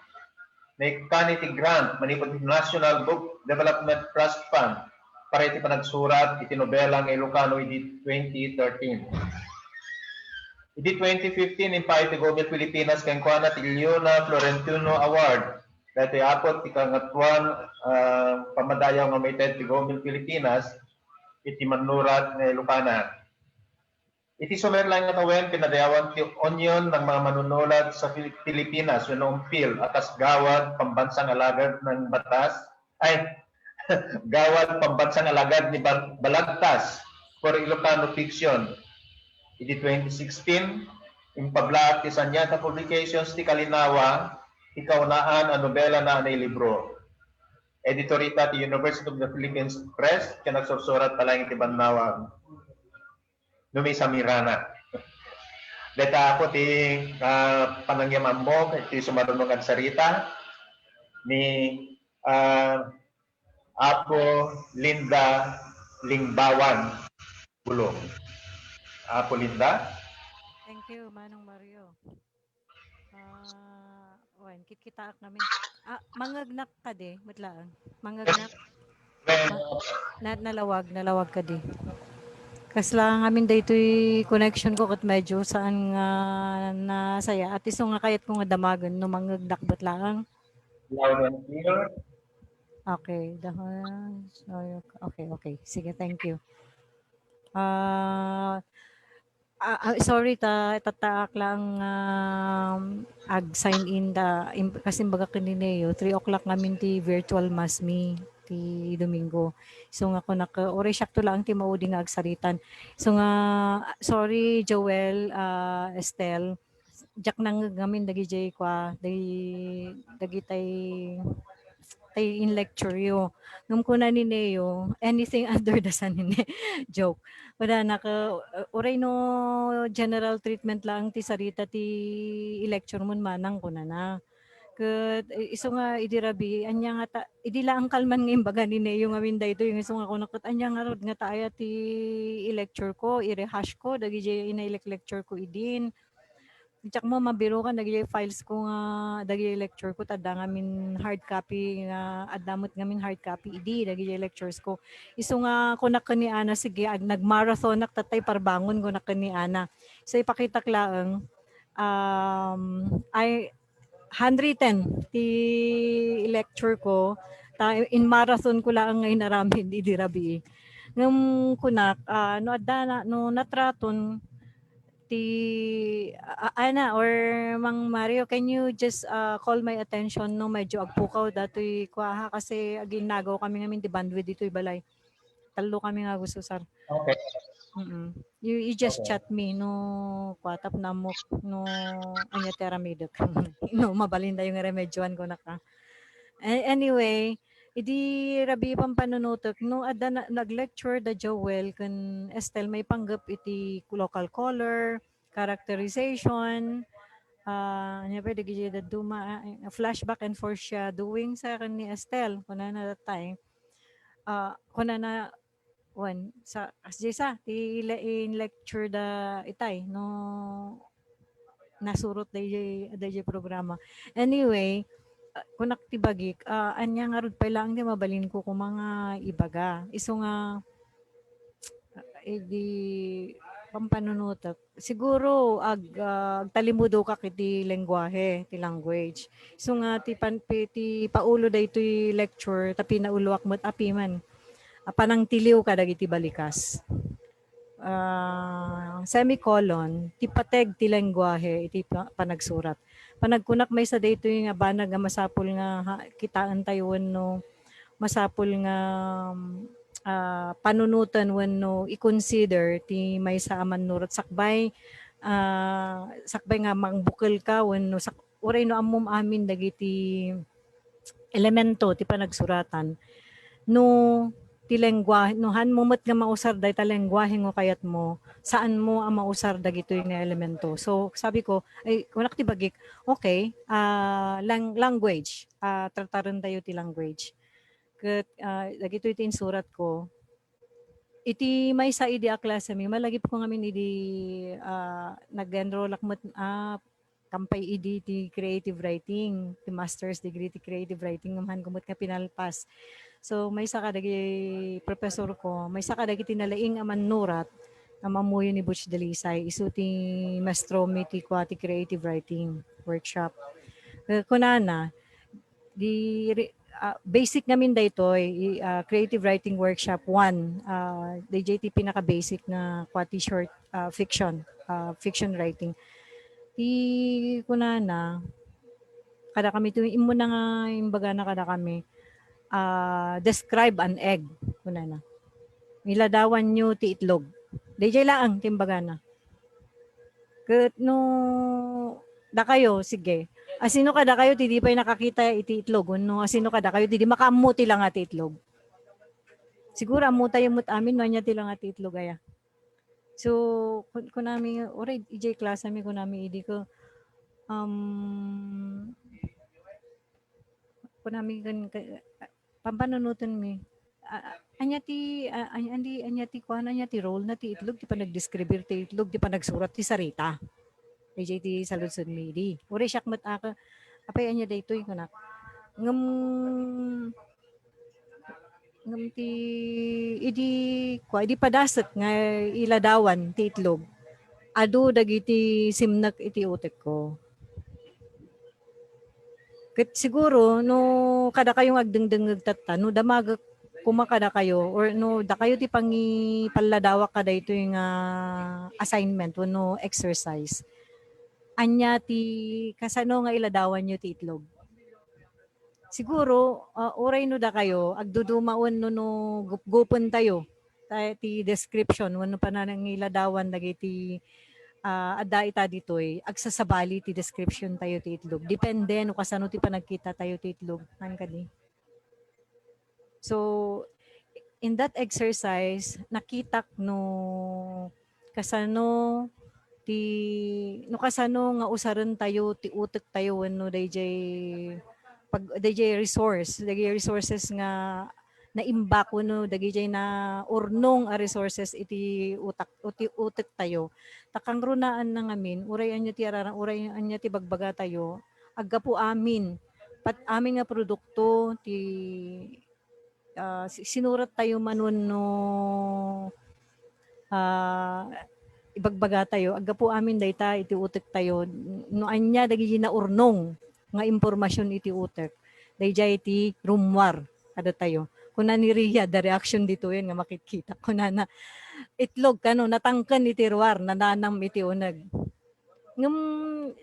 Naikkan iti grant manipud iti National Book Development Trust Fund para iti panagsurat iti nobela nga Ilokano idi twenty thirteen. Idi twenty fifteen, impaay ti Gobel Pilipinas kenkuana ti Leona Florentino Award. Daytoy aput ti kangatoan, ah, pammadayaw nga umayted ti Gobel Pilipinas iti mannurat nga Ilokana. Iti isu met laeng a tawen, pinadayawan ti Union ng mga Manunulat sa Pil-, Pilipinas wenno UMPIL a kas Gawad Pambansang Alagad ng Batas, ay, Gawad Pambansang Alagad ni Bal-, Balagtas for Ilocano Fiction. Idi twenty sixteen, impablaat ti Sanyata Publications ti Kalinawa, ti kaunaan a nobelana a nailibro. Editor ita ti University of the Philippines Press, ken agsursurat pay laeng iti Bannawag. No maisamirana. Dayta aput ti, ah, panangyam-ammok iti sumaruno nga agsarita ni, ah, Apo Linda Lingbawan Bulong. Apo Linda? Thank you, Manong Mario. Ah, wen, kitkitaak ngamin. Ah, mangngegnak kadi, met laeng. Mangngegnak. Ma-, na-, nalawag, nalawag kadi. Kasla ngamin daytoy connection ko ket medyo saan nga nasaya. At isu nga kayatko nga damagen no mangngegnak met laeng. Loud and clear. Okay, dahon. Okay, okay. Sige, thank you. Ah, ah, ah, sorry ta, tattaak lang, um, ag-sign in da, im-, kas imbaga ken ni Neo, three o'clock ngamin ti virtual mass mi. ti Domingo. So nga kunak, uray siakto laeng ti maudi nga agsaritan. So nga, sorry, Joel, ah, Estel, diak nangngeg ngamin dagijay kua, dagi-, dagitay tay in-lecture yo. Ngem kuna ni Neo, "Anything under the sun," ne. Joke. Kuna naka, uray no general treatment laeng ti sarita ti i-lecture mon manang, kunana. Ket, eh, isu nga idi rabii, ania nga ta-, idi laeng kalman nga imbaga ni Neo ngamin daytoy, isu nga kunak ket, ania ngarud nga ta aya ti i-lecture ko, i-rehash ko, dagijay inay lek-lecture ko idin. Diak mo mabirukan dagijay files ko nga, dagijay lecture ko, ta adda ngamin hard copy nga, adda met ngamin hard copy idi, dagijay lectures ko. Isu nga kunak ken ni Ana, "Sige, ag-, nagmarathonak, tatay parbangon," kunak ken ni Ana. So, ipakitak laeng, um, ay, handwritten ti lecture ko, ta in-marathon ko laeng nga inaramid idi rabii. Ngem kunak, ah, no adda na, no natraton ti, a-, Ana or Mang Mario, can you just, ah, call my attention no medyo agpukaw datoy kua ha, kasi aginnagaw kami ngamin ti bandwidth ditoy balay. Tallo kami nga agusar. Okay. Mm. You, you just Okay. chat me no kua tapno ammok no ania ti aramidek. No mabalindayo nga remedyoan, kunak a. A-, anyway, idi rabii pampanunotek, no adda na-, nag-lecture da Joel ken Estel maipanggep iti local color, characterization, ah, ania pay dagiti dadduma, ah, flashback and foreshadowing sa ken ni Estel, kunana that time. Ah, kunana, wen, sa, kasdiay sa, ti le-, in-lecture da itay, no, nasurot dayjay, dayjay programa. Anyway, ah, kunak ti bagik, ah, ania ngarud pay laeng ti mabalinko koma nga ibaga. Isu nga, ah, idi pampanunotek, siguro ag-, ah, agtalimudokak iti lengguahe, ti language. Isu nga ti pan-, pi-, ti paulo daytoy lecture, ta pinauloak met a piman a panangtiliw kadagiti balikas. Ah, semicolon, ti pateg ti lengguahe iti pa-, panagsurat. Panagkunak maysa daytoy nga banag nga masapul nga ha-, kitaentayo wenno masapul nga, ah, panunoten wenno i-consider ti maysa a mannurat sakbay, ah, sakbay nga mangbukelka wenno sak-, uray no ammom amin dagiti elemento ti panagsuratan. No ti lengguahe, no haanmo met nga mausar dayta lengguahe nga kayatmo, saanmo a mausar dagitoy nga elemento. So, sabi ko, ay, kunak ti bagik, okay, ah, lang-, language, ah, tartarentayo ti language. Ket, ah, dagitoy ti insurat ko. Iti maysa idi a klasemi, malagipko ngamin idi, ah, nag-enrollak met, ah, kampay idi ti creative writing, ti master's degree ti creative writing, ngem haanko met nga pinalpas. So, maysa kadagiti professor ko, maysa kadagiti nalaing a mannurat nga ammoyo ni Butch Dalisay, isu ti maestromi ti kua ti creative writing workshop. Eh, kunana, di re-, ah, basic ngamin daytoy, i-, ah, creative writing workshop one, ah, dayjay ti pinaka-basic nga kua ti short, ah, fiction, ah, fiction writing. Ti kunana, kadakami ti immuna nga imbagana kadakami, ah, "Describe an egg," kunana. "Iladawanyo ti itlog." Dayjay laeng ti imbagana. Ket no dakayo, sige. Asino kadakayo ti di pay nakakita iti itlog? Wenno asino kadakayo ti di makaammo ti langa ti itlog? Siguro ammotayo met amin no ania ti langa ti itlog aya. So, kun-, kunami, uray idiay klasemi, kunami idi ko, um, kunami ken, ka-, pampanunotenmi. A-, a-, ania ti, a-, ania, ania, ania ti kuan, ania ti role na ti itlog, ti panagdeskribir ti itlog, ti panagsurat ti sarita. Dayjay ti saludsodmi idi. Uray siak met a ka, apay ania daytoy, kunak. Ngem, ngem ti, idi, kua, idi padasek nga iladawan ti itlog, adu dagiti simnek iti utekko. Ket siguro no kadakayo nga agdengdengngeg tatta, no damagek koma kadakayo or no dakayo ti pangipalladawak kadaytoy nga assignment wenno exercise, ania ti kasano nga iladawanyo ti itlog? Siguro, ah, uray no dakayo, agduduma wenno no gupgupen tayo. Ta-, ti description, wenno panangiladawan dagiti, ah, adda ita ditoy, agsasabali ti description tayo ti itlog. Depende no kasano ti panagkita tayo ti itlog. Haan kadi. So, in that exercise, nakitak no kasano ti, no kasano nga usaren tayo ti utek tayo wenno dayjay pag, dayjay resource, dayjay resources nga naimbak wenno dagijay naurnong a resources iti utak, iti utek tayo. Ta kangrunaan na ngamin, uray ania ti arara-, uray ania ti bagbaga tayo, aggapu amin, pat-, amin nga produkto ti, ah, si-, sinurat tayo man wenno, ah, ibagbaga tayo, aggapu amin dayta iti utek tayo, no ania dagiti naurnong nga impormasyon iti utek, dayjay ti rummuar kadatayo. Kuna ni Ria, the reaction ditoyen nga makitkita. Kunana, "Itlog kano, natangken iti ruar, nananam iti uneg." Ngem,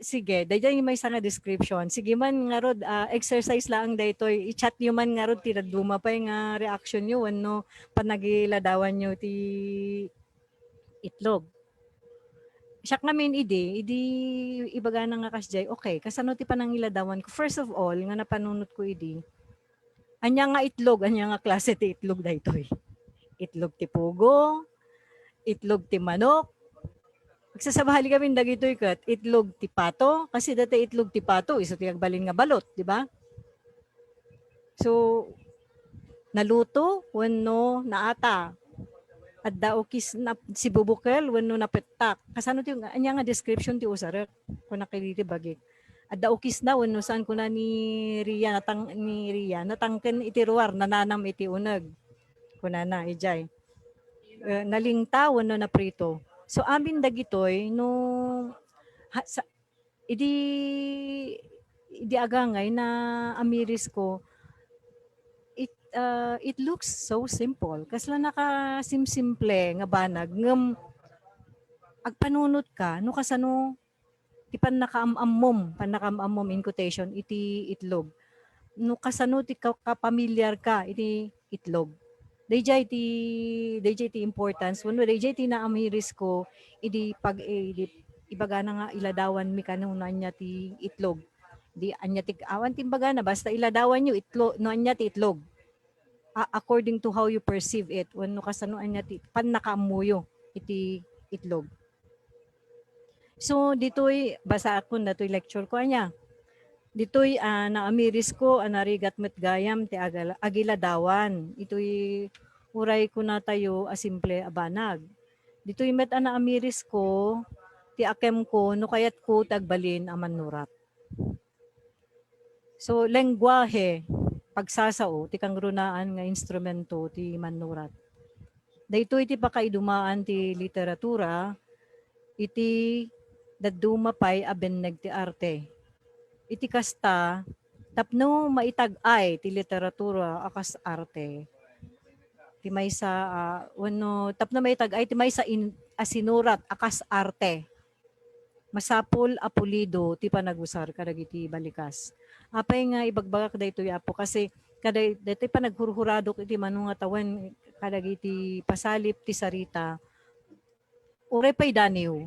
sige, dayjay maysa nga description. Sige man ngarud, ah, exercise laeng daytoy. I-chat yo man ngarud ti dadduma pay nga reaction yo wenno panagiladawan yo ti itlog. Siak ngamin idi, idi ibagana nga kasjay, okay, kasano ti panangiladawan ko? First of all, nga napanunot ko idi, ania nga itlog, ania nga klase ti itlog daytoy? Itlog ti pugo, itlog ti manok. Agsasabali kami dagitoy ket itlog ti pato, kasi dati itlog ti pato, isu ti agbalin nga balot, di ba? So, naluto wenno naata. Adda ukis na sibubukel wenno napettak. Kasano ti, ania nga description ti usarek? Kuna kadagiti bagik. Adda ukis na wenno saan, kuna ni Ria, natang-, ni Ria, natangken iti ruar, nananam iti uneg. Kunana, ijay. Eh, nalingta wenno naprito. So, amin dagitoy, no, ha, sa, idi, idi agangay na amiris ko, it, ah, it looks so simple. Kasla nakasimsimple nga banag, ngem agpanunot ka, no kasano ti pannakaam-ammom, pannakaam-ammom in quotation, iti itlog. No kasano ti ka-, kapamilyar ka iti itlog. Dayjay ti, dayjay ti importance, wenno dayjay ti naamiris ko, idi pag-, idi ibagana nga iladawanmi kano no ania ti itlog. Di ania ti, awan ti imbagana, basta iladawan yo itlo-, no ania ti itlog. A-, according to how you perceive it, wenno kasano ania ti pannakaammoyo iti itlog. So, ditoy, basaakon datoy lecture ko, ania? Ditoy, ah, naamiris ko a narigat met gayam ti agal-, agiladawan. Itoy uray kunatayo a simple a banag. Ditoy met a naamiris ko ti akem ko no kayatko ti agbalin a mannurat. So, lengguahe, pagsasao, ti kangrunaan nga instrumento ti mannurat. Daytoy ti pakaidumaan ti literatura iti dadduma pay a benneg ti arte. Iti kasta, tapno maitag-ay ti literatura a kas arte, ti maysa, ah, wenno tapno maitag-ay ti maysa in-, a sinurat a kas arte, masapul a pulido ti panagusar kadagiti balikas. Apay nga ibagbagak daytoy, Apo, kasi kada, daytoy panaghurhuradok iti mano nga tawen kadagiti pasalip ti sarita, uray pay daniw.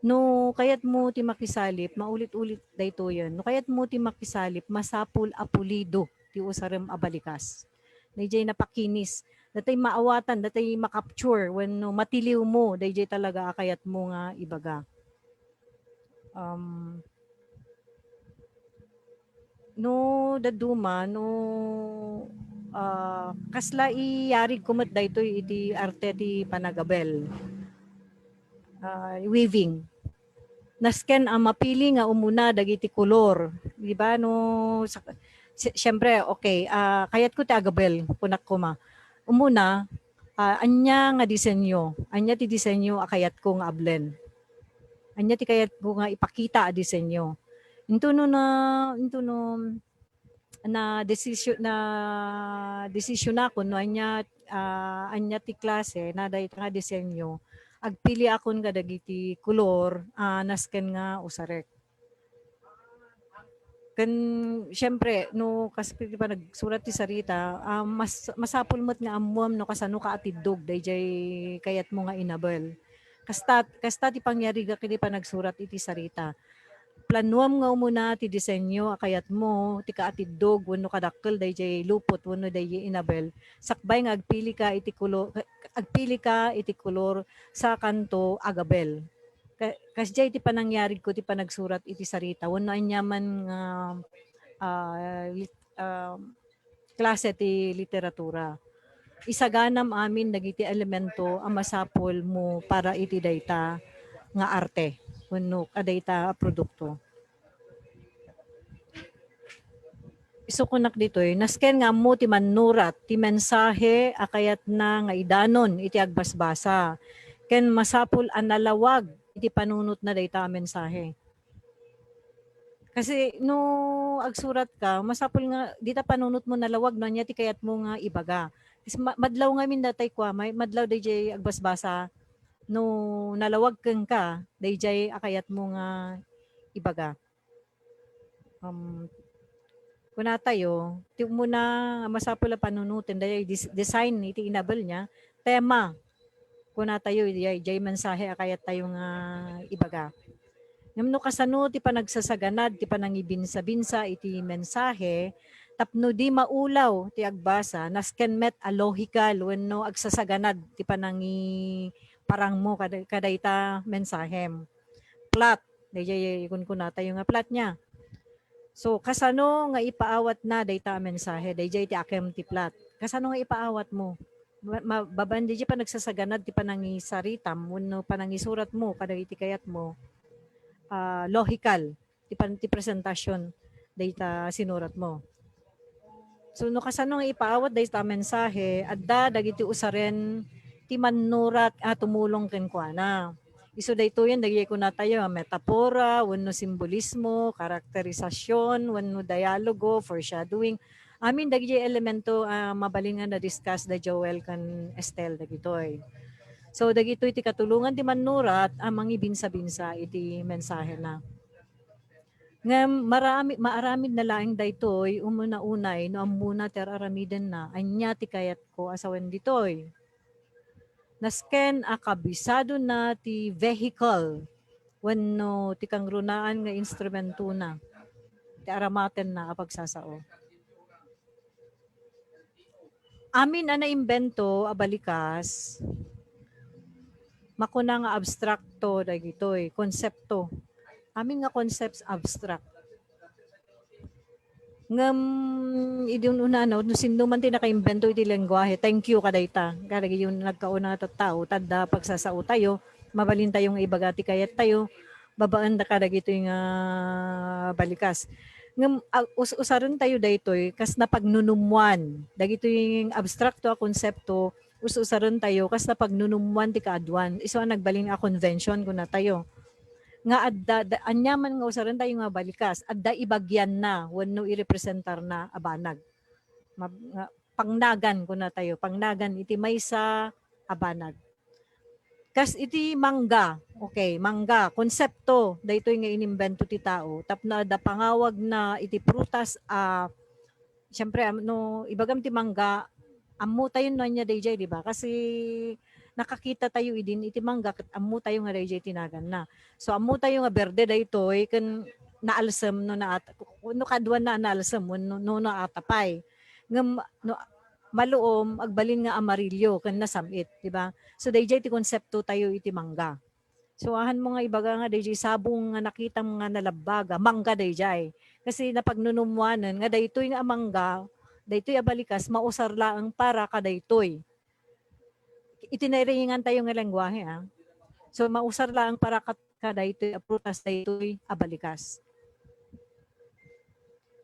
No kayatmo ti makisalip, maulit-ulit daytoyen. No kayatmo ti makisalip, masapul a pulido ti usarem a balikas. Dayjay napakinis. Datay maawatan, datay ma-capture wenno matiliwmo, dayjay talaga a kayatmo nga ibaga. Um, no dadduma, no, ah, kasla iyarigko met daytoy iti arte ti panagabel, ah, weaving. Nasken a mapili nga umuna dagiti kolor, di ba? No, sa-, si-, siyempre, okay, ah, kayatko ti agabel, kunak koma. Umuna, ah, ania nga disenyo? Ania ti disenyo a kayatko nga ablen? Ania ti kayatko nga ipakita a disenyo? Intono na, intono na desisyon, na desisyonakon no ania, ah, ania ti klase na dayta nga disenyo, agpiliakon kadagiti kolor a nasken nga usarek. Ken, siyempre, no kas-, iti panagsurat ti sarita, ah, mas-, masapul met nga ammuam no kasano ka atiddog dayjay kayatmo nga inabel. Kasta, kasta ti pangyarigak iti panagsurat iti sarita. Planuam nga umuna ti disenyo a kayatmo ti kaatiddog wenno kadakkel dayjay lupot wenno dayjay inabel, sakbay nga agpili ka iti kulo-, agpili ka iti kolor sa kanto a gabel. Ka-, kasdiay ti panangyarig ko ti panagsurat iti sarita wenno aniaman nga, ah, lit-, ah, klase ti literatura. Isaganam amin dagiti elemento a masapul mo para iti dayta nga arte wenno kadayta a produkto. Isu kunak ditoy, nasken nga ammo ti mannurat ti mensahe a kayatna nga idanon iti agbasbasa, ken masapul a nalawag iti panunotna dayta a mensahe. Kasi no agsurat ka, masapul nga dita panunotmo nalawag no ania ti kayatmo nga ibaga. Kasi ma-, madlaw ngamin datay kua, may madlaw dayjay agbasbasa, no nalawag kenka, dayjay a kayatmo nga ibaga. Um, kunatayo, ti umuna a masapul a panunoten, dayjay dis-, design iti inabel niya, tema, kunatayo, dayjay mensahe a kayattayo nga ibaga. Ngem no kasano ti panagsasaganad ti panangibinsabinsa iti mensahe tapno di maulaw ti agbasa, nasken met a logical wenno agsasaganad ti panangiparangmo kada-, kadayta mensahem. Plot, dayjay kunkunatayo nga plot niya. So, kasano nga ipaawatna dayta a mensahe? Dayjay ti akem ti plot. Kasano nga ipaawatmo? Ma-, ma-, babaen dayjay panagsasaganad ti panangisaritam wenno panangisuratmo kadagiti kayatmo, ah, logical ti pan-, ti presentasion dayta sinuratmo. So, no kasano nga ipaawat dayta a mensahe, adda dagiti usaren ti mannurat a tumulong kenkuana. Isu daytoyen dagiti kunatayo a metapora, wenno simbolismo, karakterisasion, wenno dialogo, foreshadowing. Amin dagiti elemento a mabalin nga na-discuss da Joel ken Estel dagitoy. So, dagitoy ti katulongan ti mannurat a mangibinsabinsa iti mensahena. Ngem marami-, maaramidna laeng daytoy umuna unay no ammona ti ar-aramidenna, ania ti kayatko a sawen ditoy? Nasken a kabisadona ti vehicle wenno ti kangrunaan nga instrumentona ti aramatenna a pagsasao. Amin a naimbento a balikas, makuna nga abstrakto dagitoy, konsepto. Amin nga concepts abstract. Ngem idi un-una, no, no sinno man ti nakaimbento iti lengguahe, thank you kadayta. Kadagiti nagkauna nga tattao, ta adda pagsasaotayo, mabalintayo nga ibaga ti kayattayo babaen da kadagitoy nga balikas. Ngem, ah, us-, usarentayo daytoy kas napagnunummoan. Dagitoy abstrakto a konsepto, us-, usarentayo kas napagnunummoan ti kaaduan. Isu a nagbalin a convention, kunatayo. Nga adda, da-, aniaman nga usarentayo nga balikas, adda ibagianna wenno irepresentarna a banag. Ma-, nga, pangnagan, kunatayo, pangnagan iti maysa a banag. Kas iti mangga, okay, mangga, konsepto, daytoy nga inimbento ti tao, tapno adda pangawagna iti prutas a, siyempre, am-, no, ibagam ti mangga, ammotayo no ania dayjay, di ba? Kasi nakakitatayo idin iti mangga, ket ammotayo nga dayjay ti naganna. So, ammotayo nga berde daytoy, ken naalsem no naat-, no kaduanna a naalsem, wenno, no naatapay. Ngem, no, maluom, agbalin nga amarillo ken nasam-it, di ba? So, dayjay ti konseptotayo iti mangga. So, ahanmo nga ibaga nga dayjay sabong nga nakitam nga nalabbaga, mangga dayjay. Kasi napagnunummoanen nga daytoy nga a mangga, daytoy a balikas, mausar laeng para kadaytoy. Iti nairingantayo nga lengguahe, ah. So, mausar laeng para kat-, kadaytoy a prutas, daytoy a balikas.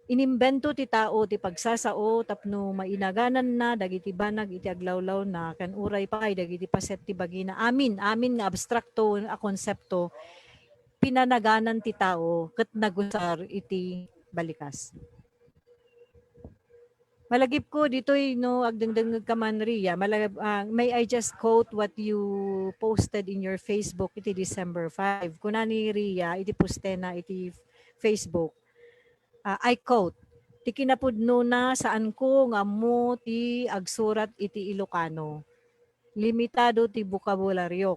Inimbento ti tao ti pagsasao tapno mainagananna dagiti banag iti aglawlawna ken uray pay dagiti paset ti bagina. Amin, amin nga abstrakto a konsepto, pinanaganan ti tao ket nagusar iti balikas. Malagipko ditoy no agdengdengngeg ka man, Ria. Malagip-, ah, may I just quote what you posted in your Facebook iti December five? Kuna ni Ria iti postena iti Facebook, Ah, I quote, "Ti kinapudnona, saanko nga ammo ti agsurat iti Ilocano. Limitado ti bokabularyo.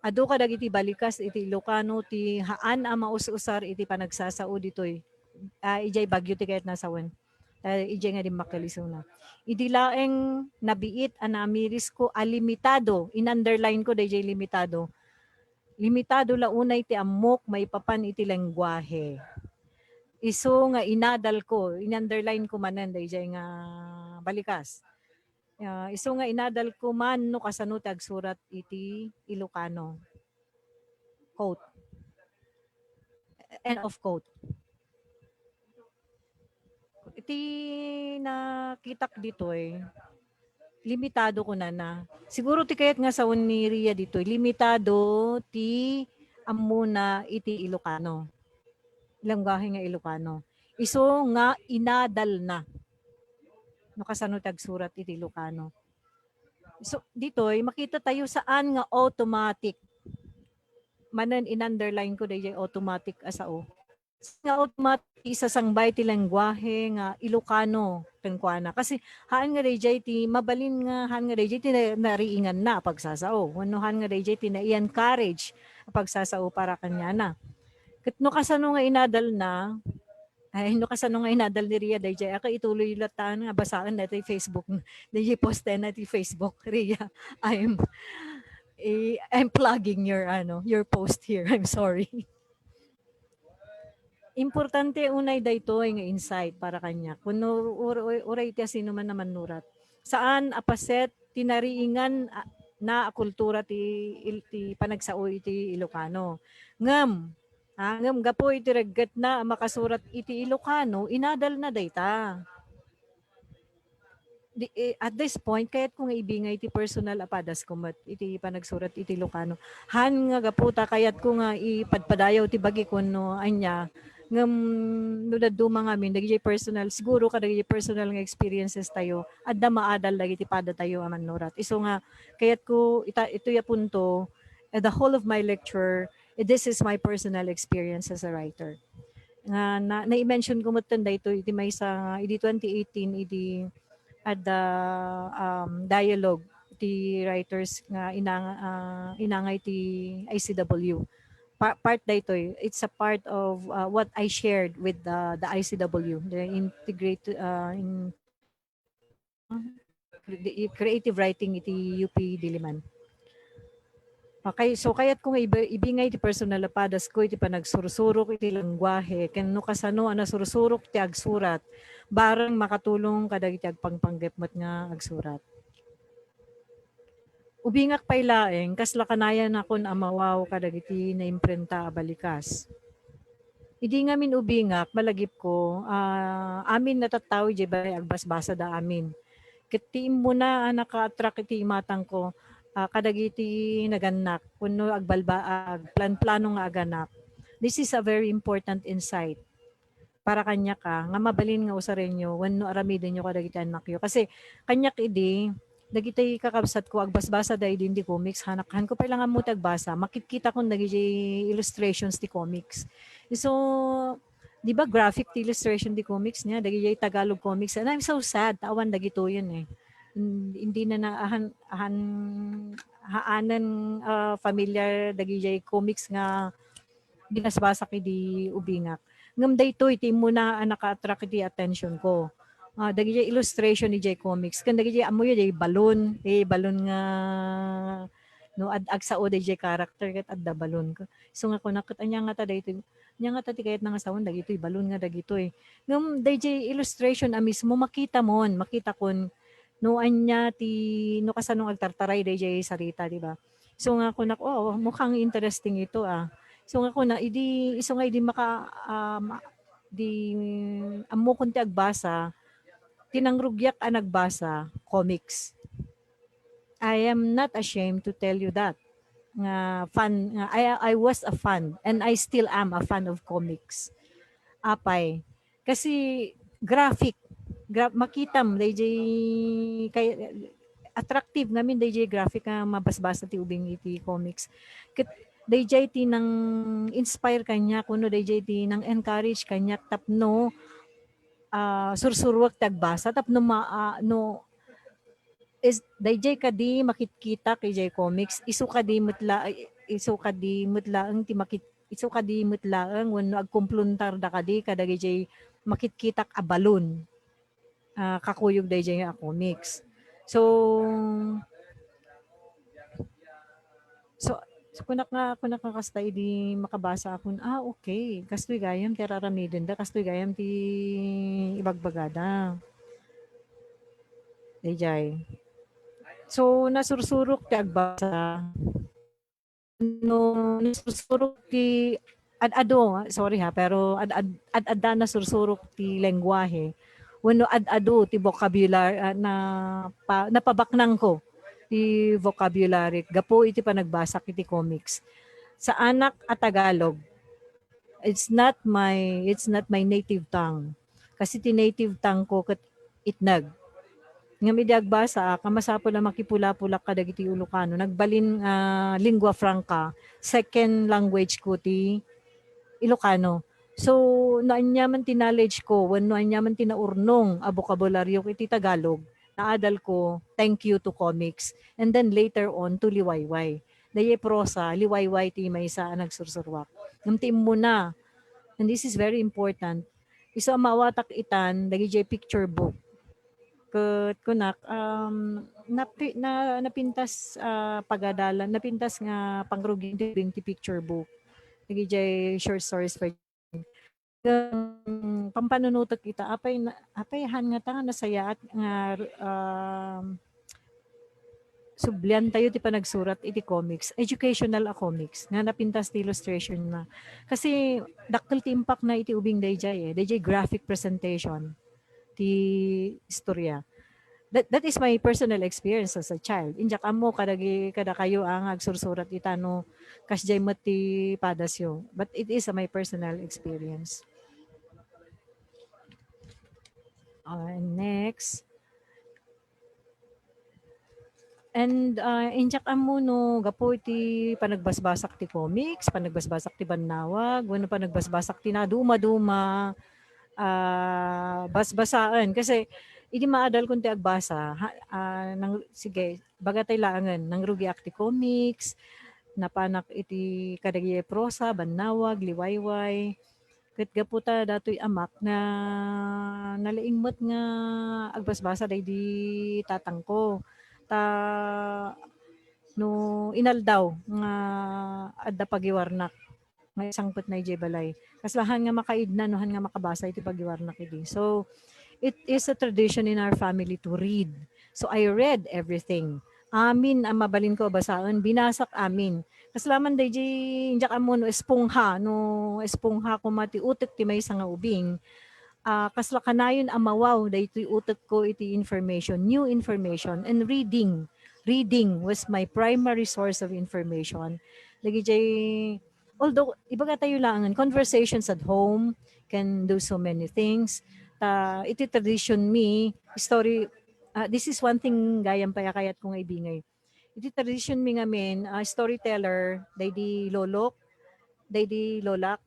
Adu kadagiti balikas iti Ilocano ti haan a maus-usar iti panagsasao ditoy." Ah, idiay Baguio ti kayatna a sawen. Ah, idiay nga dimmakkel isuna. "Idi laeng nabiit a naamirisko a limitado," in-underline ko daydiay limitado, "limitado la unay ti ammok maipapan iti lengguahe. Isu nga inadalko," in-underline ko manen daydiay nga balikas. Ah, "isu nga inadalko man no kasano ti agsurat iti Ilocano." Quote. End of quote. Iti nakitak ditoy, limitado kunana. Siguro ti kayat nga sawen ni Ria ditoy, limitado ti ammona iti Ilocano. Lengguahe nga Ilocano. Isu nga inadalna. No kasano ti agsurat iti Ilocano. So, ditoy, makita tayo saan nga automatic. Manen in-underline ko daydiay automatic a sao. Nga automatic isasangbay ti lengguahe nga Ilocano kenkuana. Kasi haan nga daydiay ti mabalin nga, haan nga daydiay ti na-, nariinganna a pagsasao. Wenno haan nga daydiay ti na-encourage a pagsasao para kaniana. Ket no kasano nga inadalna, ay, no kasano nga inadal ni Ria daydiay, ako ituloy latta nga basaen na iti Facebook, daydiay posten na iti Facebook, Ria. I'm, eh, I'm plugging your, ano, your post here. I'm sorry. Importante unay daytoy nga insight para kaniak. Kuno ur-, ur-, uray ti asino man a mannurat. Saan a paset ti nariingan a, na a kultura ti il-, ti panagsao iti Ilocano. Ngem, ha, ngem gapu iti reggetna a makasurat iti Ilocano, inadalna dayta. Di, eh, at this point, kayatko nga ibingay ti personal a padasko met iti panagsurat iti Ilocano. Haan nga gapu ta kayatko nga ipadpadayaw ti bagikon no ania, ngem no dadduma ngamin, dagiti personal, siguro kadagiti personal nga experiences tayo, adda maadal dagiti padatayo a mannurat. Isu nga, kayatko ita-, itoy a punto, eh, the whole of my lecture, eh, this is my personal experience as a writer. Nga na, na-mention ko metten daytoy iti maysa nga idi twenty eighteen, idi adda, um, dialogue ti writers nga inang-, ah, inangay ti I C W. Pa-, part daytoy, it's a part of, uh, what I shared with the, the I C W, the integrate, uh, in cre-, creative writing iti U P Diliman. Okay, so kayatko nga ibi-, ibingay ti personal a padasko iti panagsursurok iti lengguahe ken no kasano a nasursurok ti agsurat, bareng makatulong kadagiti agpangpanggep met nga agsurat. Ubingak pay laeng, kasla kanayanakon a mawaw kadagiti naimprenta a balikas. Idi ngamin ubingak, malagipko, ah, amin a tattao idiay balay agbasbasada amin. Ket ti immuna a naka-attract iti imatangko, ah, kadagiti nagannak, wenno agbalba-, agplanplano nga aganak. This is a very important insight para kaniak, ah, nga mabalin nga usarenyo wenno aramidenyo kadagiti annakyo. Kasi kaniak idi, dagiti kakabsatko agbasbasada idi iti comics, hanak-, haanko pay la nga ammo ti agbasa, makitkitakon dagiti illustrations ti comics. So, di ba graphic ti illustration ti comics niya, dagiti Tagalog comics, and I'm so sad, ta awan dagitoyen eh. Hin-, hindi na na, ahan, ahan, haanen, ah, familiar dagiti comics nga binasbasak idi ubingak. Ngem daytoy ti immuna a naka-attract iti attention ko. Ah, dagiti illustration idiay comics. Ken dagiti ammoyo, diay balloon, eh, balloon nga, no, ad-, agsao daydiay character ket adda balloon. So nga kunak, ket ania ngata daytoy? Ania ngata ti kayatna nga sawen dagitoy balloon nga dagitoy? Ngem daydiay illustration a mismo, makitamon, makitakon no ania ti, no kasano agtartaray daydiay sarita, di ba? So nga kunak, "Oo, mukhang interesting ito, ah." So nga kuna, idi, isu nga idi maka-, ah, ma-, di, ammokon ti agbasa, ti nangrugiak a nagbasa, comics. I am not ashamed to tell you that. Nga fan, nga I, I was a fan and I still am a fan of comics. Apay, kasi graphic, gra-, makitam dayjay kay, attractive ngamin dayjay graphic nga mabasbasa ti ubing iti comics. Ket dayjay ti nang-inspire kaniak, wenno dayjay ti nang-encourage kaniak tapno ah, sursuruek ti agbasa tapno ma-, ah, no, is, dayjay kadi makitkitak ijay comics, isu kadi met la-, isu kadi met laeng ti makit-, isu kadi met laeng wenno agkumpluntarda kadi kadagijay makitkitak a balon, ah, kakuyog dayjay a comics. So, so, so kunak nga, kunak nga kasta idi makabasa akon, "Ah, okay. Kastoy gayam ti ar-aramidenda, kastoy gayam ti ibagbagada." Dayjay. So, nasursurok ti agbasa. No, nasursurok ti ad-ado, sorry ha, pero ad-, ad-, ad-adda nasursurok ti lengguwahe wenno ad-ado ti vocabulary, ah, napa-, napabaknangko ti vocabulary gapu iti panagbasak iti comics. Saanak a Tagalog. It's not my, it's not my native tongue. Kasi ti native tongue ko ket Itneg. Ngem idi agbasaak, a masapul a makipulapulak kadagiti Ilocano. Nagbalin, ah, lingua franca, second language ko ti Ilocano. So, no aniaman ti knowledge ko, wenno aniaman ti naurnong a bokabulario iti Tagalog, naadal ko, thank you to comics. And then later on, to liwayway. Dayay prosa, liwayway ti maysa a nagsursuruak. Ngem ti immuna, and this is very important, isu a maawatak itan, dagijay picture book. Ket kunak, um, napi-, na-, napintas, ah, pagadalan, napintas nga pangrugian ti ubing ti picture book. Dagijay short stories for, um, pampanunotek ita, apay na, apay han ngata nga nasayaat nga, um, subliantayo ti panagsurat iti comics, educational a comics, nga napintas ti illustration na. Kasi dakkel ti impact na iti ubing dayjay eh, dayjay graphic presentation ti istorya. That, that is my personal experience as a child. Indiak ammo kadagi-, kadakayo a nga agsursurat ita no kasjay met ti padasyo. But it is my personal experience. Uh, next. And, ah, indiak ammo no gapu iti panagbasbasak ti comics, panagbasbasak ti bannawag, wenno panagbasbasak ti nadumaduma, ah, basbasaen. Kasi idi maadalkon ti agbasa, ha, ah, nang, sige, baga tay laengen, nangrugiak ti comics, napanak iti kadagiti prosa, bannawag, liwayway. Ket gapu ta datoy amak nga nalaing met nga agbasbasa daydi tatangko. Ta no inaldaw nga adda pagiwarnak nga isangpetna idiay balay, kasla han nga makaidna no han nga makabasa iti pagiwarnak idi. So, it is a tradition in our family to read. So, I read everything. Amin a mabalinko a basaen, binasak amin. Kasla man daydi, indiak ammo no espongha, no espongha koma ti utek ti maysa nga ubing. Ah, kasla kanayon a mawaw daytoy utekko iti information, new information, and reading. Reading was my primary source of information. Dagijay, although, ibagatayo laengen, conversations at home can do so many things. Ta, iti tradition mi, story, ah, this is one thing gayam pay a kayatko nga ibingay. Iti tradition mi ngamin, ah, storyteller, daydi lolok, daydi lolak,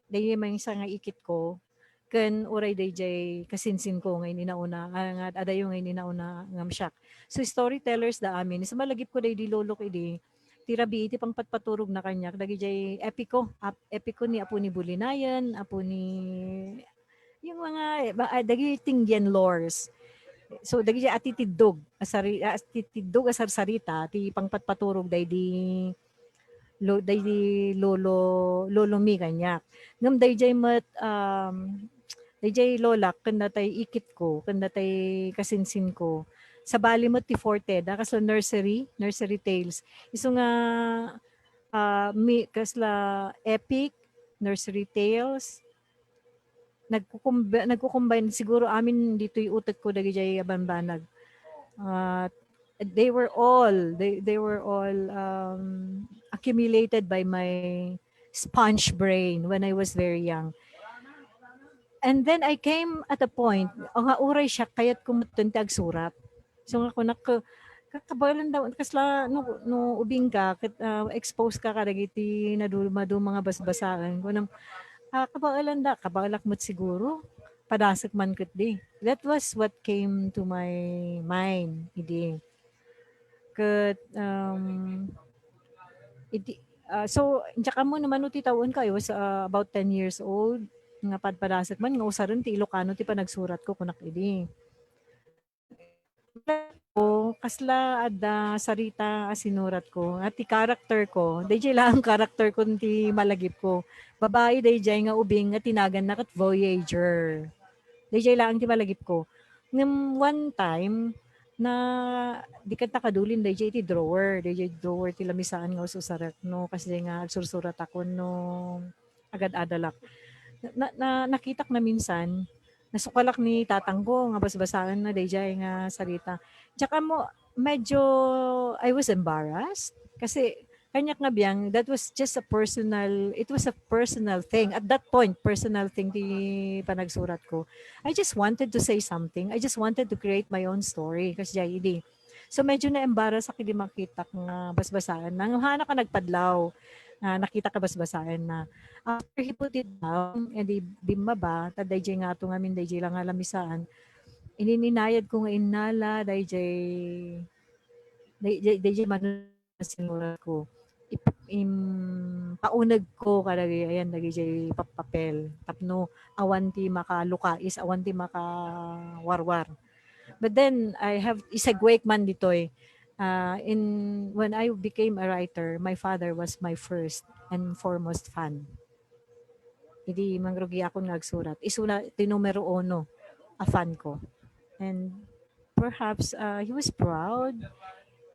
daydi maysa nga ikitko, ken uray dayjay kasinsinko nga ininauna, ah, nga adayo nga ininauna ngem siak. So, storytellers da amin. Isu malagipko daydi lolok idi, ti rabii ti pangpatpaturogna kaniak, dagijay epiko, ap-, epiko ni Apo ni Bulinayen, Apo ni, yung mga, eh, ba-, ah, dagiti Tinggian lores. So, dagijay atitiddog, asari-, atitiddog a sarsarita, ti pangpatpaturog daydi lo-, daydi lolo, lolo mi kaniak. Ngem dayjay met, um, dayjay lolak, ken datay ikitko, ken datay kasinsinko, sabali met ti forte da, kasla nursery, nursery tales. Isu nga, ah, mi-, kasla epic, nursery tales, nagkukumba-, nagkukumbine siguro amin ditoy utekko dagijay a bambanag. Ah, they were all, they, they were all, um, accumulated by my sponge brain when I was very young. And then I came at a point, o nga uray siak, kayatko metten ti agsurat. So nga kunak, ka-, ka-, kabaelan daw, kasla, no, no ubingka, ket, ah, expose ka kadagiti nadumaduma nga basbasaen. Kunam, ah, kabaelan da, kabaelak met siguro. padasek man ketdi. That was what came to my mind idi. Ket, um, idi, ah, so, diak ammo no mano ti tawenko, I was, ah, about ten years old, nga padpadasek man nga usaren ti Ilocano ti panagsuratko, kunak idi. Ko, kasla adda sarita a sinuratko, nga ti character ko, daydiay laeng character ko ti malagipko. Babai daydiay nga ubing nga ti naganna ket Voyager. Daydiay laeng ti malagipko. Ngem one time, na, di ket nakadulin daydiay iti drawer, daydiay drawer ti lamisaan nga us-usarek no kasdiay nga agsursuratakon no agad-adalak. Na, na, nakitak na minsan, nasukalak ni tatangko nga basbasaenna daydiay nga sarita. Diak ammo, medyo I was embarrassed kasi kaniak nga biang, that was just a personal, it was a personal thing. At that point, personal thing ti panagsuratko. I just wanted to say something. I just wanted to create my own story. Kasdiay idi. So, medyo na-embarrass ako idi makitak nga basbasaenna. Ngem hanak a nagpadlaw nga nakitak a basbasaenna. After he put it down, edi bimmaba, ta daydiay nga ato ngamin, daydiay la nga lamisaan. Inininayadko nga innala, daydiay, day-, day-, daydiay mano sinuratko. Ip-, im-, paunegko kadagiti, ayan, dagiti pap-, papel. Tapno awan ti makalukais, awan ti makawarwar. But then, I have, isegue man ditoy. Ah, in, when I became a writer, my father was my first and foremost fan. Idi mangrugiakon nga agsurat. Isuna ti numero uno a fan ko. And perhaps, ah, he was proud.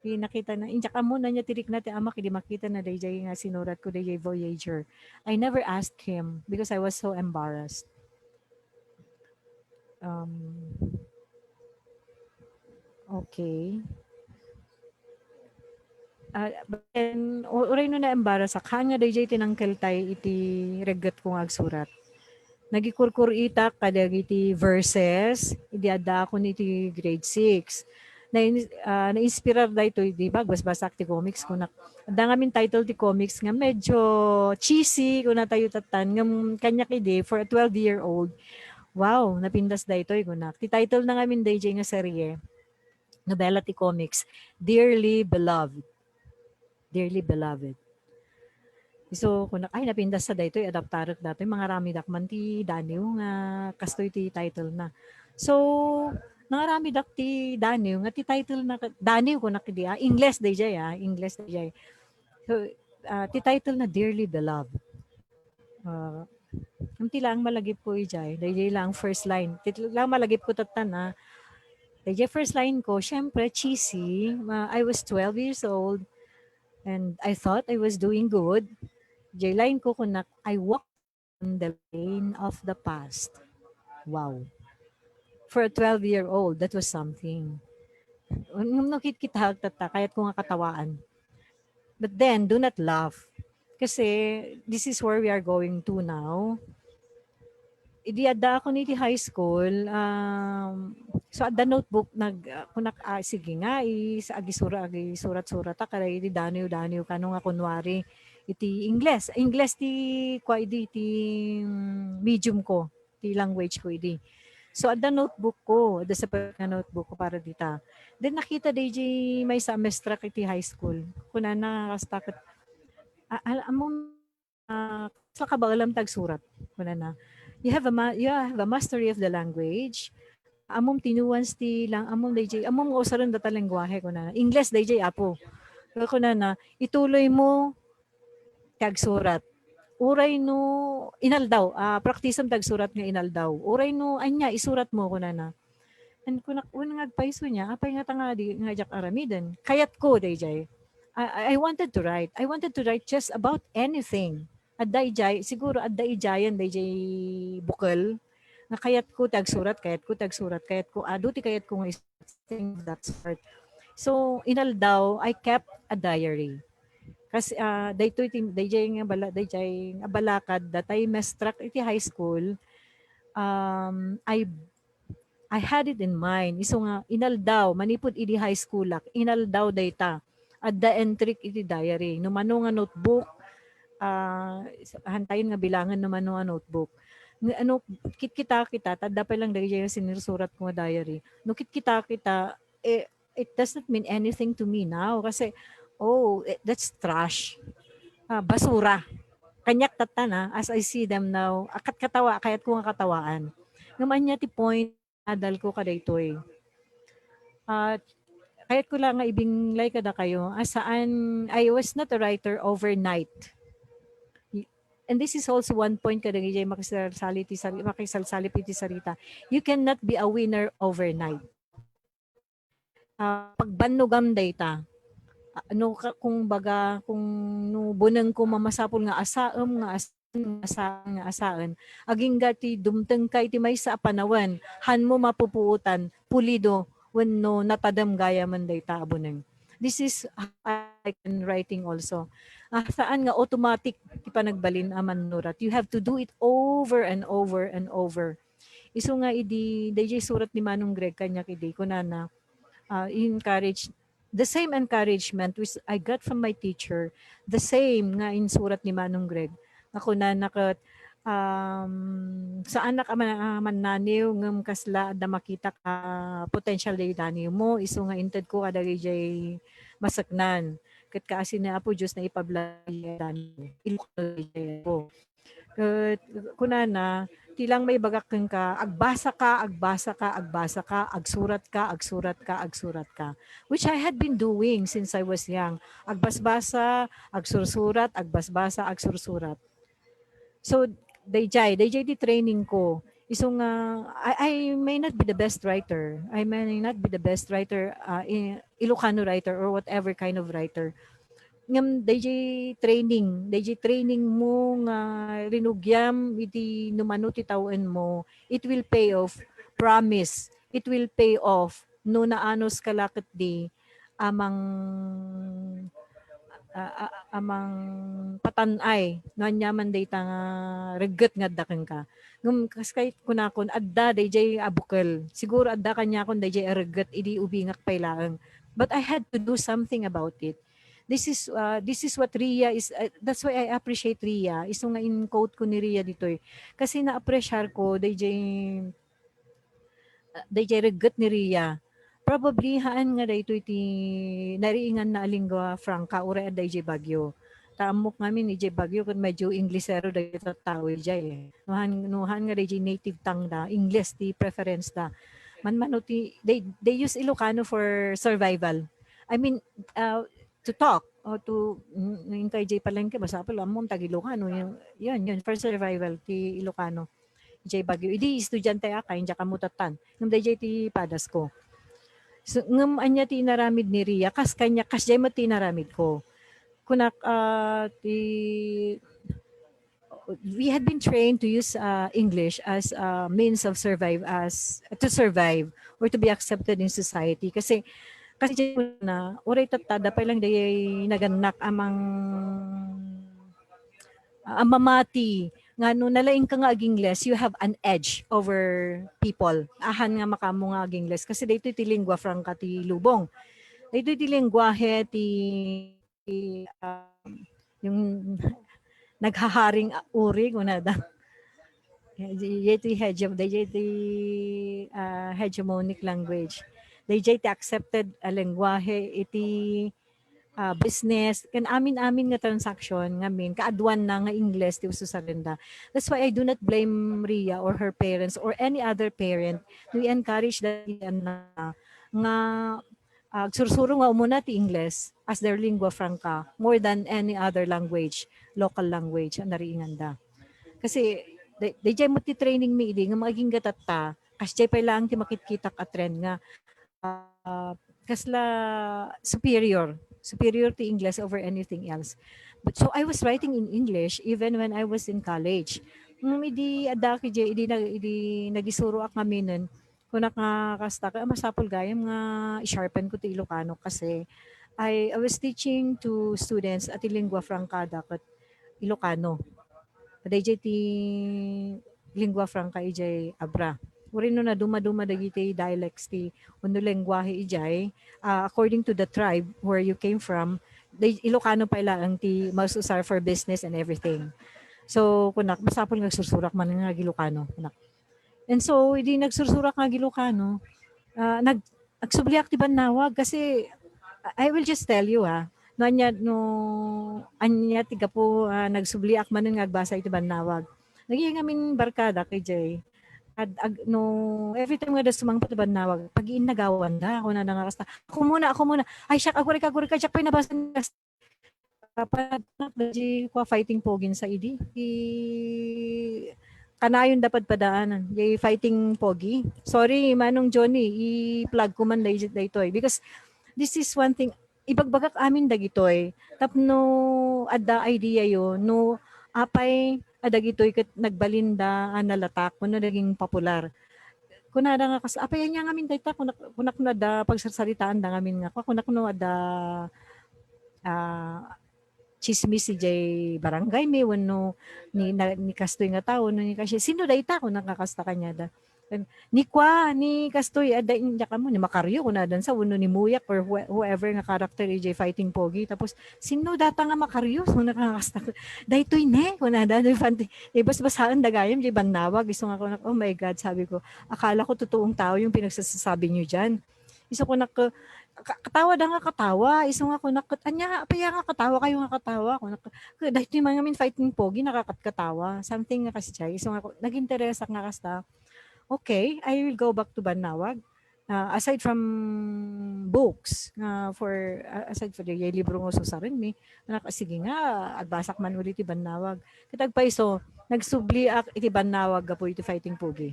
Di nakita na, injak ammo na niya tirikna ti amak, idi makita na daydiay nga sinuratko, daydiay Voyager. I never asked him because I was so embarrassed. Um, okay. Ah, but then, u-, uray no naembarasak, haan nga daydiay tinangkeltay iti reggetko nga agsurat. Nagikurkur-itak kadagiti verses, idi addaakon iti grade six. Nain-, ah, nainspirar daytoy, di ba? Basbasaak ti comics, kunak. Adda ngamin title ti comics nga medyo cheesy, kunatayo tattan. Ngem kaniak idi, for a twelve-year-old, wow, napintas daytoy, kunak. Ti title na ngamin daydiay nga serye, nobela ti comics, Dearly Beloved. Dearly Beloved. So, kunak, ay, napintas sa daytoy, adaptarek datoy, mangaramidak man ti daniw nga kastoy ti title na. So, nangaramidak ti daniw nga ti title na, daniw kunak idi, ah, Ingles daydiay, ah, Ingles daydiay. So, ah, ti title na Dearly Beloved. Ah, ngem ti laeng malagipko idiay, daydiay laeng first line. Ti laeng malagipko tattan, ah. Daydiay first line ko, syempre, cheesy. Ah, I was twelve years old and I thought I was doing good. Diay line ko, kunak, "I walk on the lane of the past." Wow. For a twelve-year-old, that was something. Ngem no kitkitaek tatta, kayatko nga katawaan. But then, do not laugh. Kasi, this is where we are going to now. Idi addaakon iti high school, um, so adda notebook, nag-, ah, kunak, ah, sige nga, is-, agisura-, agisurat-suratak kadagiti daniw-daniw, kano nga kunwari, iti Ingles. Ingles ti, kua idi, ti, mm, medium ko, ti language ko idi. So, adda notebook ko, adda separate nga notebook ko para dita. Then, nakita daydiay maysa a mestra iti high school. Kunana, kasta ket, "A-, al-, ammom, ah, kasla kabaelam ti agsurat?" Kunana, "You have a ma-, you have a mastery of the language. Ammom ti nuance ti lang-, ammom daydiay, ammom nga usaren data lengguahe," kunana. "Ingles daydiay, apo." Kunana, "Ituloy mo ti agsurat. Uray no inaldaw, ah, praktisem ti agsurat nga inaldaw. Uray no ania, isurat mo," kunana. And kunak, "Wen nga agpayso nia, apay ngata nga di, nga diak aramiden?" Kayatko daydiay. I, I wanted to write. I wanted to write just about anything. Adda idiay, siguro adda idiayen daydiay bukel nga kayatko ti agsurat, kayatko ti agsurat, kayatko, adu ti kayatko nga is-, thing of that sort. So, inaldaw, I kept a diary. Kas-, ah, daytoy ti, daydiay nga bala-, daydiay nga balakad, datay mestrak iti high school, um, I, I had it in mind. Isu nga, inaldaw, manipud idi high schoolak, inaldaw dayta. Adda entrik iti diary. No mano nga notebook, ah, hantayon nga bilangen no mano nga notebook. Nga ano, kitkita kita, ta adda pay lang dagiti sinursuratko nga diary. No kitkita kita, eh, it doesn't mean anything to me now kasi, "Oh, eh, that's trash. Ah, basura." Kaniak tatta na, as I see them now, a, katkatawa, kayatko nga katawaan. Ngem ania ti point, adalko kadaytoy. At kayatko la nga ibinglay kadakayo, a saan, I was not a writer overnight. And this is also one point kadagiti makisalsaliti sari-, makisalsalip iti sarita. You cannot be a winner overnight. Ah, pagbannogam dayta. Ah, no, ka-, kung baga, kung no bunengko, masapul nga asaem, nga as-, nga asaen, nga asaen. Agingga ti dumtengka iti maysa a panawen, hanmo mapupuotan, pulido, wenno natadem gayamen dayta a buneng. This is how I can writing also. Ah, saan nga automatic ti panagbalin a mannurat. You have to do it over and over and over. Isu nga idi, dayjay surat ni Manong Greg kaniak idi, kunana, ah, encourage, the same encouragement which I got from my teacher, the same nga insurat ni Manong Greg, nga kunana ket, um, saanak a man-, a mannaniw, ngem kasla adda makitak a potential daydi naniwmo, isu nga intedko kadagijay maseknan. Ket kaasi ni Apo Dios, naipablag daydi naniw. Ilok daydi Apo. Ket kunana, ti lang maibagak kenka, agbasaka, agbasaka, agbasaka, agsuratka, agsuratka, agsuratka. Which I had been doing since I was young. Agbasbasa, agsursurat, agbasbasa, agsursurat. So, dayjay, dayjay ti trainingko. Isu nga, I, I may not be the best writer. I may not be the best writer, ah, i-, Ilocano writer or whatever kind of writer. Ngem dayjay training, dayjay trainingmo nga rinugiam iti no mano ti tawenmo, it will pay off. Promise, it will pay off no naanuska la ketdi a mang-, a, a, a mangpatan-ay no aniaman dayta nga regget nga adda kenka. Ngem kas kay kunakon, adda dayjay a bukel. Siguro adda kaniakon dayjay a regget idi ubingak pay laeng. But I had to do something about it. This is, uh, this is what Ria is, uh, that's why I appreciate Ria. Isu nga in-quote ko ni Ria ditoy. Kasi na-appreciate ko dayjay, uh, dayjay regget ni Ria. Probably, haan nga daytoy ti nariinganna a lingua franca, uray adda idiay Baguio. Ta ammok ngamin, idiay Baguio, ket medyo Inglesero dagiti tattao idiay, eh. No haan, no haan nga dayjay native tongue da, Ingles ti preference da. Manmano ti, they, they use Ilocano for survival. I mean, uh, to talk, o to, mm, inka idiay palengke, masapul, ammom, tag-Ilocano, yun, yun, yun, for survival, ti Ilocano. Idiay Baguio. Idi estudiante ak, ay, diak ammo tattan. Ngem dayjay ti padasko. So, ngem ania ti inaramid ni Ria? Kas kaniak, kasdiay met ti inaramidko. Kunak, ah, ti, we had been trained to use, ah, English as a means of survive, as, to survive or to be accepted in society. Kasi, kasi diay na, uray tatta, adda pay lang dayjay nagannak a mang-, a mamati nga no nalaingka nga ag-Ingles, you have an edge over people. Haan nga makaammo nga ag-Ingles kasi daytoy ti lingua franca ti lubong. Daytoy ti lengguahe ti, ti, um, yung naghaharing uri, kunada. Dayjay ti hege-, dayjay ti, ah, hegemonic language. Dayjay ti accepted a lengguahe iti, ah, business, ken amin-amin nga transaction ngamin, kaaduanna nga Ingles ti ususarenda. That's why I do not blame Ria or her parents or any other parent. We encourage that nga, ah, agsursuro nga umuna ti Ingles as their lingua franca more than any other language, local language, a nariinganda. Kasi, day-, dayjay met ti training mi idi nga agingga tatta, kasdiay pay laeng ti makitkitak a trend nga, ah, kasla superior, superior ti Ingles over anything else. But so I was writing in English even when I was in college. Ngem idi adda idiay, idi na-, idi nagisuroak ngaminen, kunak nga kasta, kaya masapul gayam nga i-sharpen ko ti Ilocano kasi I, I was teaching to students a ti lingua franca da ket Ilocano. Dayjay ti lingua franca idiay Abra. Uray no naduma-duma dagiti dialects ti wenno lengguahe idiay, ah, according to the tribe where you came from, day-, Ilocano pay laeng ti maususar for business and everything. So, kunak, masapul nga agsursurak man nga ag-Ilocano, kunak. And so, idi nagsursurak nga ag-Ilocano, ah, nag-, agsubliak ti bannawag kasi, I will just tell you, ha, no ania, no ania ti gapu, ah, nagsubliak manen nga agbasa iti bannawag. Naging amin barkada kay Jay. At ag-, no, every time nga da sumangpet ti bannawag, pag-iinnagawanda, kunada nga kasta, "Ako muna, ako muna." "Ay, siak, agurayka, agurayka, diak pay nabasa ni kasta." Ah, panagkunak da di kua Fighting Pogin sa idi. Ti kanayon da padpadaanan, di Fighting Pogi. Sorry, Manong Johnny, i-plug ko man day-, daytoy. Because this is one thing, ibagbagak amin dagitoy. Tapno adda idea yo, no apay a dagitoy ket nagbalinda a nalatak, wenno naging popular. Kunada nga kas-, "Apay ania ngamin dayta?" Kunak, kunak no adda pagsarsaritaanda ngamin nga, kunak no adda, ah, tsismis idiay barangay mi wenno ni, na, ni kastoy nga tao, wenno ni kasi, "Sino dayta?" Kunak nga kasta kaniada. Ni kua, ni kastoy, adda in-, diak ammo, ni Macario, kunadansa, wenno ni Muyak or who-, whoever nga character idiay Fighting Pogi. Tapos, "Sino data nga Macario?" Kunak nga kasta, "Daytoy ne," kunada, "daytoy Fanti-," ibasbasaen da gayam, di bannawag, isu nga kunak, "Oh my God," sabi ko, "Akala ko totoong tao yung pinagsasabi niyo diyan." Isu kunak, ka-, katawa da nga katawa, isu nga kunak, "Ania, apay nga katawa kayo nga katawa?" Kunak, "Daytoy man ngamin Fighting Pogi, nakakatkatawa." Something nga kasi, isu nga ku-, nag-interesak nga kasta. Okay, I will go back to bannawag. Ah, aside from books, nga for, ah, aside for the libro nga susarenmi, anak, sige nga, agbasak man uli ti bannawag. Ket agpayso, nagsubliak iti bannawag gapu iti Fighting Pogi.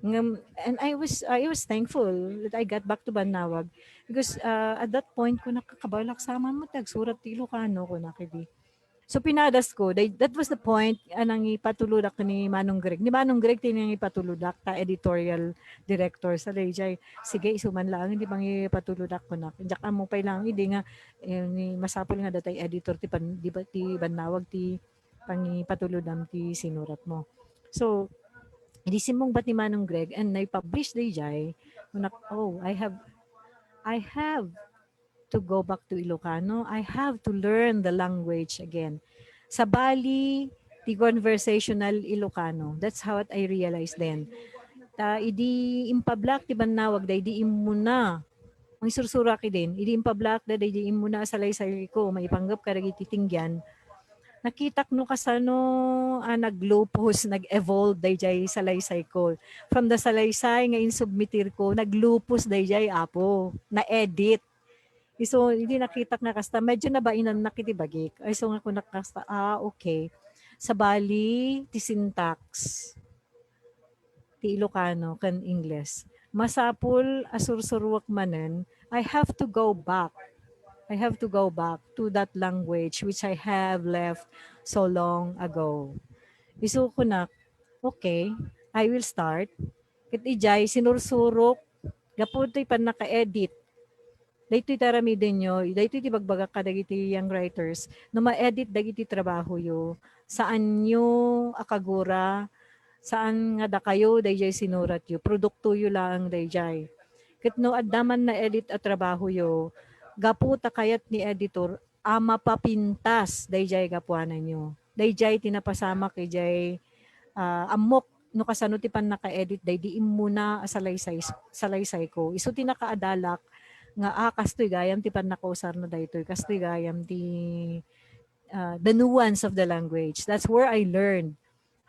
Ngem, and I was, I was thankful that I got back to bannawag because, ah, at that point, kunak, "Kabalak, saan man met ti agsurat ti Ilocano," kunak idi. So, pinadas ko, they, that was the point, a nangipatuludak ni Manong Greg. Ni Manong Greg ti nangipatuludak, ta editorial director sa dayjay. "Sige, isu man laeng ti mangipatuludak," kunak. Diak ammo pay laeng idi nga, eh, ni, masapul nga datay editor ti pan-, di ba, ti bannawag ti pangipatulodam ti sinuratmo. So, idi simmungbat ni Manong Greg and naipublish dayjay, kunak, "Oh, I have, I have to go back to Ilocano. I have to learn the language again." Sabali, ti conversational Ilocano. That's how I realized then. Ta, idi impablak ti bannawag, daydi immuna. Mangsursurak idin. Idi impablak da, daydi immuna a salaysay ko, maipanggep kadagiti tinggian. Nakitak no kasano, ah, naglupos, nag-evolve dayjay salaysay ko. From the salaysay nga insubmitir ko, naglupos dayjay, Apo. Na-edit. Isu, idi nakitak nga kasta, medyo nabainannak iti bagik. Ay, isu nga kunak kasta, "Ah, okay." Sabali, ti syntax ti Ilocano ken Ingles. Masapul a sursuruek manen, I have to go back. I have to go back to that language which I have left so long ago. Isu kunak, "Okay, I will start." Ket idiay, sinursurok, gapu ti pannaka-edit. Daytoy ti aramidenyo, daytoy ti bagbagak kadagiti young writers, no ma-edit dagiti trabahoyo, saanyo a kagura, saan nga dakayo dayjay sinuratyo, produktoyo laeng dayjay. Ket no adda man na-edit a trabahoyo, gapu ta kayat ni editor a mapapintas dayjay gapuananyo. Dayjay ti napasamak idiay, ah, ammok no kasano ti pannaka-edit daydi immuna a salaysay-, salaysayko. Isu ti nakaadalak nga, ah, kastoy gayam ti pannakausarna daytoy, kastoy gayam ti, ah, the nuance of the language. That's where I learned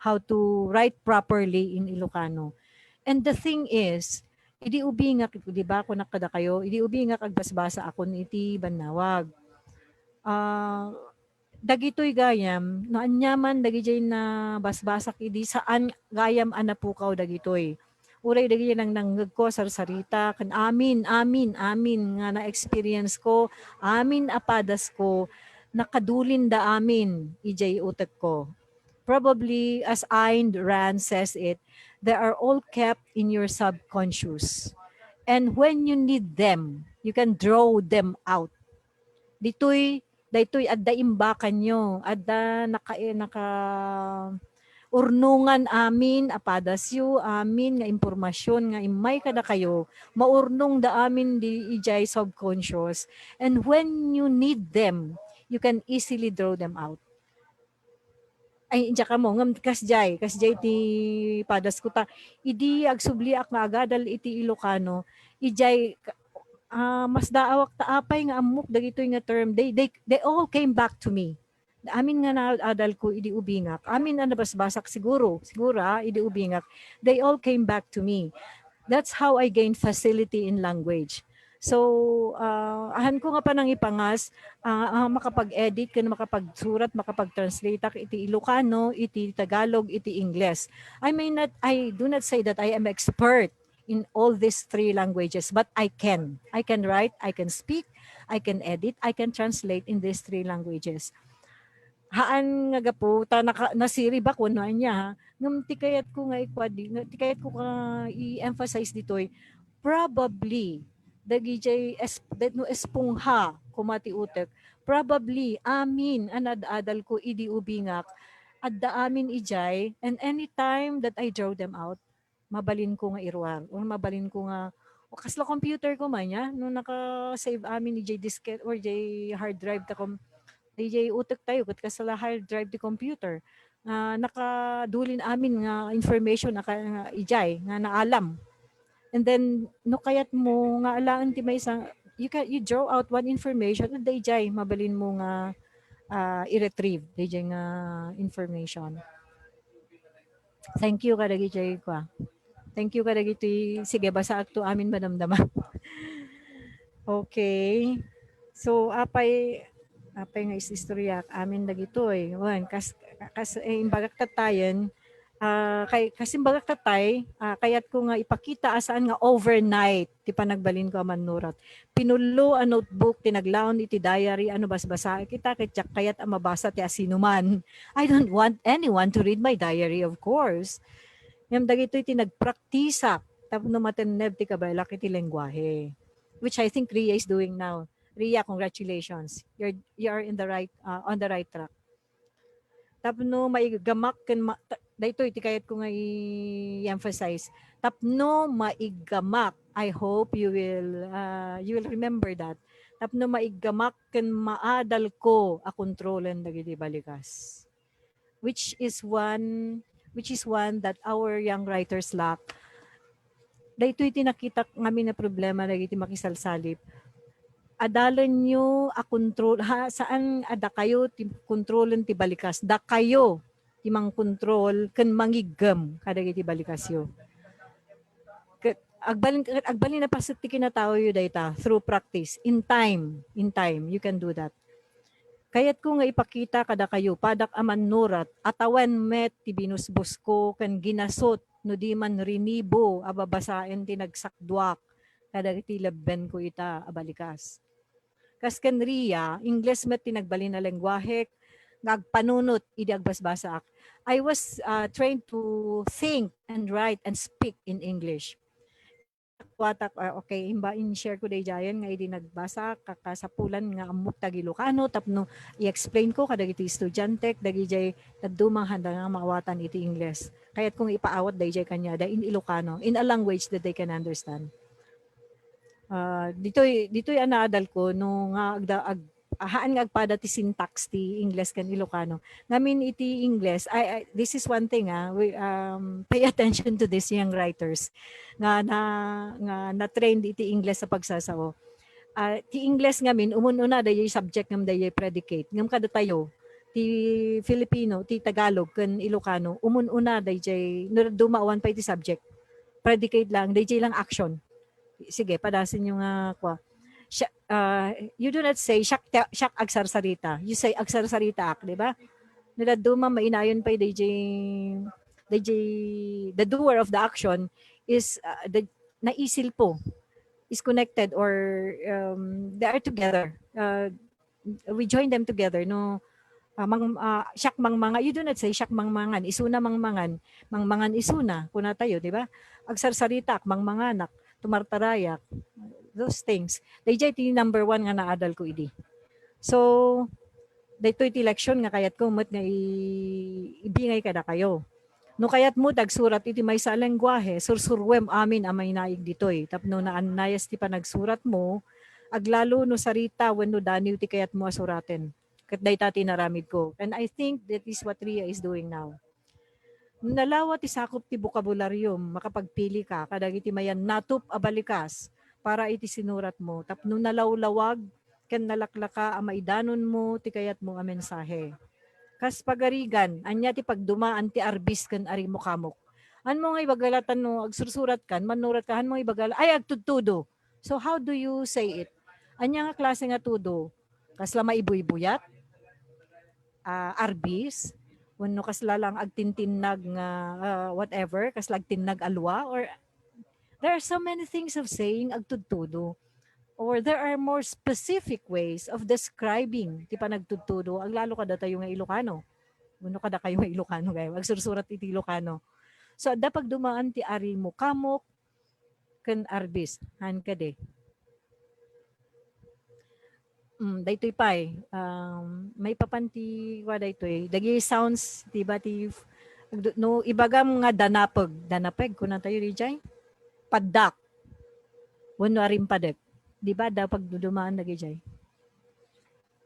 how to write properly in Ilocano. And the thing is, idi ubingak, di ba, kunak kadakayo, idi ubingak agbasbasa akon iti bannawag. Ah, dagitoy gayam, no aniaman dagidiay nabasbasak idi, saan gayam a napukaw dagitoy. Uray dagidiay nangnangngegko a sarsarita, ken amin, amin, amin nga na-experience ko, amin a padas ko, nakadulinda amin idiay utekko. Probably, as Ayn Rand says it, they are all kept in your subconscious. And when you need them, you can draw them out. Ditoy, daytoy adda imbakanyo, adda naka-, naka-, urnongan amin a padasyo, amin nga impormasyon nga immay kadakayo, maurnongda amin di idiay subconscious. And when you need them, you can easily draw them out. ay, diak ammo, ngem kasdiay, kasdiay ti padasko ta. Idi agsubliak nga agadal iti Ilocano, idiay, ah, masdaawak ta apay nga ammok dagitoy nga term. They, they, they all came back to me. Amin nga naadalko idi ubingak, amin a nabasbasak siguro, siguro, ah, idi ubingak, they all came back to me. That's how I gained facility in language. So, ah, ahanko nga panangipangas, ah, ah, makapag-edit ken makapagsurat, makapag-translate ak iti Ilocano, iti Tagalog, iti Ingles. I may not, I do not say that I am expert in all these three languages, but I can. I can write, I can speak, I can edit, I can translate in these three languages. Haan nga gapu ta naka-, nasirib ako no ania, ha. Ngem ti kayatko nga ikuadi, nga ti kayatko nga i-emphasize ditoy, probably, dagijay es-, dat-, no espongha koma ti utek, probably, amin a naad-adalko idi ubingak, adda amin idiay, and anytime that I draw them out, mabalinko nga iruar, or mabalinko nga, o kasla computer ko man, ya, no naka-save amin idiay diskette or idiay hard drive ta kom-, idiay utek tayo, ket kasla hard drive ti computer, nga nakadulin amin nga information a ka-, nga idiay, nga naalam. And then, no kayat mo nga alaen ti maysa, you can, you draw out one information, and idiay, mabalin mo nga, ah, i-retrieve, idiay nga information. Thank you kadagiti kua. Thank you kadagiti, sige, basaak to amin madamdama. Okay. So, apay, apay nga is-istorya amin dagitoy. Wen, kas, kas, eh, imbagak tattayen, ah, kay, kas imbagak tattay, ah, kayatko nga ipakita a saan nga overnight ti panagbalinko a mannurat. Pinullo a notebook ti naglaon iti diary a no basbasaek ita, ket diak kayat a mabasa ti asinoman. I don't want anyone to read my diary, of course. Ngem dagitoy ti nagpraktisak tapno matenneb ti kabaelak iti lengguahe, which I think Ria is doing now. Ria, congratulations. You're, you are in the right, uh, on the right track. Tapno maigamak ken ma-, ta-, daytoy ti kayatko nga i-emphasize. Tapno maigamak, I hope you will, uh, you will remember that. Tapno maigamak ken maadalko a kontrolen dagiti balikas. Which is one, which is one that our young writers lack. Daytoy ti nakitak ngamin a problema dagiti makisalsalip. Adalenyo a kontrol, ha, saan a dakayo ti kontrolen ti balikas. Dakayo ti mangkontrol ken mangiggem kadagiti balikasyo. Ket agbalin, ket agbalin a paset ti kinataoyo dayta through practice. In time, in time, you can do that. Kayatko nga ipakita kadakayo, padak a mannurat, a tawen met ti binusbosko ken ginasot no di man rinibo a babasaen ti nagsakduak kadagiti lebbenko ita a balikas. Kas ken Ria, Ingles met ti nagbalin a lengguahek nga agpanunot idi agbasbasaak. I was, uh, trained to think and write and speak in English. Kuatak, ah, okay, imba in-share ko daydiayen nga idi nagbasa, kakasapulan nga ammok ti Ilocano tapno i-explain ko kadagiti estudiantek, dagidiay dadduma nga haanda nga maawatan iti Ingles. Kayatko nga ipaawat daydiay kaniada in Ilocano, in a language that they can understand. Ah, ditoy, ditoy a naadalko, no, nga agda-, ag-, haan nga agpada ti syntax ti Ingles ken Ilocano. Ngamin iti Ingles, I, I, this is one thing, ah, we, um, pay attention to this, young writers, nga na, nga na-trained iti Ingles a pagsasao. Ah, ti Ingles ngamin, umun-una daydiay subject ngem daydiay predicate. Ngem kadatayo, ti Filipino, ti Tagalog ken Ilocano, umun-una daydiay, no, dadduma awan pay ti subject. Predicate lang, daydiay lang action. Sige, padasenyo nga kua. Siak, ah, you do not say, "Siak ti-, siak agsarsarita." You say, "Agsarsaritaak," di ba? No dadduma, mainayon pay daydiay, daydiay, the doer of the action is, ah, the, naisilpo, is connected, or, um, they are together. Ah, we join them together, no? Ah, mang-, ah, siak mangmanga-, you do not say, "Siak mangmangan, isuna mangmangan, mangmangan isuna," kunatayo, di ba? Agsarsaritaak, mangmanganak, tumartarayak, those things. Daydiay ti number one nga naadalko idi. So, daytoy ti leksyon nga kayatko met nga i-, ibingay kadakayo. No kayatmo ti agsurat iti maysa a lengguahe, sursuruem amin a mainaig ditoy tapno naannayas ti panagsuratmo, aglalo no sarita wenno daniw ti kayatmo a suraten. Ket dayta ti inaramidko. And I think that is what Ria is doing now. No nalawa ti sakup ti bokabularyom, makapagpili ka kadagiti mayannatup a balikas para iti sinuratmo tapno nalawlawag ken nalaklaka a maidanonmo ti kayatmo a mensahe. Kas pagarigan, ania ti pagdumaan ti arbis ken arimukamok? Hanmo nga ibaga la ta no agsursuratkan, mannuratkan, hanmo nga ibaga la, ay, agtudtudo. So how do you say it? Ania nga klase nga tudo? Kasla maibuybuyat? Ah, arbis? Wenno kasla lang agtintinnag nga, ah, whatever? Kasla agtinnag a lua? Or there are so many things of saying agtudtudo. Or there are more specific ways of describing ti panagtudtudo. Aglalo kadatayo nga Ilocano. Wenno kadakayo nga Ilocano, gayam. Agsursurat iti Ilocano. So, adda pagdumaan ti arimukamok ken arbis. Han kadi. Mm, daytoy pay, um, maipapan ti kua daytoy. Dagiti sounds, di ba, ti f-, agdu-, no, ibagam nga danapeg. Danapeg, kunatayo, dijay? Paddak. Wenno arimpadek. Di ba, adda pagdudumaan dagijay?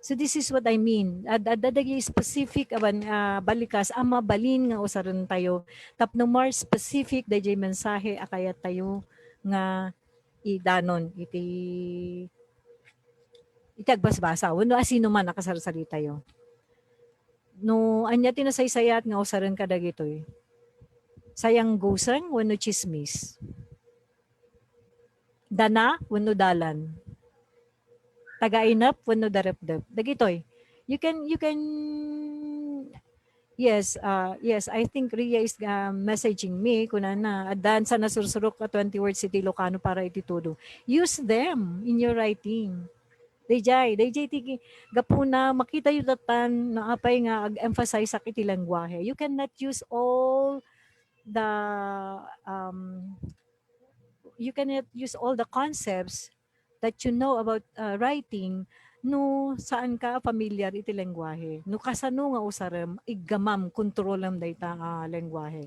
So this is what I mean. Ad-, adda dagiti specific a ban-, ah, balikas a mabalin nga usarentayo. Tapno more specific dayjay mensahe a kayattayo nga idanon iti, iti agbasbasa wenno asino man a kasarsaritayo. No ania ti nasaysayaat nga usaren kadagitoy? Sayangguseng wenno tsismis? Dana wenno dalan? Tagainep wenno darepdep? Dagitoy. You can, you can, yes, uh, yes, I think Ria is, uh, messaging me, kunana, addan sa nasursurok a twenty words iti Ilocano para iti tudo. Use them in your writing. Dayjay, dayjay ti ki-, gapuna, makitayo tatan no apay nga ag-emphasize ak iti lengguahe. You cannot use all the, um, you cannot use all the concepts that you know about, uh, writing no saan ka familiar iti lengguahe. No kasano nga usarem, iggamam, kontrolem dayta a lengguahe.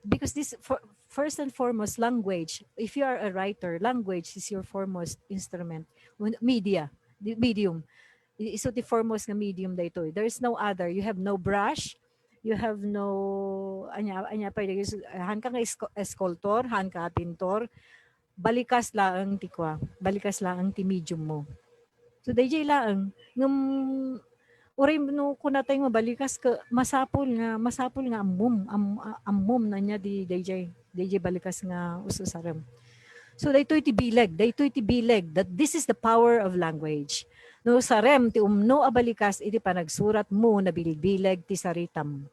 Because this, fir-, first and foremost, language. If you are a writer, language is your foremost instrument, media, di-, medium. I-, isu ti foremost nga medium daytoy. There is no other. You have no brush, you have no, ania, ania pay, han ka nga isko-, sculptor, han ka pintor, balikas laeng ti kua, balikas laeng ti medium mo. So, dayjay laeng, ngem, uray no kunatay nga balikas ket masapul nga, masapul nga ammom, am-, a-, ammom no ania di dayjay, dayjay balikas nga us-usarem. So, daytoy ti bileg, daytoy ti bileg, that this is the power of language. No usarem ti umno a balikas iti panagsuratmo, nabilbileg ti saritam.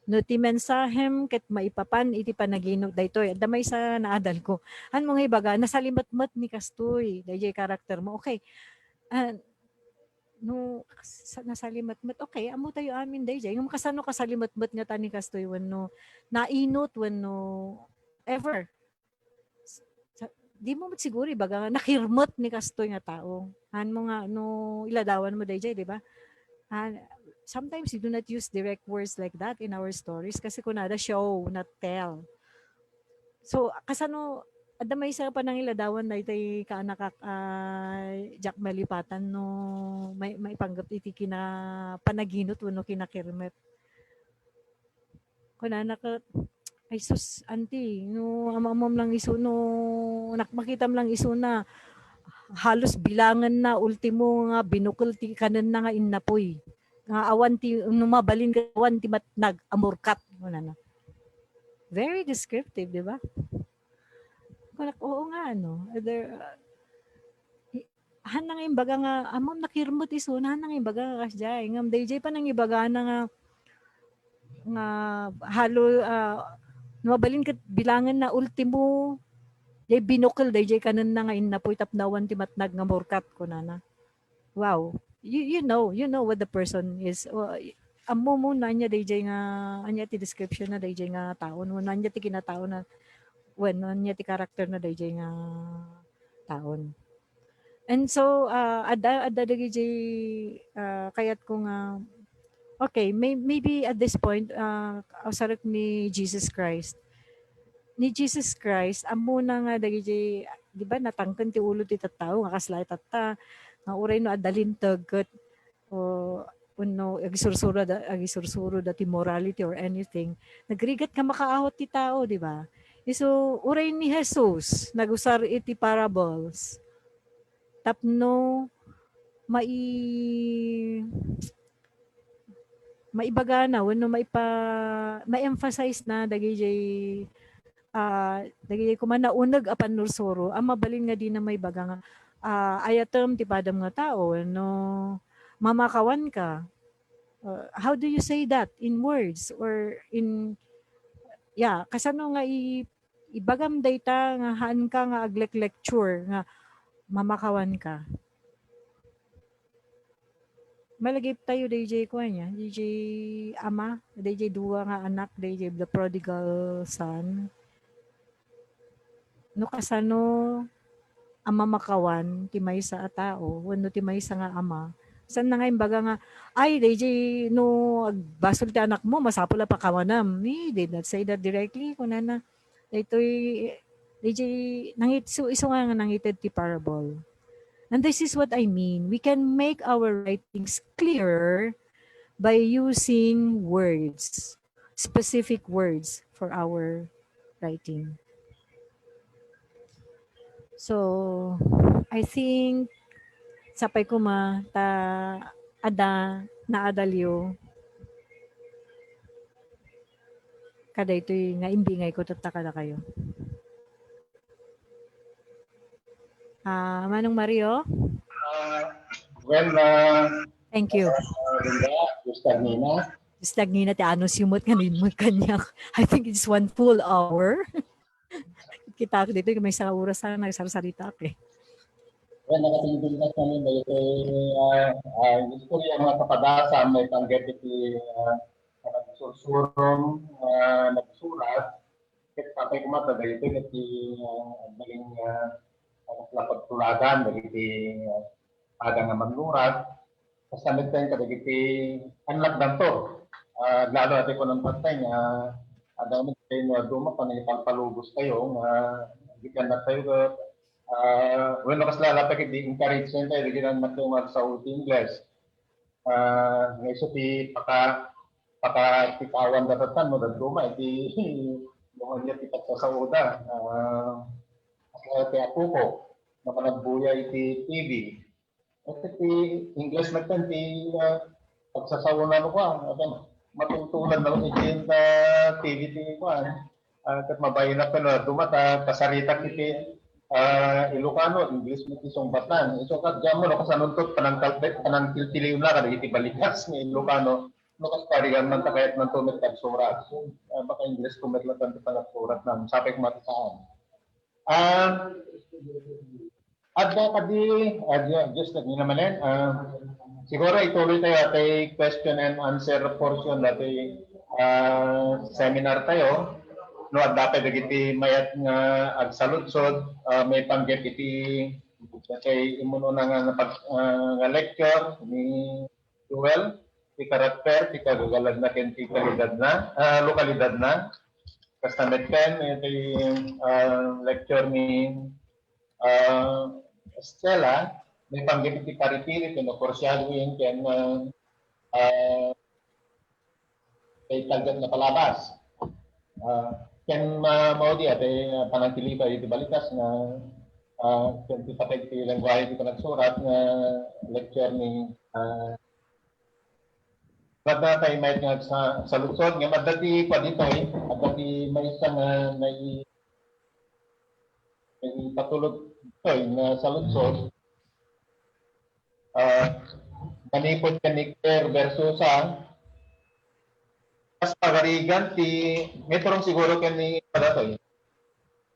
No ti mensahem ket maipapan iti panaginut daytoy, adda maysa naadalko. Hanmo nga ibaga, nasalimetmet ni kastoy, dayjay karaktermo. Okay. Ah, no, sa-, nasalimetmet, okay, ammotayo amin dayjay. Ngem kasano kasalimetmet ngata ni kastoy wenno nainut wenno ever? Sa-, dimo met siguro ibaga nga nakirmet ni kastoy nga tao. Hanmo nga no iladawanmo dayjay, di ba? Ah, sometimes we do not use direct words like that in our stories kasi kunada show, not tell. So, kasano, adda maysa a panangiladawan daytoy kaanakak, ah, diak malipatan no mai-, maipanggep iti kinapanaginut wenno kinakirmet. Kunana ket, "Ay sus, auntie, no am-ammom lang isu, no nak-, makitam lang isuna, halos bilangenna, ultimo nga binukel ti kanenna nga innapoy. Nga awan ti, no mabalin ket awan ti matnag a murkat," kunana. Very descriptive, di ba? Kunak, "Oo nga, no." There, uh, i-, han nga imbaga nga, ammom nakirmet isuna, han nga imbaga nga kasdiay. Ngem dayjay panangibagana nga, nga halo, ah, no mabalin ket bilangenna ultimo, jay binukel dayjay kanenna nga innapoy tapno awan ti matnag nga murkat, kunana. Wow. You, you know, you know what the person is. Uh, ammo mo no ania dayjay nga, ania ti description na dayjay nga taon, no ania ti kinataona, wen, no ania ti character na dayjay nga taon. And so, ah, adda, adda dagiti, ah, kayatko nga, okay, may-, maybe at this point, ah, usarek ni Jesus Christ. Ni Jesus Christ, ammona nga dagiti, di ba, natangken ti ulo ti tattao, nga kasla tatta, nga uray no adda linteg, ket o, wenno agisursuro da, agisursuro da ti morality or anything, nagrigat nga makaawat ti tao, di ba? Isu, uray ni Jesus nagusar iti parables tapno mai-, maibagana wenno maipa-, ma-emphasize na dagijay, ah, dagijay koma nauneg a pannursuro a mabalin nga dina maibaga nga, ah, ayatem ti padam nga tao wenno mamakawanka. Uh, how do you say that in words or in, yeah, kasano nga i-, ibagam dayta nga haanka nga aglek-lecture nga mamakawanka? Malagip tayo, D J kuan ya, D J ama, D J dua nga anak, D J the prodigal son. No kasano a mamakawan ti maysa a tao wenno ti maysa nga ama, saan na nga imbaga nga, "Ay, D J, no agbasol ti anakmo, masapul a pakawanam." He did not say that directly, kunana. Daytoy, D J, nangit-, isu, isu nga, nga nangited ti parable. And this is what I mean. We can make our writings clearer by using words, specific words for our writing. So, I think sapay koma ta adda naadalyo kadaytoy nga imbingayko tatta kadakayo. Ah, Manong Mario? Ah, well, ah, Thank you. Ah, Linda, Mister Nina. Mister Nina, ti anus yu met nga nagmut kaniak. I think it's one full hour. Kita ko dito, may isang oras na nagsarsarita ako eh. Well, nakatingtingkas namin dito, ah, ah, istorya nga kapadasa, may panggap iti, ah, nagsursurong, ah, nagsurat, ket sapay koma ta daytoy ket ti, ah, naging, ah, ah, pagtulagan dagiti, ah, ada nga mannurat, kasta met kadagiti anlakdanto. Ah, lalo ati kunan patay nga, ah, adda met kayo nga duma, panangipalpalubos kayo nga, di ka na tayo, ah, wenno kasla lapay di encourage tayo, di ka na tayo magsao ti Ingles. Ah, nga isu ti paka-, pakatikawan da tatan no dadduma iti, no ania ti pagsasaoda. Ah, kasla ti apoko, nga panagbuya iti T V. Iti ti Ingles met ti, ah, pagsasaona no kua, ano, matultulan na iti, ah, T V ti kua. Ah, ket mabain a ken, ah, duma ta kasaritak iti, ah, Ilocano, English met ti sungbatna. Isu ket diammo no, kasanonto panangkal-, panangkilkiliwna kadagiti balikas nga Ilocano, no, kas parigan man ta kayatnanto met agsurat. Ah, baka English ko met latta ti panagsuratna. Sapay koma ti saan. Ah, Adda kadi, ah, ju-, just let me naman, eh. Ah, siguro ituloy tayo atay question and answer portion dati, ah, seminar tayo. No, adda pay dagiti mayat nga agsaludsod, ah, maipanggep iti, dati imununa nga, nga pag-, ah, nga lecture ni Joel, ti karakter, ti kagagalagna ken ti kalidadna, ah, lokalidadna. Kasta met ken, iti, ah, lecture ni ah, Stella, maipanggep iti paripiri ken foreshadowing ken, ah, ah, kay talged nga palabas. Ah, ken ma-, maudi ati, ah, panangkilipay iti balikas nga, ah, ken ti pateg ti lengguahe ti panagsurat nga lecture ni, ah, Adda tay mayat nga sa-, saludsod, ngem adda ti kua ditoy, adda ti maysa nga nai-, naipatulod ditoy nga saludsod. Ah, manipud ken ni Claire Versosa, kas pagarigan ti, may turong siguro ken ni padatoy.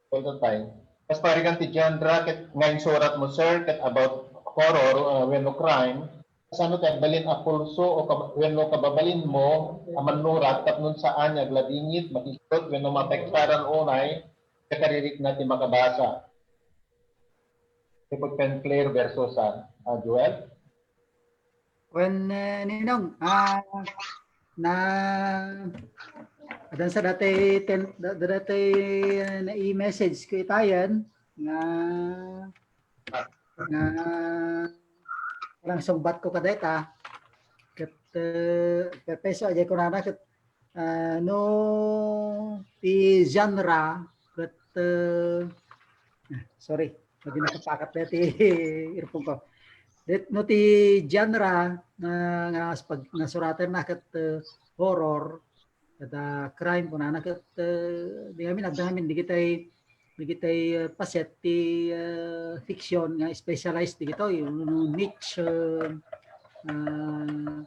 Well, tay. Kas parigan ti genre ket nga insurat mo, sir, ket about horror, uh, wenno crime, kasano ti agbalin a pulso o kab-, wenno kababalin mo a mannurat tapno saan nga agladingit, makisut, wenno maapektaran unay ti karirikna ti makabasa? Manipud ken Claire Versosa, ah, Joel? Wen, eh, Ninong, ah, na, adan sa dati ten-, da-, da-, dati, eh, na-i-message ko itayen nga, nga parang sungbat ko kadeta. eh, pe-, peso, ajay kunana ket, ah, no ti genre ket, eh, sorry, madi nakapakat dayta ti earphone ko. Ket no ti genre nga, nga as-, pag-, nasuratanna ket, eh, horror, kada crime, kunana ket, eh, di ngamin, adda ngamin, dagitay, dagitay, eh, paset ti, eh, fiction nga specialized dagitoy, no niche, eh, ah,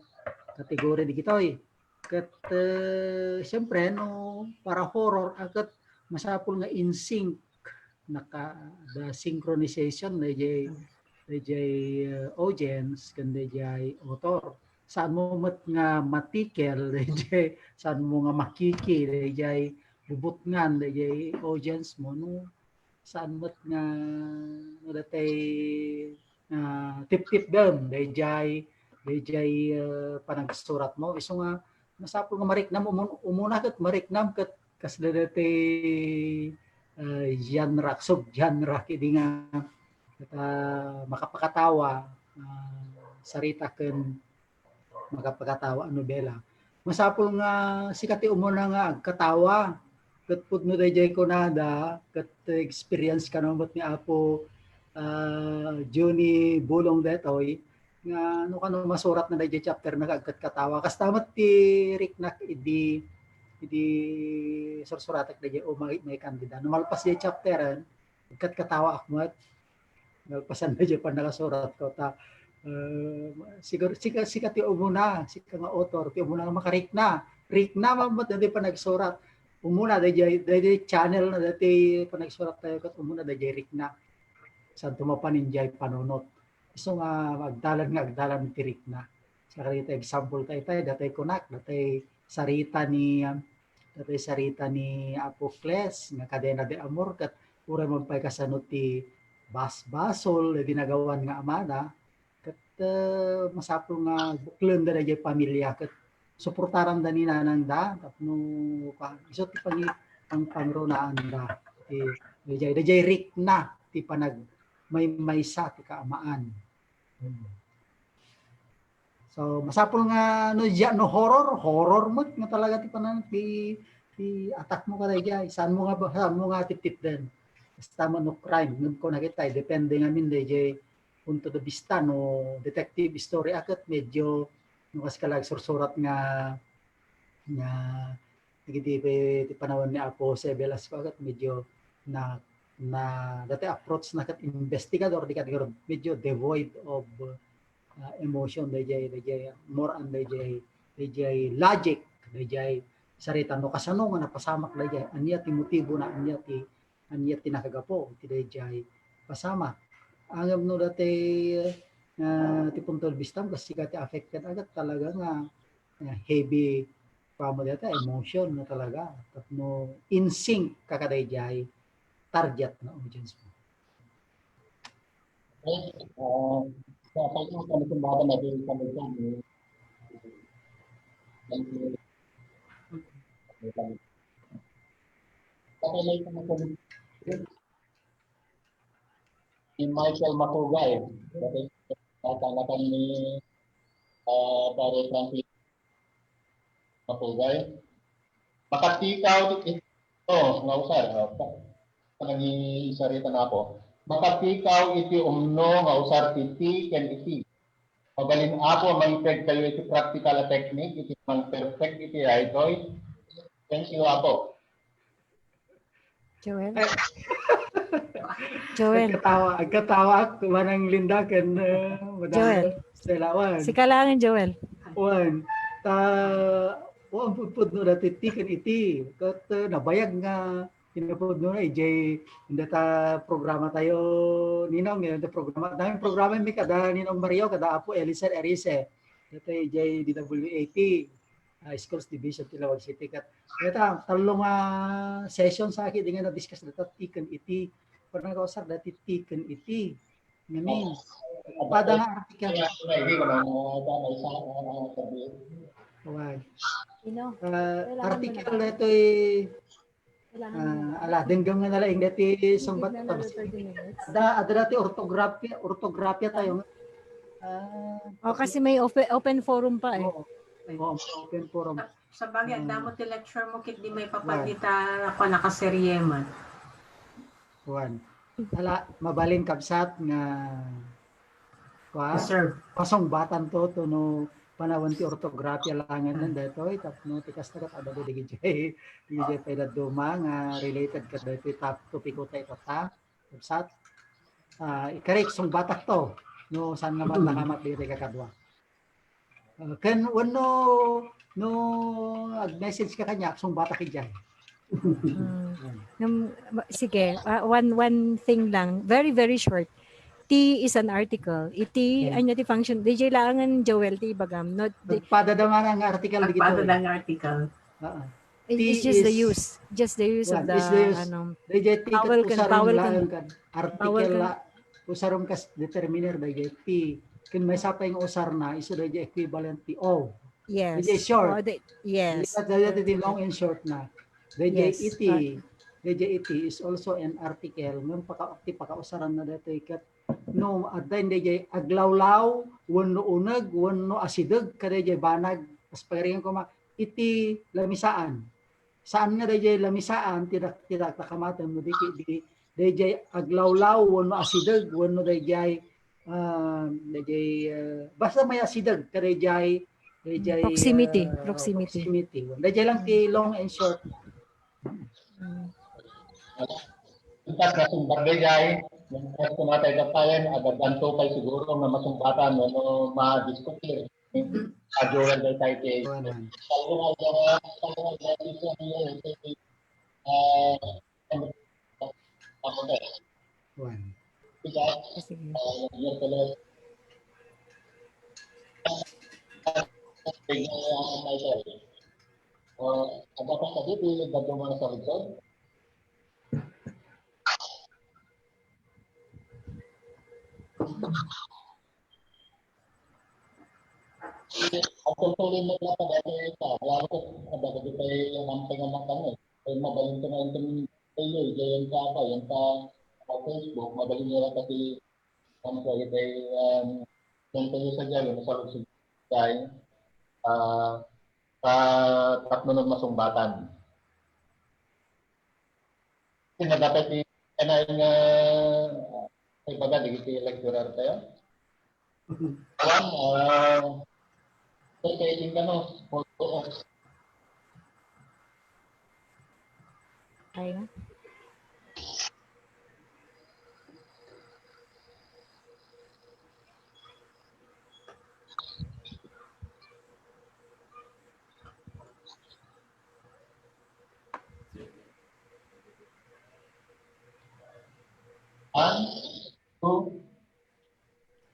category dagitoy. Ket, eh, siyempre, no, para horror, ah, ket masapul nga in sync, naka, the synchronization, dayjay, dayjay, eh, audience, ken dayjay author. Saan mo met nga matikel, dayjay, saan mo nga makiki, dayjay bubutngan, dayjay audience mo, no? Saan met nga, no, datay, ah, tiptipdem, dayjay, dayjay, eh, panagsurat mo. Isu nga, masapul nga mariknam, umun-, umuna ket mariknam ket kasla datay, eh, genre, sub-genre, idi nga, ket, ah, makapakatawa, ah, sarita ken makapakatawa a nobela. Masapul nga sika ti umuna nga agkatawa. Ket pudno dayjay kunada, ket experience kano met ni Apo, ah, Johnny Bulong daytoy, nga no kano masuratna dayjay chapter na agkatkatawa. Kasta met ti riknak idi, idi sursuratak dayjay o may, may kandida. No malpas jay chapter, agkatkatawaak met. Nalpasan na jay pannakasurat ko ta, eh, siguro sika, sika ti umuna, sika nga author, ti umuna nga makarikna. Rikna man met dayjay panagsurat. Umuna dayjay, dayjay channel na dayjay panagsurat tayo ket umuna dayjay rikna. Santo mapanin jay panunot. Isu nga agdalan nga agdalan ti rikna. Saka dayta example tayo, tayo, datay kunak, datay sarita ni, um, datay sarita ni Apo Cles nga Cadena de Amor, ket uray man pay kasano ti basbasol, daydi nagawan nga amada, ket, eh, masapul nga buklenda dayjay pamilia, ket suportaranda ni nanangda, tapno, pa, isu ti pangi-, pangpangrunaanda, ti, dayjay, dayjay rikna, ti panag-, maymaysa ti kaamaan. Hmm. So, masapul nga no, ja-, no horror, horror met nga talaga ti panan-, ti, ti attack mo kadayjay. Saan mo nga ba, saan mo nga tiptipden? Basta mo no crime, ngem kuna kita, depende ngamin dayjay punto de vista, no detective story a ket medyo no kas ka nagsursurat nga, nga dagiti ti panawen ni Apo Jose Velasco ket medyo na, na, dati approach na ket investigador, di ket medyo devoid of, ah, emotion, dayjay, dayjay, more on dayjay, dayjay logic, dayjay sarita no kasano nga napasamak dayjay, ania ti motibo na, ania ti, ania ti nakagapu ti dayjay pasamak. Ngem no dati, ah, ti punto de vista, kas sika ti affected a ket talaga nga, ah, heavy Pamo dayta emotion na talaga. Tapno in sync ka kadayjay target na audience mo. Okay. Ah, sa pagkakataon, kami kumbaga na din kami kami. Thank you. Okay, may kami kami. Si Michael Matugay. Dati, natangatan ni, ah, Pare Frankie Matugay. Makatikaw ti, oh, nga usar, ah, pa-, panangisarita na ako. Makatikaw iti umno nga usar ti ti ken iti. Mabalin, Apo, a mangipeg kayo iti practical a technique, iti pang-perfect iti daytoy. Thank you, Apo. Joel? Eh. Joel. Agkatawa, agkatawa ak, Manang Linda, ken, eh, Madam Joel. Stella, wen. Sika laeng, Joel. Wen. Ta, wen, pudpudno dati ti ken iti. Ket, eh, nabayag nga kinapudno na, ijay, inda ta programa tayo, Ninong, inda programa. Dayta programa mi kada Ninong Mario, kada Apo Eliser Erice. Dati ijay D W A T. Ah, Schools Division ti Laoag City. Ket, ita, tallo nga session sa akin, di nga na-discuss data ti ken iti. Pag nag-usar dati ti ken iti. Ngamin, pada nga article. Kaya, kaya, kaya, kaya, kaya, kaya, kaya, kaya, Why? Sino? Ah, kailangan mo na article ba? Daytoy, kailangan mo na ba? Ah, ala, denggem nga nalaing dati sungbat na, thirty minutes. Da, adda dati ortografia, ortografia tayo nga. Ah, O, kasi may open, open forum pa eh. Oo. Oo, open forum. Sa bagay, ang damo ti lecture mo, kit di may papagita ako nakaserye man. Kuan. Ala, mabalin kabsat nga kuan, Sir. Pasungbatan to, to no panawen ti ortografia langan daytoy, tapno ti kasta ket adda dagiti, dagiti pay dadduma nga related kadagiti top topic ta itatta. Kabsat. Ah, ikarik sungbatak to. No, saan nga bata kamat dagiti kakadua. Ah, ken wenno no ag-message ka kaniak, sungbatak idiay. Mm. Nam- ma- sige, ah, one one thing lang, very very short. Ti is an article. Iti Okay. Ania ti function? D J laangan, Joel, ti ibagam. No, di, Agpadada man ang article dito. Agpadada ang article. Oo. it- Ti it's just the is- use. Just the use of Kuan, the is the use. Ano. Dayjay ti ket Vowel ken- usarem vowel ken- laeng kad article vowel ken- la usarem kas determiner dayjay ti. Ken maysa pay nga usarna isu dayjay equivalent ti of. Yes. Dayjay short. Oh, the- yes. Dayjay ti long and short na. Dayjay Yes, iti. Dayjay iti is also an article ngem paka ti pakausaranna daytoy ket no adda dayjay aglawlaw wenno uneg wenno asideg kadayjay banag. As pagarigan koma iti lamisaan. Saan nga dayjay lamisaan ti dak- ti dakdakamatem no di di dayjay aglawlaw wenno asideg wenno dayjay ah, dayjay ah, basta may asideg kadayjay dayjay Proximity, ah, proximity. Proximity. Dayjay lang ti long and short. Mm. Intas na sumbag dayjay, yung kumatay ka tayo, agad-anto pay siguro na masumbatan, ano, ma-discutir. Ajuran day tayo kay Kuan man. Salungan ka na, salungan ka na, ah, ano, ano, Kuan. Sige. Ang tungkulin mo na pag-asa ito, lalo ko ang bagay tayo ang pangamakan eh. Ay mabalin ko na yung kayo, yung pa ba, yung pa sa Facebook, mabalin nila kasi ang pwede tayo, um, yung kayo sa dyan, yung sa Luzon, tayo, ah, sa tatlo ng masumbatan. Kasi na dapat i-, kailangan nga, ay baga, di kita lecturer tayo. Alam, ah, okay, yung ano, photo of Ay na. One, two,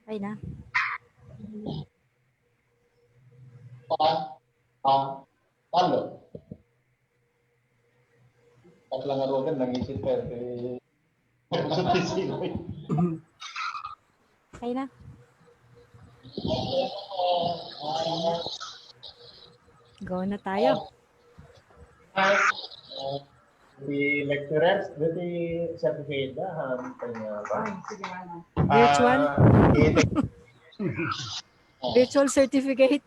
Ay na. pa, pa, talo. At lang arugan, nangisip ka, eh. Ay na. Go na tayo. The lecturers, the certificate, ah, um, kanya ba? Virtual? Ah, it- Virtual certificate.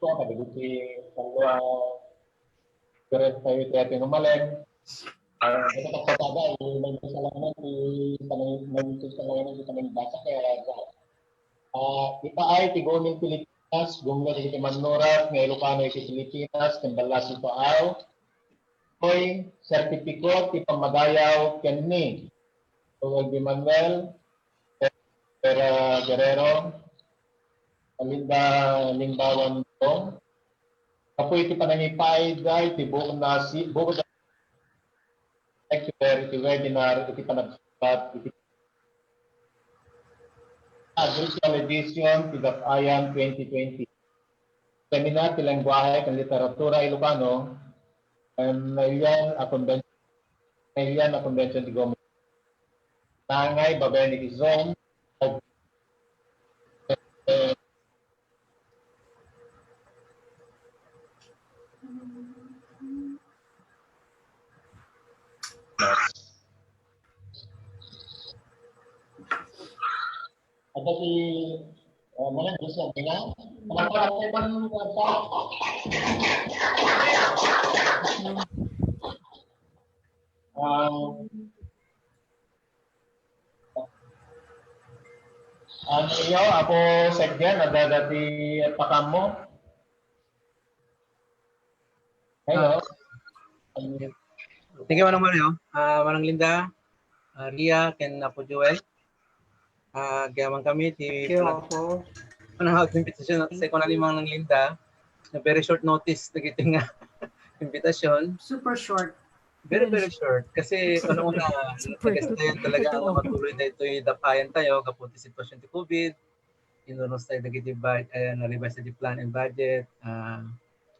Ito, nagduduty, ano, ah, pero tayo, tayo, tinumaleng. Ah, ito, pagkataga, eh, may salamat, eh, may, may salamat, eh, may basa, kaya, ah, ipaay, ti Gomel Pilipinas, gumna iti Mannurat, nga Ilocano iti Pilipinas, ken ballas ipaaw, Koy, sertipiko ti pammadayaw ken ni Joel B. Manuel, Vera Guerrero, Linda Limbawan Dong, kapu iti panangipaay da iti buok nasi, buok lecture iti webinar iti panagsurat iti virtual edition ti Dap-ayan twenty twenty. Seminar ti Lengguahe ken Literatura Ilocano, ken nailian a konben-, nailian a konbensyon ti Gomel. Nangay babaen iti Zoom, eh, Kasi, uh, mga gusto ko na. Mga parang may man-, Ah, ano yo, Apo Segden, adda dati pakam mo? Hello. Thank you, Manong Mario. Ah, Manong Linda, ah, Ria, ken Apo Joel. Ah, agyaman kami ti Thank you, Apo. Ano, invitation sa ikaw na limang nang Linda. Na very short notice dagiti nga invitation. Super short. Very, very short. Kasi ano na, super short. Talaga nga matuloy na ito'y dapayan tayo, kaputi sitwasyon ti COVID. Inurnos tayo dagiti ba-, eh, na-revise ti plan and budget. Ah,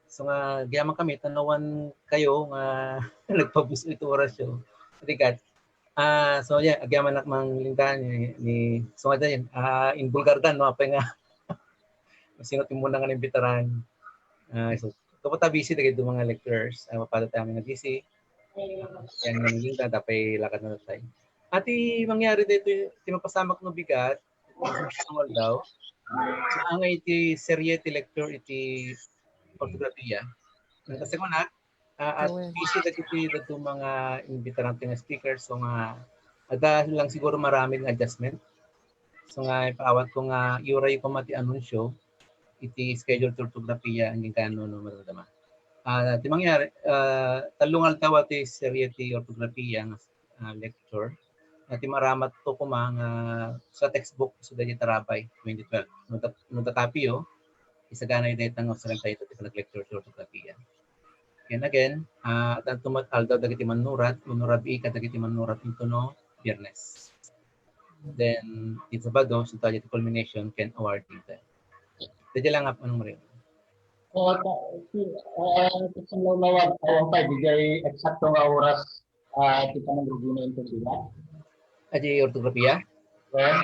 so nga, agyaman kami, tanawan kayo nga nagpabus-o iti orasyo. Rigat. Ah, so yeah, agyaman nak Mang Linda ni, ni, so nga din, ah, in Bulgardan, no, apay nga, sino ti muna nga naimbitaran. Ah, so, kapag busy, dagiti mga lecturers, ah, mapada tayo nga busy. Yan, Mang Linda, dapat lakad na tayo. Ati mangyari dito, ti mapasamak no bigat, Tungod daw, naangay iti serye ti lecture iti ortografiya. Kasi kuna, ah, at busy dagiti dato mga imbitaran nga speaker, so nga, adda lang siguro maramid nga adjustment. So nga, ipaawat ko nga, iuray ko mati anunsyo, iti schedule ti ortografiya, ang ginkano no, madadama. Ah, ti mangyari, ah, tallo nga aldaw ti serye ti ortografiya nga ah, lecture. Nga ti maramat to koma nga sa textbook, so daydi Tarabay, twenty twelve. No ta-, no tatapiyo, isagana dayta nga usaren tayo ti panag-lecture ti ortografiya. And again, ah, adda met aldaw dagiti mannurat, mannurat kadagiti mannurat intono Biyernes. Then, ti Sabado, so tayo ti culmination, ken award data. Daydi lang nga, Manong Mario. Oo, ta-, ti, ah, ti panlawlawag, awan pa, di jay eksakto nga oras Ah, ti panangrugina interview na? Adi ortografiya? Well,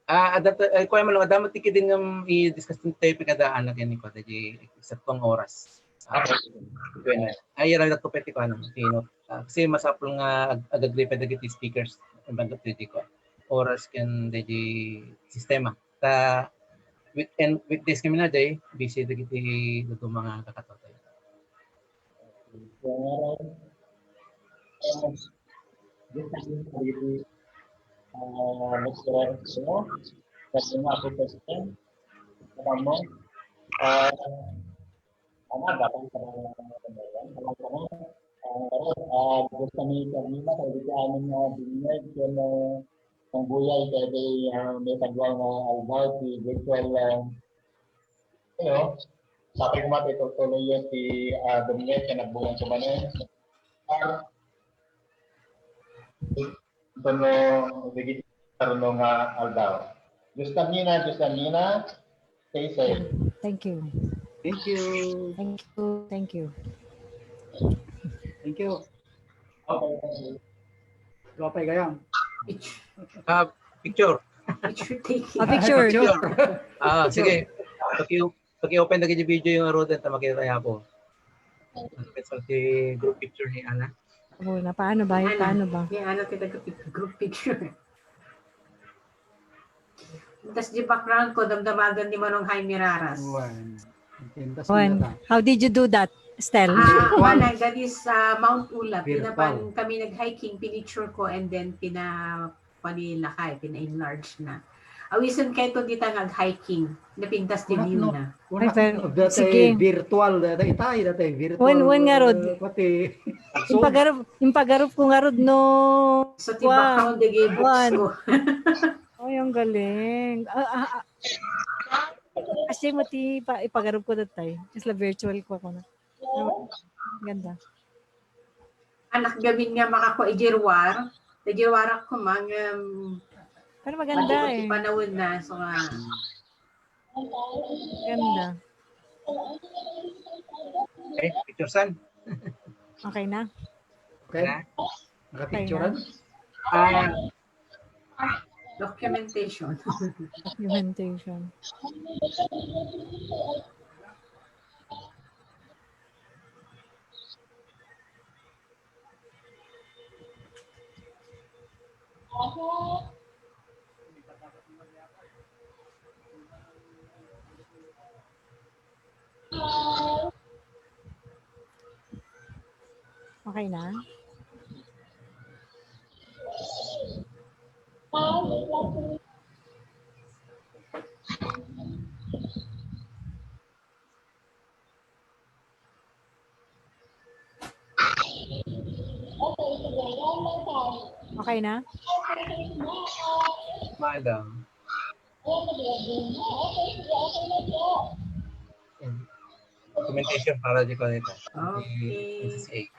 Ah, adda ta-, ay, kuya, Manong, adda met ti kidin nga i-discuss ti topic adda anak yan ni kuya, adi eksakto nga oras. Ah, okay. Kuya na. Ay, ira ko pwede ko, ano, ti note. Ah, kasi masapul nga ag-, ag-agree pa dagiti speakers, ang banggit dagiti ko. Oras ken dagiti sistema. Ta, week-, and weekdays kami na, day, busy dagiti, dagiti mga kakatotay. Ah, Mister Renzo, kasi nga ako president. Alam mo, ah, ano, dapat sa mga, ah, ah, gusto ni Carmina, kaya di ka amin nga binyag, kaya mo, ang gulay, kaya di, ah, may tagwa nga aldaw, si virtual, ah, Ayo, sapay koma ti tultuloyen ti, ah, Domingo ken agbungan to manen. Ah, itono dagiti karon nga aldaw. Diyos ta mina, Diyos ta mina, stay safe. Thank you. Thank you. Thank you. Thank you. Thank you. Okay, thank you. Ikaw pa'y gayam. Ah, picture. Picture taking. Ah, picture. Picture. Ah, sige. Paki-, paki-open lagi di video yung road at makita niya po. Ang picture, si group picture ni Ana. Oo, na paano ba? Ana. Paano ba? Ni Ana kita group picture. Tas di background ko, damdamagan ni Manong Jaime Raras. Wan. Wan. How did you do that, Stel? Ah, wala, that is, ah, Mount Ula. Virtual. Pinapan kami nag-hiking, pinicture ko, and then pina-, panilakay, pina-enlarge na. Awisan kayo to dita nga hiking. Napintas ti view na. Ay, pero, sige. Virtual, data itay, data virtual. Wen, wen nga rod. Pati. Impagarup, impagarup ko nga rod, no. So, ti background, dagiti books ko. Ay, ang galing. Ah, ah, ah. Kasi mo ti pa-, ipagarup ko datay. Just la virtual ko ako na. Ganda. Anak gamin nga makakua iti ruar. Iti ruar ako mang, um, pero maganda eh. Panahon na, so nga. Ganda. Okay, picture san? Okay na? Okay. Na? Nakapicturean? Ah, documentation. Documentation. Okay na? Okay na? Madam. Yan. Documentation para di ko nito. Okay. Princess A.